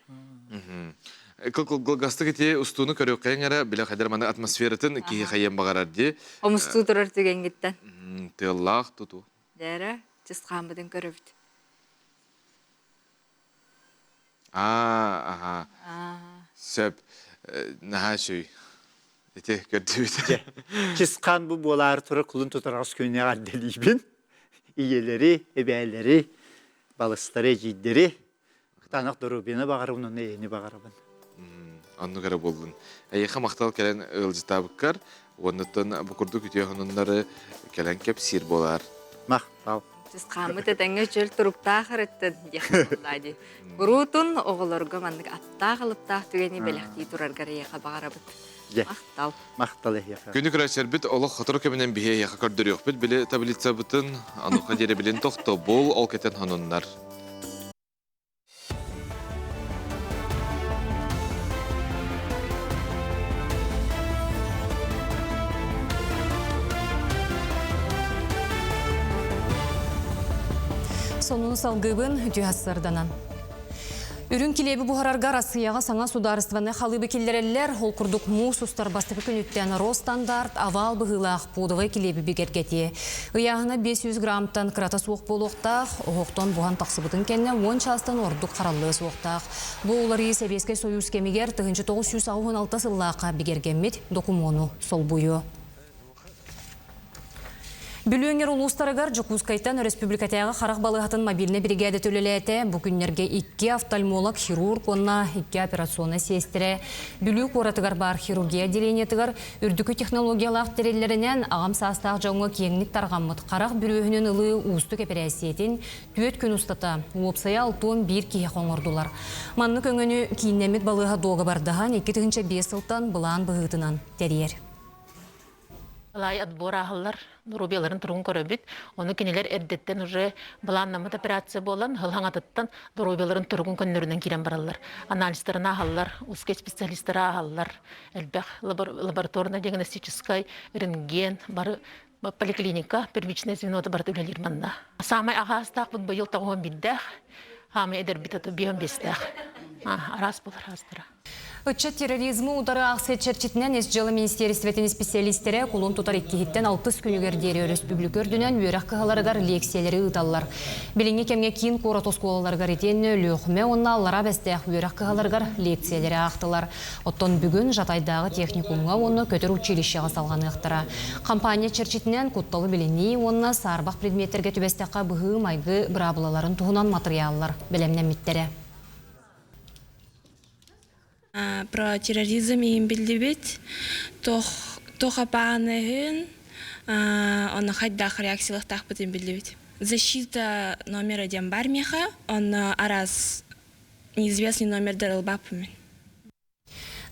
Кылгастык ити устууну көрүөххэйиҥ эрэ, билэ хайдар маны атмосфератын киһи хайыан баҕарар дии. Омустуу турар түгэҥҥиттэн. Тыаллаах тутуу. Дээрэ, чысхааммытын көрөбүт. Аа, аха. Сөп. Наһаа үчүгэй. Ити көрдүбүт. Чысхаан бу буолаары турар кулун тутар аҕыс күнүнэ эҕэрдэлиибин. Ийэлэри, эбээлэри, балыстары, эдьиийдэри кытаанах доруобуйаны баҕарабын уонна эйэни баҕарабын. Оннук эрэ буоллун. Эйиэхэ махтал кэлэн ыалдьытаабыккар уоннаттан бу курдук үтүө сонуннары кэлэн кэпсиир буолаар. Махтал. Чысхааммыт этэҥҥэ чөл туруктаах эрыттын диэх буоллаа дии. Куруутун оҕолорго маннык аттаах-алыптаах түгэни бэлэхтии тураргар эйиэхэ баҕарабыт. Махтал. Махтал эһиэхэ. Күнү көрөөччүлэрбит олох сотору кэминэн биһи эһиэхэ көрдөрүөхпүт били таблицабытын онуоха диэри билин тохтобул ол кэтэн хонуннар. Сонун салгыбын үтүө сарданан. Үрүҥ килиэби буһарарга Арассыыйаҕа саҥа судаарыстыбаннай халыыбы киллэрэллэр. Ол курдук муус устар бастакы күнүттэн Росстандарт овал быһыылаах пудовай килиэби бигэргэтиэ. Ыйааһына 500 граммтан кырата суох буолуохтаах, оһохтон буһан тахсыбытын кэннэ уон чаастан ордук хараллыа суохтаах. Бу уларыйыы Сэбиэскэй Сойуус кэмигэр 1986 сыллаахха бигэргэммит докумуону солбуйуо. Бүлүү өҥөр улуустарыгар Дьокуускайтан өрөспүүбүлүкэтээҕи харах балыыһатын мобильнай биригээдэтэ үлэлээтэ. Бу күннэргэ икки офтальмолог, хирург уонна икки операционнай сиэстэрэ Бүлүү куоратыгар баар хирургия отделениетыгар үрдүкү технологиялаах тэриллэринэн аҕам саастаах дьоҥҥо киэҥник тарҕаммыт харах бүрүөһүнүн ылыы уустук эпэрээссийэтин түөрт күн устата уопсайа 61 киһиэхэ оҥордулар. Маннык өҥөнү кииннэммит балыыһа дуогабардаһан 2005 сылтан былаан быһыытынан тэрийэр. Ылай отбор ааһаллар, доруобуйаларын туругун көрөбүт. Ону кинилэр эрдэттэн уже былааннаммыт операция буолан, сыл хаҥатыттан доруобуйаларын туругун көннөрүнэн киирэн бараллар. Анализтарын ааһаллар, узкий специалистары ааһаллар. Элбэх лабораторно-диагностическай, рентген, бары поликлиника, первичное звенота барыта үлэлиир манна. Саамай аҕаастаахпыт быйыл тоҕуһун биирдээх, хаамай эдэрбит ото биэһин биэстээх. Араас буолар аастара. Ыччат терроризмы утары аахсыйа чэрчитинэн Ис дьыала министиэристибэтин исписэлиистэрэ кулун тутар иккиһиттэн алтыс күнүгэр диэри өрөспүүбүлүкэ үрдүнэн үөрэх кыһаларыгар лиэксийэлэри ыыталлар. Билиҥҥи кэмҥэ киин куорат оскуолаларыгар итиэннэ Өлүөхүмэ уонна Аллараа Бэстээх үөрэх кыһаларыгар лиэксийэлэри аахтылар. Оттон бүгүн Жатайдааҕы техникумҥа уонна көтөр училищеҕа салҕаныахтара. Хампаанньа чэрчитинэн кутталы билинии уонна саарбах предметтэргэ түбэстэххэ быһыы-майгы быраабылаларын туһунан матырыйааллар бэлэмнэммиттэрэ. Про терроризм иһин биллибит. Тох тох апааныһын онно хайдах реакциялыахтаахпытын биллибит. Защита номера диэн бар миэхэ, онно араас неизвестный номердар ылбаппын мин.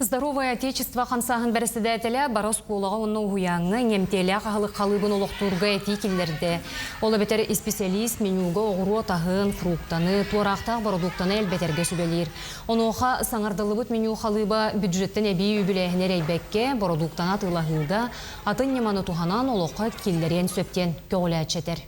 Здоровое Отечество хамсааһын бэрэссэдээтэлэ бары оскуолаҕа уонна уһуйааҥҥа иҥэмтиэлээх аһылык халыыбын олохтуурга этии киллэрдэ. Ол эбэтэр исписэлиис менюга оҕуруот аһын, фруктаны, туораахтаах бородууктаны элбэтэргэ сүбэлиир. Онуоха саҥардыллыбыт меню халыыба бюджеттэн эбии үбүлээһини эрэйбэккэ, бородууктаны атыылаһыыга атын ньыманы туһанан олоххо киллэриэн сөп диэн көҕүлээччи этэр.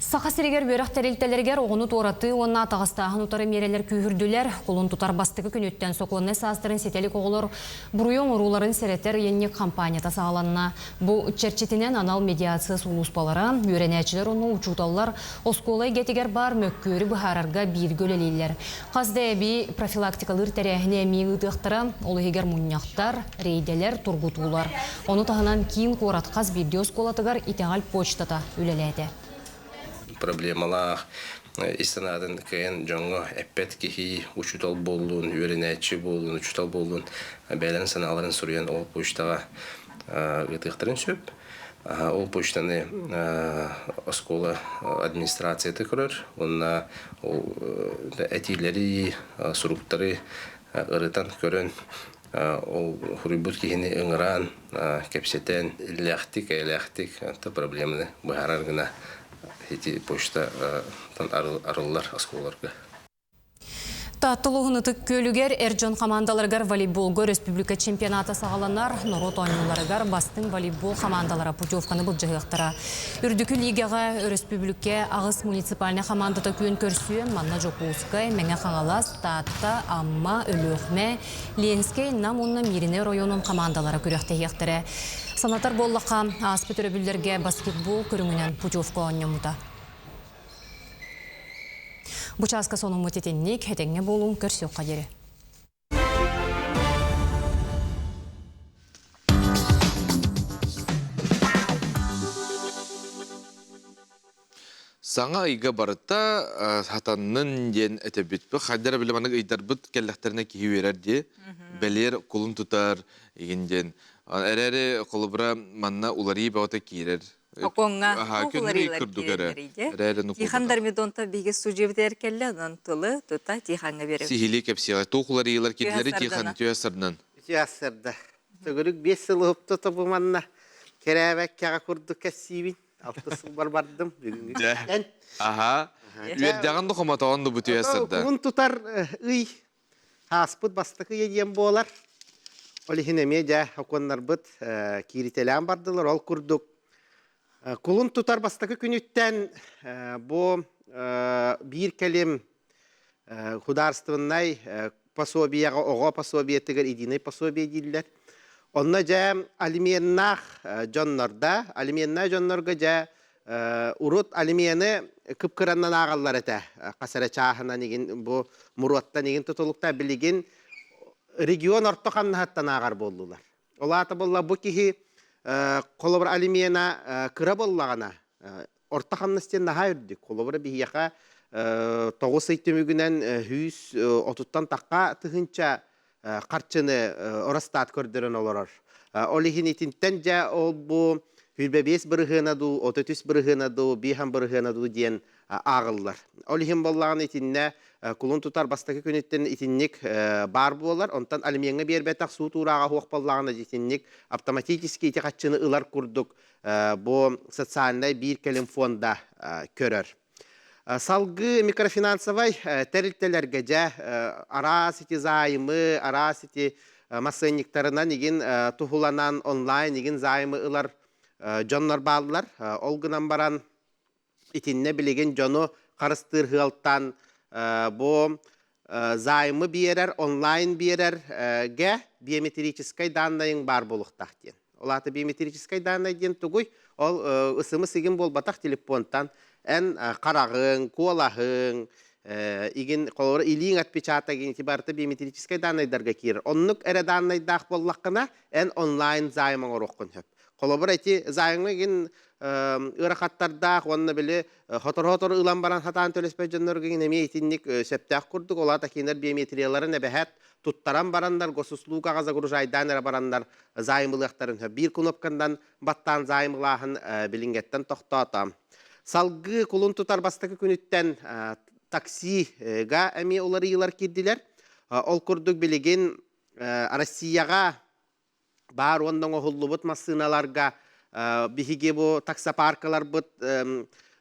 Саха сиригэр үөрэх тэрилтэлэригэр оҕону туоратыы уонна атаҕастааһын утары миэрэлэр күүһүрдүлэр. Кулун тутар бастакы күнүттэн сокуоннай саастарын ситэ илик оҕолор буруйу оҥорууларын сэрэтэр ыйынньык хампаанньата саҕаланна. Бу чэрчитинэн анал медиация сулууспалара, үөрэнээччилэр уонна учууталлар оскуола эйгэтигэр баар мөккүөрү быһаарарга бииргэ үлэлииллэр. Хас да эбии профилактикалыыр тэрээһини эмиэ ыытыахтара, ол иһигэр мунньахтар, рейдэлэр, тургутуулар. Ону таһынан киин куорат хас биирдии оскуолатыгар итэҕэл почтата үлэлээтэ. Проблемалаах ис санаатын кыайан дьоҥҥо эппэт киһи учуутал буоллун, үөрэнээччи буоллун, учуутал буоллун бэйэлэрин санааларын суруйан ол почтаҕа ыытыахтарын сөп. Ол почтаны оскуола администрацията көрөр уонна ол этиилэри, суруктары ырытан көрөн ол суруйбут киһини ыҥыраан, кэпсэтэн, иллээхтик, эйэлээхтик проблеманы быһаарар гына ити почтаттан арыллар оскуолаларга. Таатта улууһун Ытык Күөлүгэр эр дьон хамаандаларыгар волейболга өрөспүүбүлүкэ чемпионата саҕаланар. Норуот оонньууларыгар бастыҥ волейбол хамаандалара путевканы былдьаһыахтара. Үрдүкү лигаҕа өрөспүүбүлүкэ аҕыс муниципальнай хамаандата күөн көрсүө. Манна Дьокуускай, Мэҥэ Хаҥалас, Таатта, Амма, Өлүөхүмэ, Ленскэй, Нам уонна Мииринэй оройуонун хамаандалара күрэхтэһиэхтэрэ. Санатар буоллахха, ааспыт өрөбүллэргэ баскетбол көрүҥүнэн путевка оонньоммута. Бу чааска сонуммут итинник, этэҥҥэ буолуҥ, көрсүөххэ диэри. Саҥа ыйга барыта сатаннын диэн этэбит. Хайда эрэ били маннык ыйдарбыт кэллэхтэринэ киһи үөрэр дии. Бэлиэр кулун тутар игин диэн. Эрээри холобура манна уларыы бөҕөтө киирэр. Окуоҥҥа уларыылар киирэллэрий дии. Тихон Дормидонтов биһиги студиябытыгар кэллэ, онон тылы тута Тихоҥҥа биэрэбит. Сиһилии кэпсиэҕэ. Туох уларыйыылар киирдилэри Тихон үтүө сарынан. Үтүө сарда. Төгүрүк биэс сыл уһупта тобу манна кэрээбэккэҕэ курдук кэссиибин. Алта сылбар бардым бүгүҥҥү Аха. Үөрдэҕин да хомотоҕун да бу түһэ сырда. Кулун тутар ый ааспыт бастакы ыйа диэн буолар. Ол иһин эмиэ дьэ окуоннарбыт кииритэлээн бардылар. Ол курдук кулун тутар бастакы күнүттэн бу биир кэлим художественнай пособиеҕа оҕо пособиетыгар единый пособие дииллэр. Онно дьэ алименнаах дьоннорда, алименнаах дьоннорго дьэ урут алимены кып-кыраннан ааҕаллар этэ. Хас эрэ чааһынан игин бу муруоттан игин тутулукта билигин регион орто хамнаһыттан ааҕар буоллулар. Ол аата буолла бу киһи холобур алимена кыра буоллаҕына орто хамнас диэн наһаа үрдүк. Холобура биһиэхэ 9 ый түмүгүнэн 130-тан тахха тыһыынча харчыны Росстат көрдөрөн олорор. Ол иһин итинтэн дьэ ол бу 25 бырыһыана дуу, 33 бырыһыана дуу, 5 бырыһыана дуу диэн ааҕыллар. Ол иһин буоллаҕына итиннэ кулун тутар бастакы күнүттэн итинник баар буолар. Онтон алимеҥҥа биэрбэтэх суут уурааҕа суох буоллаҕына итинник автоматически ити харчыны ылар курдук бу социальнай биир кэлим фонда көрөр. Салгыы микрофинансовай тэрилтэлэргэ дьэ араас ити займы, араас ити массыанньыктарынан игин туһуланан онлайн игин займы ылар дьоннор бааллар. Ол гынан баран итиннэ билигин дьону харыстыыр сыалтан бу займы биэрэр, онлайн биэрэр гэ биометрическай дааннайыҥ баар буолуохтаах диэн. Ол аата биометрическай дааннай диэн тугуй? Ол ысымы сигин буолбатах телефонтан эн хараҕыҥ, куолаһыҥ, игин холобура илииҥ отпечатогин ити барыта биометрическай дааннайдарга киирэр. Оннук эрэ дааннайдаах буоллаххына, эн онлайн займ оҥоруоххун сөп. Холобура ити займҥа игин ыарахаттардаах уонна били хотору-хотору ылан баран хатаан төлөспөт дьоннорго эмиэ итинник сөптөөх курдук ол аата кинилэр биометрияларын эбэһээт туттаран бараннар госуслугаҕа загружайдаан эрэ бараннар займ ылыахтарын сөп. Биир кнопканан баттаан займ ылааһын билиҥҥэттэн тохтоото. Салгыы кулун тутар бастакы күнүттэн таксига эмиэ уларыйыылар киирдилэр. Ол курдук билигин Россияҕа баар уонна оҥоһуллубут массыыналарга биһиги бу таксопаркаларбыт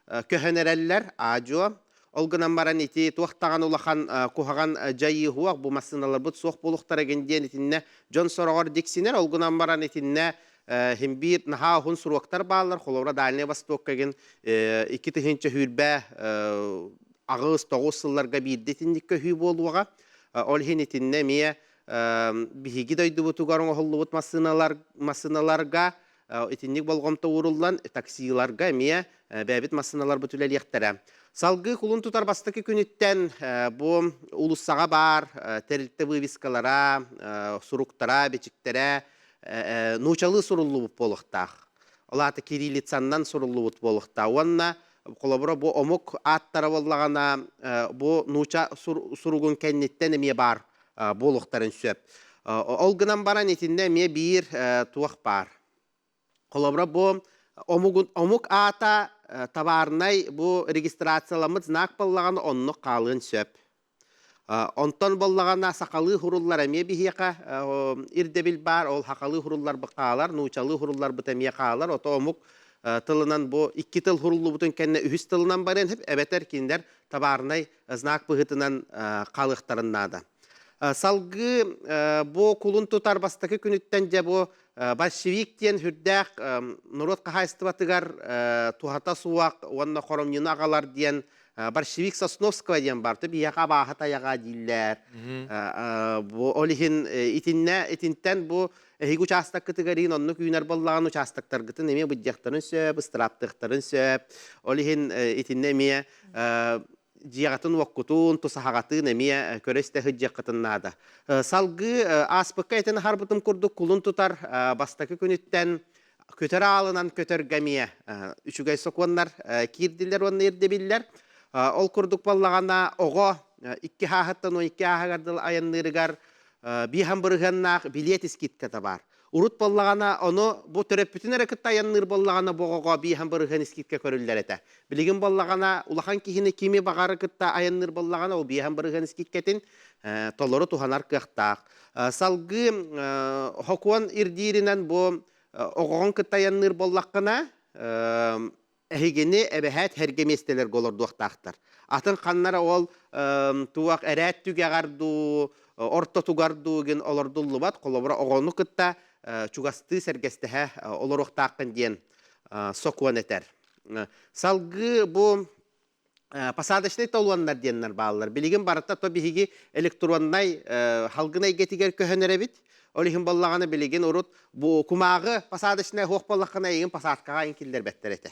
көһөн эрэллэр аадьуо ол гынан баран ити туох даҕаны улахан куһаҕан дьайыы суох бу массыыналарбыт суох буолуохтара гин диэн итиннэ дьон сороҕор диксинэр ол гынан баран итиннэ хин биир наһаа уһун суруоктар бааллар холобура Дальний Востокка гин 2028 сылларга биирдэ итинник көһүү буолуоҕа ол иһин итиннэ эмиэ биһиги дойдубутугар оҥоһуллубут массыыналар массыыналарга итинник болҕомто ууруллан таксиларга эмиэ бэйэбит массыыналарбыт үлэлиэхтэрэ. Салгыы кулун тутар бастакы күнүттэн бу уулуссаҕа баар тэрилтэ вывескалара, суруктара, бичиктэрэ нуучалыы суруллубут буолуохтаах. Ол аата кириллицаннан суруллубут буолуохтаах. Уонна холобура бу омук ааттара буоллаҕына бу нууча суругун кэнниттэн эмиэ баар буолуохтарын сөп. Ол гынан баран итиннэ эмиэ биир туох баар. Холобура бу омук аата товарнай бу регистрацияламмыт знак буоллаҕына оннук хаалыан сөп. Онтон буоллаҕына сахалыы хуруллар эмиэ биһиэхэ ирдэбил баар, ол сахалыы хурулларбыт хаалар, нуучалыы хурулларбыт эмиэ хаалар, ото омук тылынан бу икки тыл хуруллубутун кэннэ үһүс тылынан барыан сөп, эбэтэр кинилэр табаарынай знак быһыытынан хаалыахтарын наада. Салгыы бу кулун тутар бастакы күнүттэн дьэ бу большевик диэн сүрдээх норуот хаһаайыстыбатыгар туһата суох уонна хоромньуну аҕалар диэн большевик Сосновского диэн бар биһиэхэ абааһы тайаҕа дииллэр. Бу ол иһин итиннэ итинтэн бу эһиги учаастаккытыгар иһин оннук үүнэр буоллаҕына учаастактаргытын эмиэ быдьыахтарын сөп, ыстырааптыахтарын сөп. Ол иһин итиннэ эмиэ дьиэҕитин-уоккутун, тусаһаҕатын эмиэ көрө-истэ сылдьыаххытын наада. Салгыы ааспыкка этэн аһарбытым курдук кулун тутар бастакы күнүттэн көтөр аалынан көтөргө эмиэ үчүгэй сокуоннар киирдилэр уонна ирдэбиллэр. Ол курдук буоллаҕына оҕо икки ааһыттан 12 ааһыгар дылы айанныырыгар биир бырыһыаннаах билиэт скидката баар. Урут буоллаҕына, ону бу төрөппүтүн эрэ кытта айанныыр буоллаҕына, бу оҕоҕо бииһэн бырыһыан скидка көрүллэр этэ. Билигин буоллаҕына, улахан киһини кими баҕары кытта айанныыр буоллаҕына, ол бииһэн бырыһыан скидкэтин толору туһанар кыахтаах. Салгыы хокуон ирдииринэн бу оҕоҕун кытта айанныыр буоллаххына, эһигини эбэһээт эргэ миэстэлэргэ олордуохтаахтар. Атын ханнара ол туох эрээт түгэҕэр дуу, ортотугар дуу гин олордуллубат. Холобура, оҕону кытта чугастыы сэргэстэһэ олоруохтааххын диэн сокуон этэр. Салгыы бу. Посадочный толуоннар диэннэр бааллар. Билигин барыта то биһиги электроннай халгын эйгэтигэр көһөн эрэбит. Ол иһин боллаҕына билигин урут бу кумааҕы посадочнай суох буоллаххына эйигин посадкаҕа ин киллэрбэттэр этэ.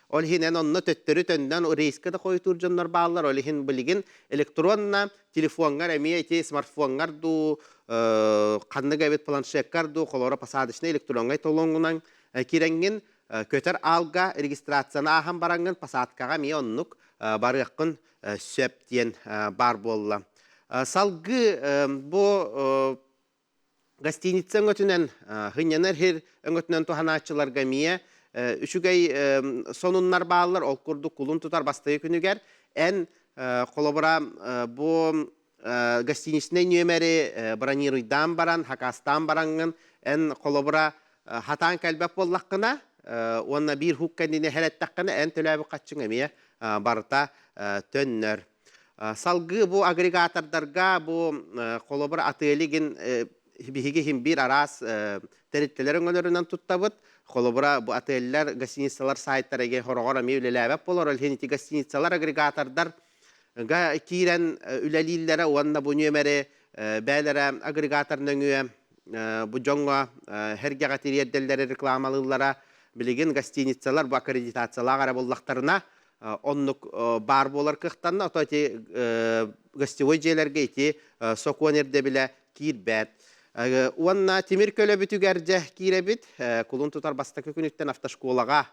Ол иһин эн онно төттөрү төннөн рейскэ да хойутуур дьоннор бааллар. Ол иһин билигин электронна телефоҥҥар эмиэ ити смартфоҥҥар дуу, ханнык эбит планшеккар дуу холоро посадочный электроннай толуоҥҥунан кирэҥҥин көтөр аалга регистрацияны ааһан бараҥҥын посадкаҕа эмиэ оннук барыаххын сөп диэн баар буолла. Салгыы бу гостиница өҥөтүнэн сынньанар сир өҥөтүнэн туһанааччыларга эмиэ үчүгэй сонуннар бааллар. Ол курдук кулун тутар бастакы күнүгэр эн холобура бу гостиничнай нүөмэри бронируйдаан баран, хакастаан бараҥҥын эн холобура хатаан кэлбэт буоллаххына уонна биир хук кэннинэ хэрэттэххинэ эн төлөөбүт хаччыҥ эмиэ барыта төннөр. Салгыы бу агрегатордарга бу холобур атыылыгын биһиги иһин биир араас тэрилтэлэр өҥөлөрүнэн туттабыт. Холобура, бу отеллэр, гостиницалар сайтара хороҕор эмиэ үлэлээбэт буолар. Ол иһин ити гостиницалар, агрегатордар га киирэн үлэлииллэрэ уонна бу нүөмэри бээлэрэ агрегатор нөҥүө бу дьоҥҥо сэргэҕэ тириэрдэллэрэ рекламалыыллара билигин гостиницалар бу аккредитациялаах эрэ буоллахтарына оннук баар буолар кыахтанна ото ити гостевой дьиэлэргэ ити сокуон ирдэбилэ киирбэт уонна тимир көлөбүтүгэр дьэ киирэбит кулун тутар бастакы күнүттэн автошколаҕа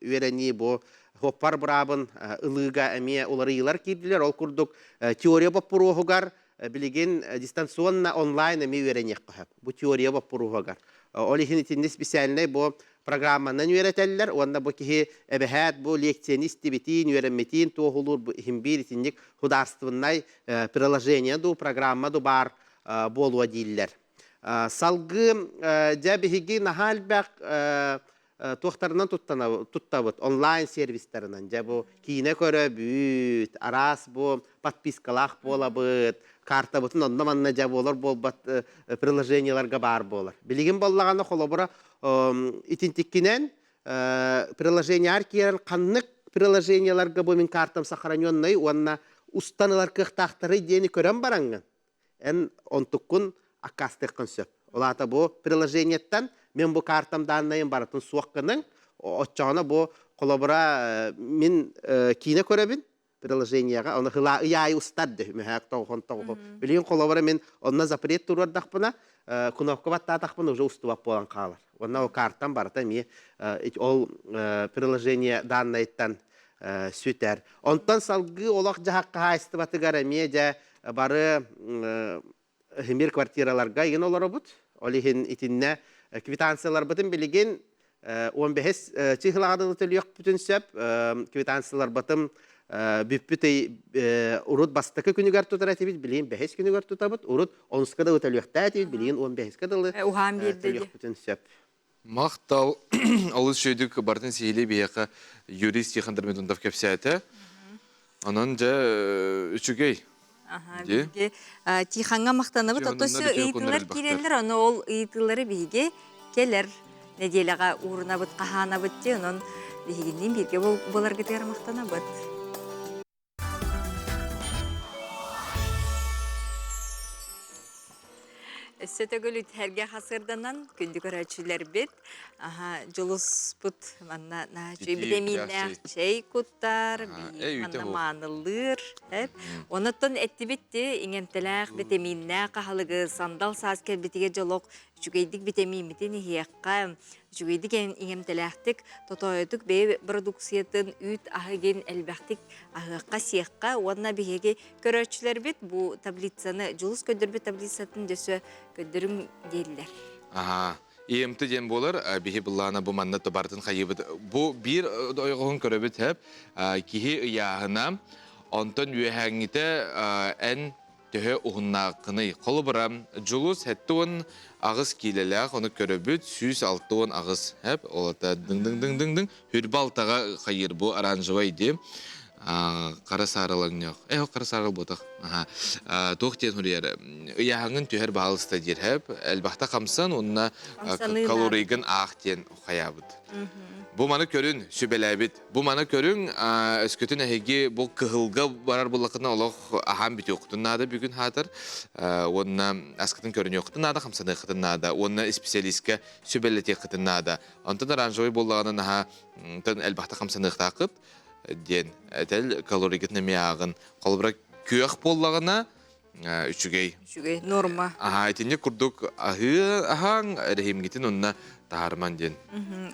үөрэнии бу суоппар быраабын ылыыга эмиэ уларыйыылар киирдилэр. Ол курдук теория боппуруоһугар билигин дистанционно онлайн эмиэ үөрэниэххэ сөп. Бу теория боппуруоһугар. Ол иһин итинни специальнай бу программанан үөрэтэллэр уонна бу киһи эбэһээт бу лекцияны истибитин, үөрэммитин туоһулуур бу иһин биир итинник художественнай приложение ду программа ду баар буолуо дииллэр. Салгыы дьэ биһиги наһаа элбэх туохтарынан туттабыт онлайн сервистарынан дьэ бу киинэ көрөбүт араас бу подпискалаах буолабыт картабытын онно манна дьэ буолар буолбат приложениеларга баар буолар билигин буоллаҕына холобура итинтиккинэн приложениялар киирэн ханнык приложениеларга бу мин картам сохраненный уонна устан ылар кыахтаахтарый диэни көрөн бараҥҥын эн онтуккун аккаастыаххын сөп. Ол аата бу приложениеттан мен бу картам дааннайын барытын суох гыныҥ, оччоҕуна бу холобура мин киинэ көрөбүн приложениеҕа, оны хыла ый аайы устар дэ мөһөөк тоҕухон тоҕуһу. Билигин холобура мин онно запрет туруордахпына, кнопка баттаатахпына уже устубат буолан хаалар. Онно ол картам барыта эмиэ ол приложение дааннайыттан сүтэр. Онтон салгыы олох-дьаһах хаһаайыстыбатыгар эмиэ дьэ бары химир квартираларга игин олоробут. Ол иһин итиннэ квитанцияларбытын билигин 15 чыһылаҕа дылы төлүөхпүтүн сөп. Квитанцияларбытын бүппүт ый урут бастакы күнүгэр тутар этибит, билигин бэһис күнүгэр тутабыт. Урут онуска дылы төлүөхтээх этибит, билигин 15-ке дылы Уһаан биэрдэ төлүөхпүтүн сөп. Махтал. Олус үчүгэйдик бартын сиһилии биһиэхэ Юрий Тихон Дормидонтов кэпсээтэ. Онон дьэ үчүгэй. Биһиги Тихоҥҥа махтанабыт. Ото ыйытыылар киирэллэр, ону ол ыйытыылары биһиги кэлэр нэдиэлэҕэ уурунабыт, хаһаанабыт дии. Онон биһигинниин бииргэ буоларгытыгар махтанабыт. Өссө төгүл үтэргэ хасырданан күндү көрөөччүлэрбит аха дьулуспут манна наачуй битэмииннээх чэй куттар манна маанылыыр онуттан эттибит иҥэмтэлээх битэмииннээх аһылыгы сандал саас кэлбитигэр дьолох үчүгэйдик битэмииммитин иһиэххэ үчүгэйдик иҥэмтэлээхтик тотоойутук бэйэ продукциятын үүт аһыгын элбэхтик аһыахха-сиэххэ уонна биһиги көрөөччүлэрбит бу таблицаны Дьулус көрдөрбүт таблицатын дөссө көрдөрүҥ дииллэр. Аха. ИМТ диэн буолар, биһи былаана бу манна барытын хайыыбыт. Бу биир ойоҕоһун көрөбүт хэп, киһи ыйааһына, онтон үөһээҥҥитэ эн төһө уһуннааххыный? Холобура, Дьулус 78 киилэлээх, ону көрөбүт, 168 хэп, ол ата дың-дың-дың-дың-дың, хүрбэ алтаҕа хайыыр бу оранжевай дии. Хара саарылаҥньох. Э, хара саарыл буотах. Туох диэн суруйар? Ыйааһыҥын түһэр баалыста диир хэп. Элбэхтэ хамсан, уонна калорийгын аах диэн хайаабыт. Бу маны көрүн, сүбэлээбит. Бу маны көрүҥ, өскөтүн эһиги бу кыһылга барар буллаххытына олох аһаан бүтүөххүтүн наада бүгүн хаатар. Уонна аскытын көрүнүөххүтүн наада, хамсаныаххытын наада. Уонна исписэлиискэ сүбэлэтиэххитин наада. Онтон оранжевый буоллаҕына наһаа элбэхтэ хамсаныахтааххыт диэн этэл калорийгытын эмиэ ааҕын. Холобура күөх буоллаҕына үчүгэй. Үчүгэй, норма. Аһаа, итинник курдук аһыы аһааҥ, эрэһиимгитин онно таһаарыман диэн.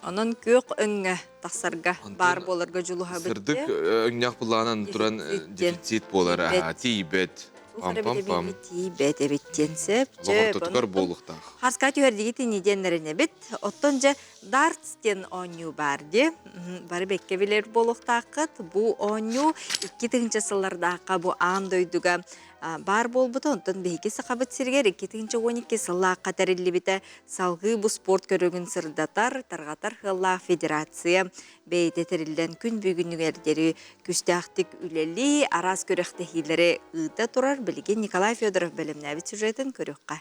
Онон күөх өҥҥө тахсарга баар буоларга дьулуһабыт. Сырдык өҥнөөх буллаҕынан туран дефицит буолар, аһаа, тиийбэт. Пам-пам-пам. Тиийбэт эбит диэн сөп. Лоҕортотугар буолуохтаах. Харска түһэрдигит ини диэннэринэбит. Оттон дьэ дартс диэн оонньуу баар дии. Бары бэккэ билэр буолуохтааххыт. Бу оонньуу 2000 сыллардаахха бу аан дойдуга баар буолбута. Онтон биһиги Сахабыт сиригэр 2012 сыллаахха тэриллибитэ. Салгыы бу спорт көрүҥүн сырдатар, тарҕатар сыаллаах федерация бэйэтэ тэриллэн күн бүгүнүгэр диэри күүстээхтик үлэлии, араас күрэхтэһиилэри ыыта турар. Билигин Николай Федоров бэлэмнээбит сюжетын көрүөххэ.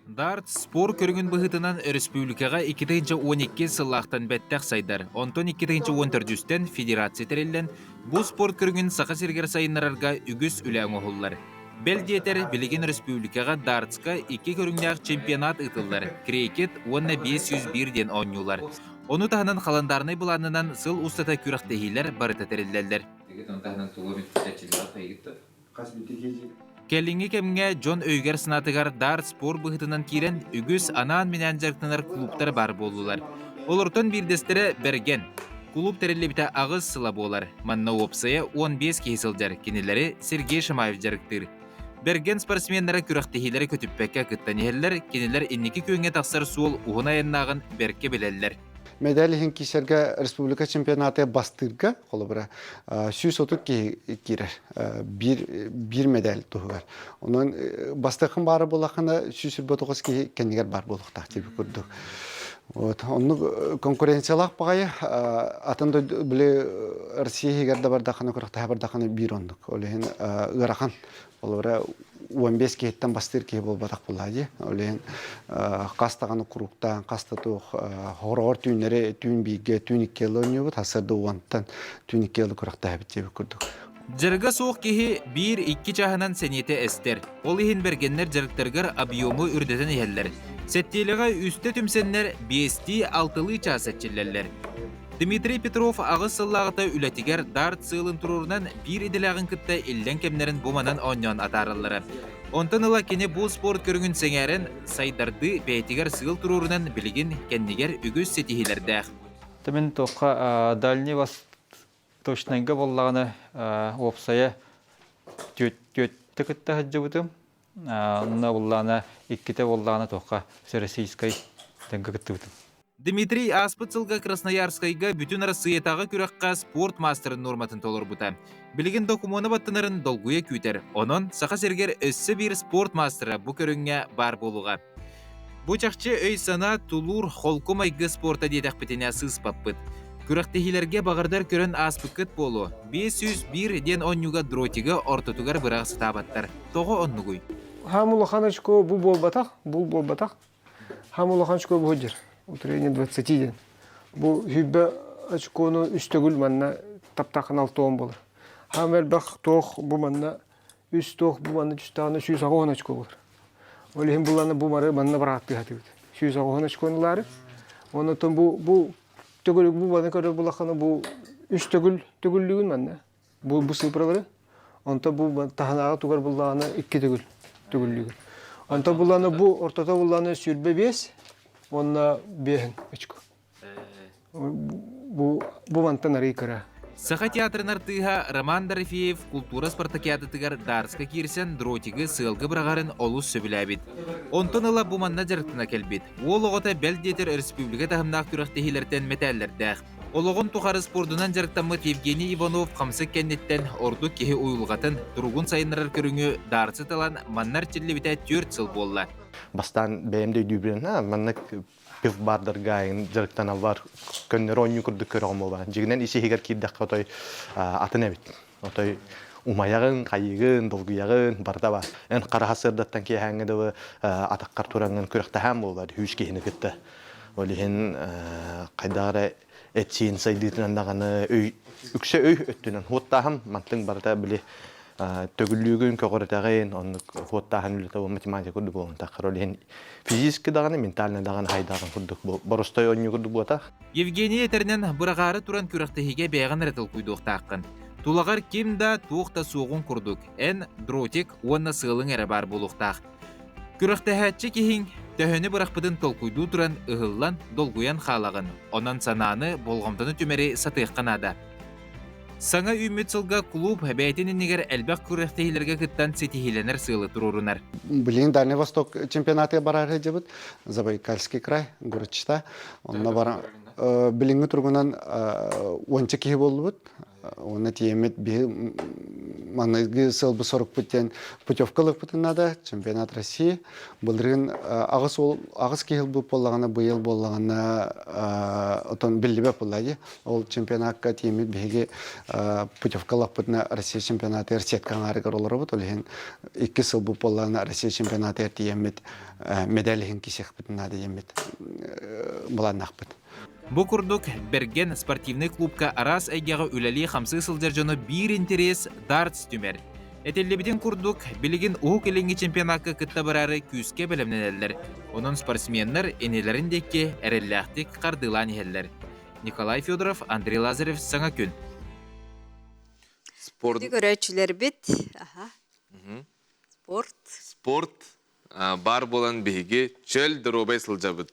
Дартс спорт көрүҥүн быһыытынан өрөспүүбүлүкэҕэ 2012 сыллаахтан бэттэх сайдар. Онтон 2014-үстэн федерация тэриллэн, бу спорт көрүҥүн Саха сиригэр сайыннарарга үгүс үлэ оҥоһуллар. Бэл диэтэр, билигин өрөспүүбүлүкэҕэ дартска икки көрүҥнээх чемпионат ыытыллар – крикет уонна 501 диэн оонньуулар. Ону таһынан халандаарынай былаанынан сыл устата күрэхтэһиилэр барыта тэриллэллэр. Кэлиҥҥи кэмҥэ дьон өйүгэр-санаатыгар даар спорт быһыытынан киирэн үгүс анаан-минээн дьарыктанар клубтар баар буоллулар. Олортон биирдэстэрэ Бэргэн. Кулууп тэриллибитэ аҕыс сыла буолар. Манна уопсайа 15 киһи сылдьар. Кинилэри Сергей Шамаев дьарыктыыр. Бэргэн спортсменнара күрэхтэһиилэри көтүппэккэ кыттан иһэллэр, кинилэр инники күөҥҥэ тахсар суол уһун айаннааҕын бэркэ билэллэр. Медаль иһин киирсэргэ республика чемпионаты бастыырга, холобура, 130 киһи киирэр биир, биир медаль туһугар. Онон бастакын баара буоллаххына 129 киһи кэннигэр баар буолуохтаах диэбит курдук. Вот. Оннук конкуренциялаах баҕайы атын дойду били Россия иһигэр да бардаххына күрэхтэһэ бардаххына биир оннук. Ол иһин ыарахан. Холобура, 15 киһиттэн бастыыр киһи буолбатах буоллаа дии. Ол иһин хас даҕаны куруктаан, хас да туох хороҕор түүннэри түүн бииргэ, түүн икки ыла оонньуубут, сарсыарда уонтан түүн икки ыла күрэхтэһэбит диэбит курдук. Дьарыга суох киһи биир-икки чааһынан сэниэтэ эстэр. Ол иһин бэргэннэр дьарыктарыгар объему үрдэтэн иһэллэр. Сэттиэлэҕэ үстэ түмсэннэр биэстии-алтылыы чаас эрчиллэллэр. Дмитрий Петров аҕыс сыллааҕыта үлэтигэр дарт сыалын туруорунан биир идэлээҕин кытта иллэҥ кэмнэрин бу манан оонньоон атаараллара. Онтон ыла кини бу спорт көрүҥүн сэҥээрэн, сайдардыы бэйэтигэр сыал туруорунан билигин кэннигэр үгүс ситиһиилэрдээх. Мин туохха Дальний Восточнайга буоллаҕына уопсайа түөттэ кытта сылдьыбытым. Онно буоллаҕына иккитэ буоллаҕына туохха Всероссийскай тэҥҥэ кыттыбытым. Дмитрий ааспыт сылга Красноярскайга Бүтүн Арассыыйатааҕы күрэххэ спорт маастарын нуорматын толорбута. Билигин докумуона баттанарын долгуйа күүтэр. Онон Саха сиригэр өссө биир спорт маастара бу көрүҥҥэ баар буолуоҕа. Бу чахчы өй-санаа, тулуур, холку майгы спорта диэтэхпитинэ сыыспаппыт. Күрэхтэһиилэргэ баҕардар көрөн ааспыккыт буолуо. 501 диэн оонньууга дротига ортотугар быраҕа сатаабаттар. Тоҕо оннугуй? Хаам улахан очко бу буолбатах, бул буолбатах. Хам улахан очко бу дьир. Утренний 20 диэн. Бу хүббэ очкону үс төгүл манна таптахан алтуон болар. Хам элбэх туох бу манна үс туох бу манна түстааны 180 очко болар. Ол иһин булланы бу мары манна барааттыһатыбыт. 180 очкону лары. Онотон бу бу төгүл бу маны көрөр булаханы бу үс төгүл төгүллүгүн манна. Бу бу сыыпыралары. Онто бу таһынааҕы тугар буллаҕына икки төгүл төгүллүүгүн. Онто буллаҕына бу ортото буллаҕына 25 уонна биэһин очко. Бу бу мантан арый кыра. Саха театрын артыыһа Роман Дорофеев култуура спартакиадатыгар дартска киирсэн дротигы сыалга быраҕарын олус сөбүлээбит. Онтон ыла бу манна дьарыктана кэлбит. Уол оҕото бэл диэтэр өрөспүүбүлүкэ таһымнаах күрэхтэһиилэртэн мэтээллэрдээх. Олоҕун тухары спордунан дьарыктаммыт Евгений Иванов хамсык кэнниттэн ордук киһи уйулҕатын, туругун сайыннарар көрүҥү даарсы талан манна эрчиллибитэ түөрт сыл буолла. Бастаан бэйэм да өйдүүбүнэн, маннык пивбардарга айын дьарыктаналлар көннөрү оонньуу курдук көрөҕүм буолбаҕа. Дьиҥинэн ис-иһигэр киирдэххэ отой атын эбит. Отой умайаҕын, хайыгын, долгуйаҕын барыта баар. Эн хараха сырдаттан киэһээҥҥи дылы атаххар тураҥҥын күрэхтэһээн буоллар үс киһини кытта. Ол иһин хайдах эрэ эт-сиин сайдыытынан даҕаны өй үксэ өй өттүнэн хуоттааһын мантыҥ барыта били төгүллүүгүн көҕүрэтэҕин оннук хуоттааһын үлэтэ бу математика курдук буолан ол иһин физически даҕаны ментально даҕаны хайдааҕын курдук бу боростой оонньуу курдук буотах. Евгений этэринэн быраҕаары туран күрэхтэһиигэ бэйэҕин эрэ толкуйдуохтааххын. Тулаҕар ким да туох да суоҕун курдук эн дротик уонна сыалыҥ эрэ баар буолуохтаах. Күрэхтэһээччи киһиҥ төһөнү бырахпытын толкуйдуу туран ыһыллан, долгуйан хаалаҕын, онон санааны, болҕомтону түмэри сатыахха наада. Саҥа үүммүт сылга кулууп бэйэтин иннигэр элбэх күрэхтэһиилэргэ кыттан ситиһиилэнэр сыалы туруорунар. Билигин Дальний Восток чемпионатыгар барар сылдьыбыт Забайкальский край, город Чита. Онно баран билиҥҥи туругунан уонча киһи буоллубут. Уонна тиийэммит биһи маныгы сылбы сорукпут диэн путевка ылыппытын наада чемпионат России. Былырыын аҕыс уол аҕыс киһи ылбыт буоллаҕына быйыл буоллаҕына отон биллибэт буолла дии. Ол чемпионакка тиийэммит биһиги путевка ылаппытына Россия чемпионатыгар сетка аҥаарыгар олоробут. Ол иһин икки сыл бу буоллаҕына Россия чемпионатыгар тиийэммит медаль иһин кисиэхпитин наада диэммит былааннаахпыт. Бу курдук, Бэргэн спортивнай клубка араас эйгэҕэ үлэлии-хамсыы сылдьар дьону биир интэриэс дартс түмэр. Этиллибитин курдук, билигин Уһук Илиҥҥи чемпионакка кытта бараары күүскэ бэлэмнэнэллэр. Онон спортсменнар инилэрин диэки эрэллээхтик хардыылаан иһэллэр. Николай Федоров, Андрей Лазарев «Саҥа күн». Спорт. Көрөөччүлэрбит. Аха. Спорт. Спорт баар буолан биһиги чөл доруобай сылдьабыт.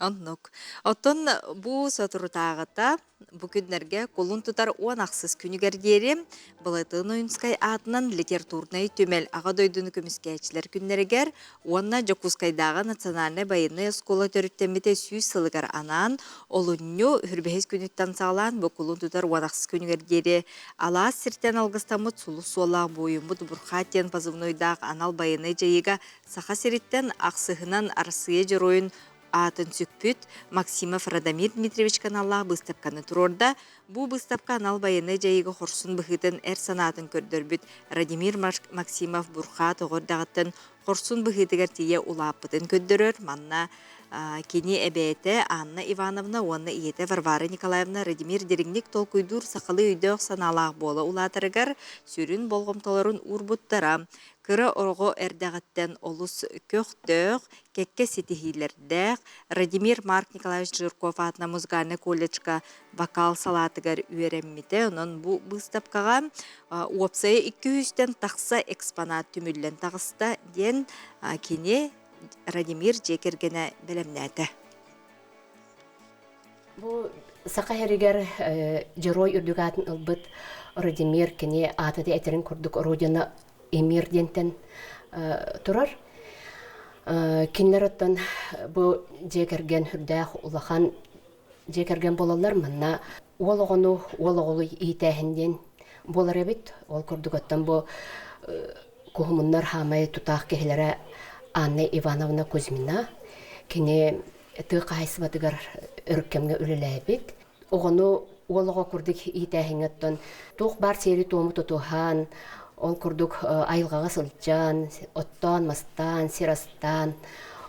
Оннук. Оттон бу соторутааҕыта бу күннэргэ кулун тутар 10 ахсыс күнүгэр диэри Былатыан Ойуунскай аатынан литературнай түмэл Аҕа дойдуну көмүскээччилэр күннэригэр уонна Дьокуускайдааҕы национальнай байыаннай оскуола төрүттэммитэ 100 сылыгар анаан олунньу хүрбэһис күнүттэн саҕалаан бу кулун тутар 10 ахсыс күнүгэр диэри алаас сиртэн алгыстаммыт сулус суоллаах буойуммут Бурхаат диэн позывнойдаах анал байыаннай дьайыыга Саха сириттэн ахсыһынан Арассыыйа Дьоруойун аатын сүкпүт Максимов Радомир Дмитриевич аналлаах быыстапканы туруорда. Бу быыстапка анал байыаннай дьайыыга хорсун быһыытын эр санаатын көрдөрбүт Радимир Максимов Бурхаат оҕо эрдэҕиттэн хорсун быһыытыгар тиийэ улааппытын көрдөрөр. Манна кини эбээтэ Анна Ивановна уонна ийэтэ Варвара Николаевна Радимир дириҥник толкуйдуур сахалыы өйдөөх-санаалаах буола улаатарыгар сүрүн болҕомтолорун уурбуттара. Кыра оҕо эрдэҕиттэн олус көхтөөх, кэккэ ситиһиилэрдээх Радимир Марк Николаевич Жирков аатынан музыкальнай колледжка вокал салаатыгар үөрэммитэ. Онон бу быыстапкаҕа уопсайа 200-тэн тахса экспонат түмүллэн таҕыста диэн кини Радимир дьиэ кэргэнэ бэлэмнээтэ. Бу саха сиригэр дьоруой үрдүк аатын ылбыт Радимир кини аата да этэрин курдук Родина Эмир диэнтэн турар. Кинилэр оттон бу дьиэ кэргэн үрдээх улахан дьиэ кэргэн буолаллар. Манна уол оҕону уол оҕолу иитээһин диэн буолар эбит. Ол курдук оттон бу куһумуннар хаамай тутаах киһилэрэ Анна Ивановна Кузьмина. Кини тыа хаһаайыстыбатыгар өр кэмҥэ үлэлээбит. Оҕону уол оҕо курдук иитээһиҥҥэ оттон туох баар сиэри-туому тутуһан, ол курдук айылҕаҕа сылдьан, оттоон-мастаан, сир астаан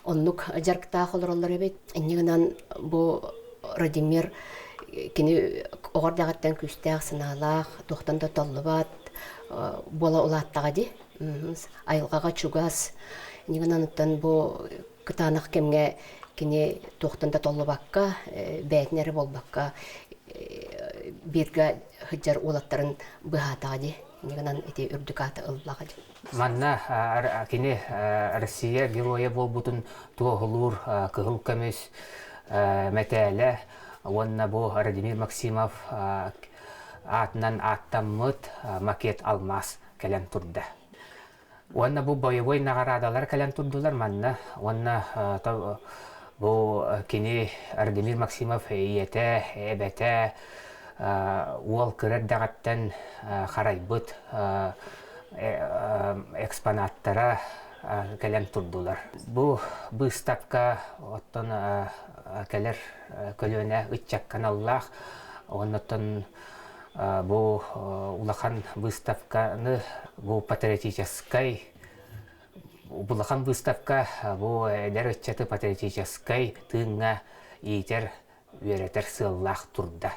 оннук дьарыктаах олороллор эбит. Инньэ гынан бу Радимир кини оҕо эрдэҕиттэн күүстээх санаалаах, туохтан да толлубат буола улааттаҕа дии. Айылҕаҕа чугас. Инньэ гынан оттон бу кытаанах кэмҥэ кини туохтан да толлубакка, бэйэтин эрэ буолбакка бииргэ сылдьар уолаттарын быһаатаҕа дии. Инньэ гынан ити үрдүк ааты ыллаҕа дии. Манна кини Россия геройа буолбутун туоһулуур кыһыл көмүс мэтээлэ уонна бу Радимир Максимов аатынан ааттаммыт макет алмаас кэлэн турда. Уонна бу боевой наҕараадалар кэлэн турдулар манна. Уонна бу кини Радимир Максимов ийэтэ, эбэтэ уол кыра эрдэҕиттэн харайбыт экспонаттара кэлэн турдулар. Бу быыстапка оттон кэлэр көлүөнэ ыччакка аналлаах. Оннуттан Бу улахан выставканы бу патриотическай улахан выставка бу эдэр ыччаты патриотическай тыыҥҥа иитэр, үөрэтэр сыаллаах турда.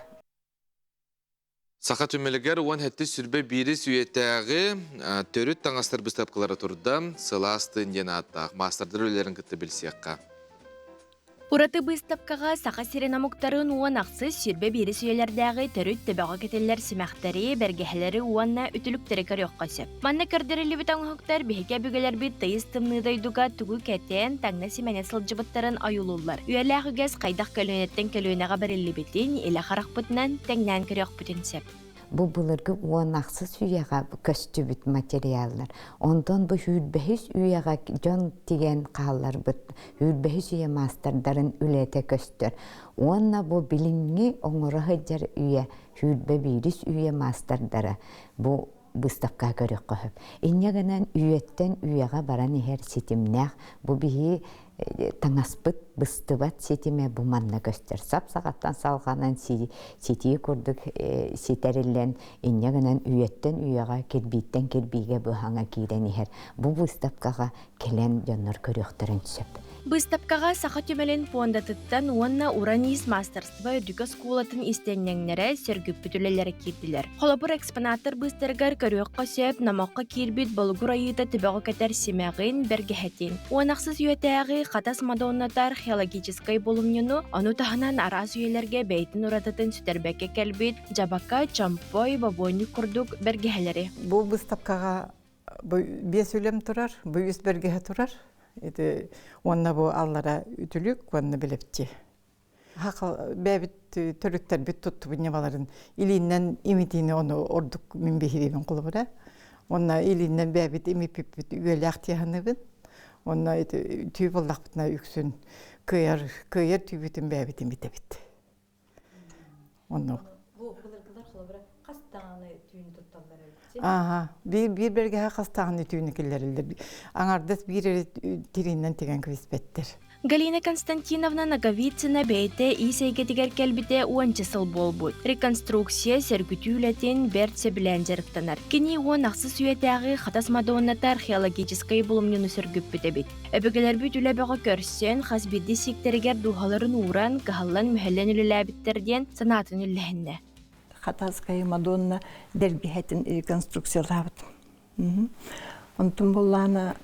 Саха түмэлигэр 17 сүрбэ биирис үйэтээҕи төрүт таҥастар быыстапкалара турда, сылаас тыын диэн ааттаах маастардар үлэлэрин кытта билсиэххэ. Ураты быыстапкаҕа Саха сирин омуктарын 18-21 үйэлэрдээҕи төрүт төбөҕө кэтиллэр симэхтэри, бэргэһэлэри уонна үтүлүктэри көрүөххэ сөп. Манна көрдөрүллүбүт оҥоһуктар биһиги өбүгэлэрбит тыйыс тымныы дойдуга тугу кэтэн, таҥна симэнэ сылдьыбыттарын ойуулууллар. Үйэлээх үгэс хайдах көлүөнэттэн көлүөнэҕэ бэриллибитин илэ харахпытынан тэҥнээн көрүөхпүтүн сөп. Бу былыргы 16 үйэҕэ көстүбүт материаллар. Онтон бу сүүрбэһис үйэҕэ дьон тигэн хаалларбыт сүүрбэһис үйэ маастардарын үлэтэ көстөр. Уонна бу билиҥҥи оҥоро сылдьар үйэ 21-ис үйэ маастардара бу выставка көрүөххэ сөп. Инньэ гынан үйэттэн үйэҕэ баран иһэр ситимнээх бу биһи таҥаспыт быстыбат ситимэ бу манна көстөр. Сап-саҕаттан салҕанан ситии курдук ситэриллэн инньэ гынан үйэттэн үйэҕэ кирбииттэн кирбиигэ быһаҥа киирэн иһэр. Бу выставкаҕа кэлэн дьоннор көрүөхтэрин сөп. Быыстапкаҕа Саха түмэлин пуондатыттан уонна Уран иис маастарыстыба үрдүкү оскуолатын истэнньэҥнэрэ сөргүппүт үлэлэрэ киирдилэр. Холобур, экспонаттар быыстарыгар көрүөххэ сөп номоххо киирбит Болугур айыыта төбөҕө кэтэр симэҕин, бэргэһэтин. 16 үйэтээҕи Хатас Мадонната археологическай булумньуну, ону таһынан араас үйэлэргэ бэйэтин уратытын сүтэрбэккэ кэлбит дьабака, чомпой, бобуонньук курдук бэргэһэлэри. Бу быыстапкаҕа бу биэс үлэм турар, бу үс бэргэһэ турар. Ити уонна бу аллара үтүлүк уонна билэпчи. Хақал бэбит төрүттэрбит туттубут ньымаларын илииннэн имитиини ону ордук мин биһириибин холобура. Уонна илииннэн бэбит имиппиппит үөлээх тиэханыбын. Уонна ити түү боллахпытына үксүн кыайар кыайар түүбүтүн бэбит имитэбит. Оннук. Бу былыргылар холобура хас даҕаны түүн тутталлар эбит. Ааха, биир биир бэргэһэ хас даҕаны түүнү киллэриллэр. Аҥардас биир эрэ тириинэн тигэн кэбиспэттэр. Галина Константиновна Ноговицына бэйэтэ иис эйгэтигэр кэлбитэ уонча сыл буолбут. Реконструкция сөргүтүү үлэтин бэрт сөбүлээн дьарыктанар. Кини 16 үйэтээҕи Хатас Мадонната археологическай булумньуну сөргүппүт эбит. Өбүгэлэрбит үлэ бөҕө көрсөн, хас биирдии сииктэригэр дууһаларын ууран, кыһаллан-мүһэллэн үлэлээбиттэр диэн санаатын үллэһиннэ. Хатасская Мадонна бэргэһэтин реконструкциялаабыт. Онтун буллаана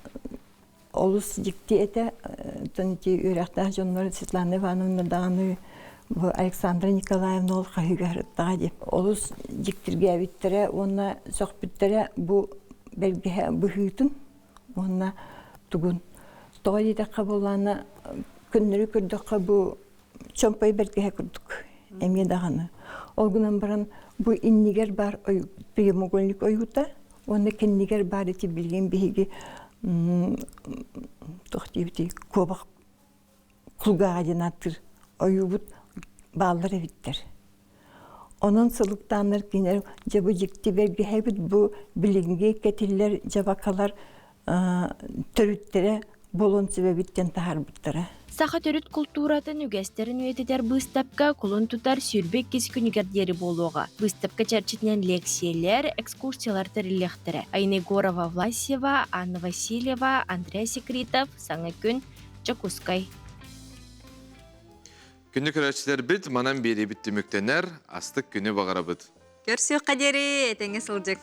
олус дьикти этэ. Оттон ити үөрэхтээх дьоннор Светлана Ивановна даҕаны бу Александра Николаевна ол хаһыыга дип олус дьиктиргээбиттэрэ уонна сөхпүттэрэ бу бэргэһэ быһыытын уонна тугун тоҕо диэтэххэ буоллаана көннөрү көрдөххө бу чомпой бэргэһэ курдук эмиэ даҕаны ол гынан баран бу иннигэр баар прямоугольник ойуута уонна кэннигэр баар ити билигин биһиги туох диэбитий куобах кулгааҕа диэн ааттыыр ойуубут бааллар эбиттэр. Онон сылыктааннар кинилэр дьэ бу дьикти бэргэһэбит бу билиҥҥи кэтиллэр дьабакалар төрүттэрэ буолуон сөбөбүттэн таһаарбыттара. Саха төрүт култууратын үгэстэрин үйэтитэр быыстапка кулун тутар 22 күнүгэр диэри буолуоҕа. Быыстапка чэрчитинэн лиэксийэлэр, экскурсиялар тэриллиэхтэрэ. Айна Егорова Власьева, Анна Васильева, Андрей Секритов, Саҥа күн, Дьокуускай. Күндү көрөөччүлэрбит, манан биэриибит түмүктэнэр, астык күнү баҕарабыт. Көрсүөххэ диэри, этэҥҥэ сылдьыҥ.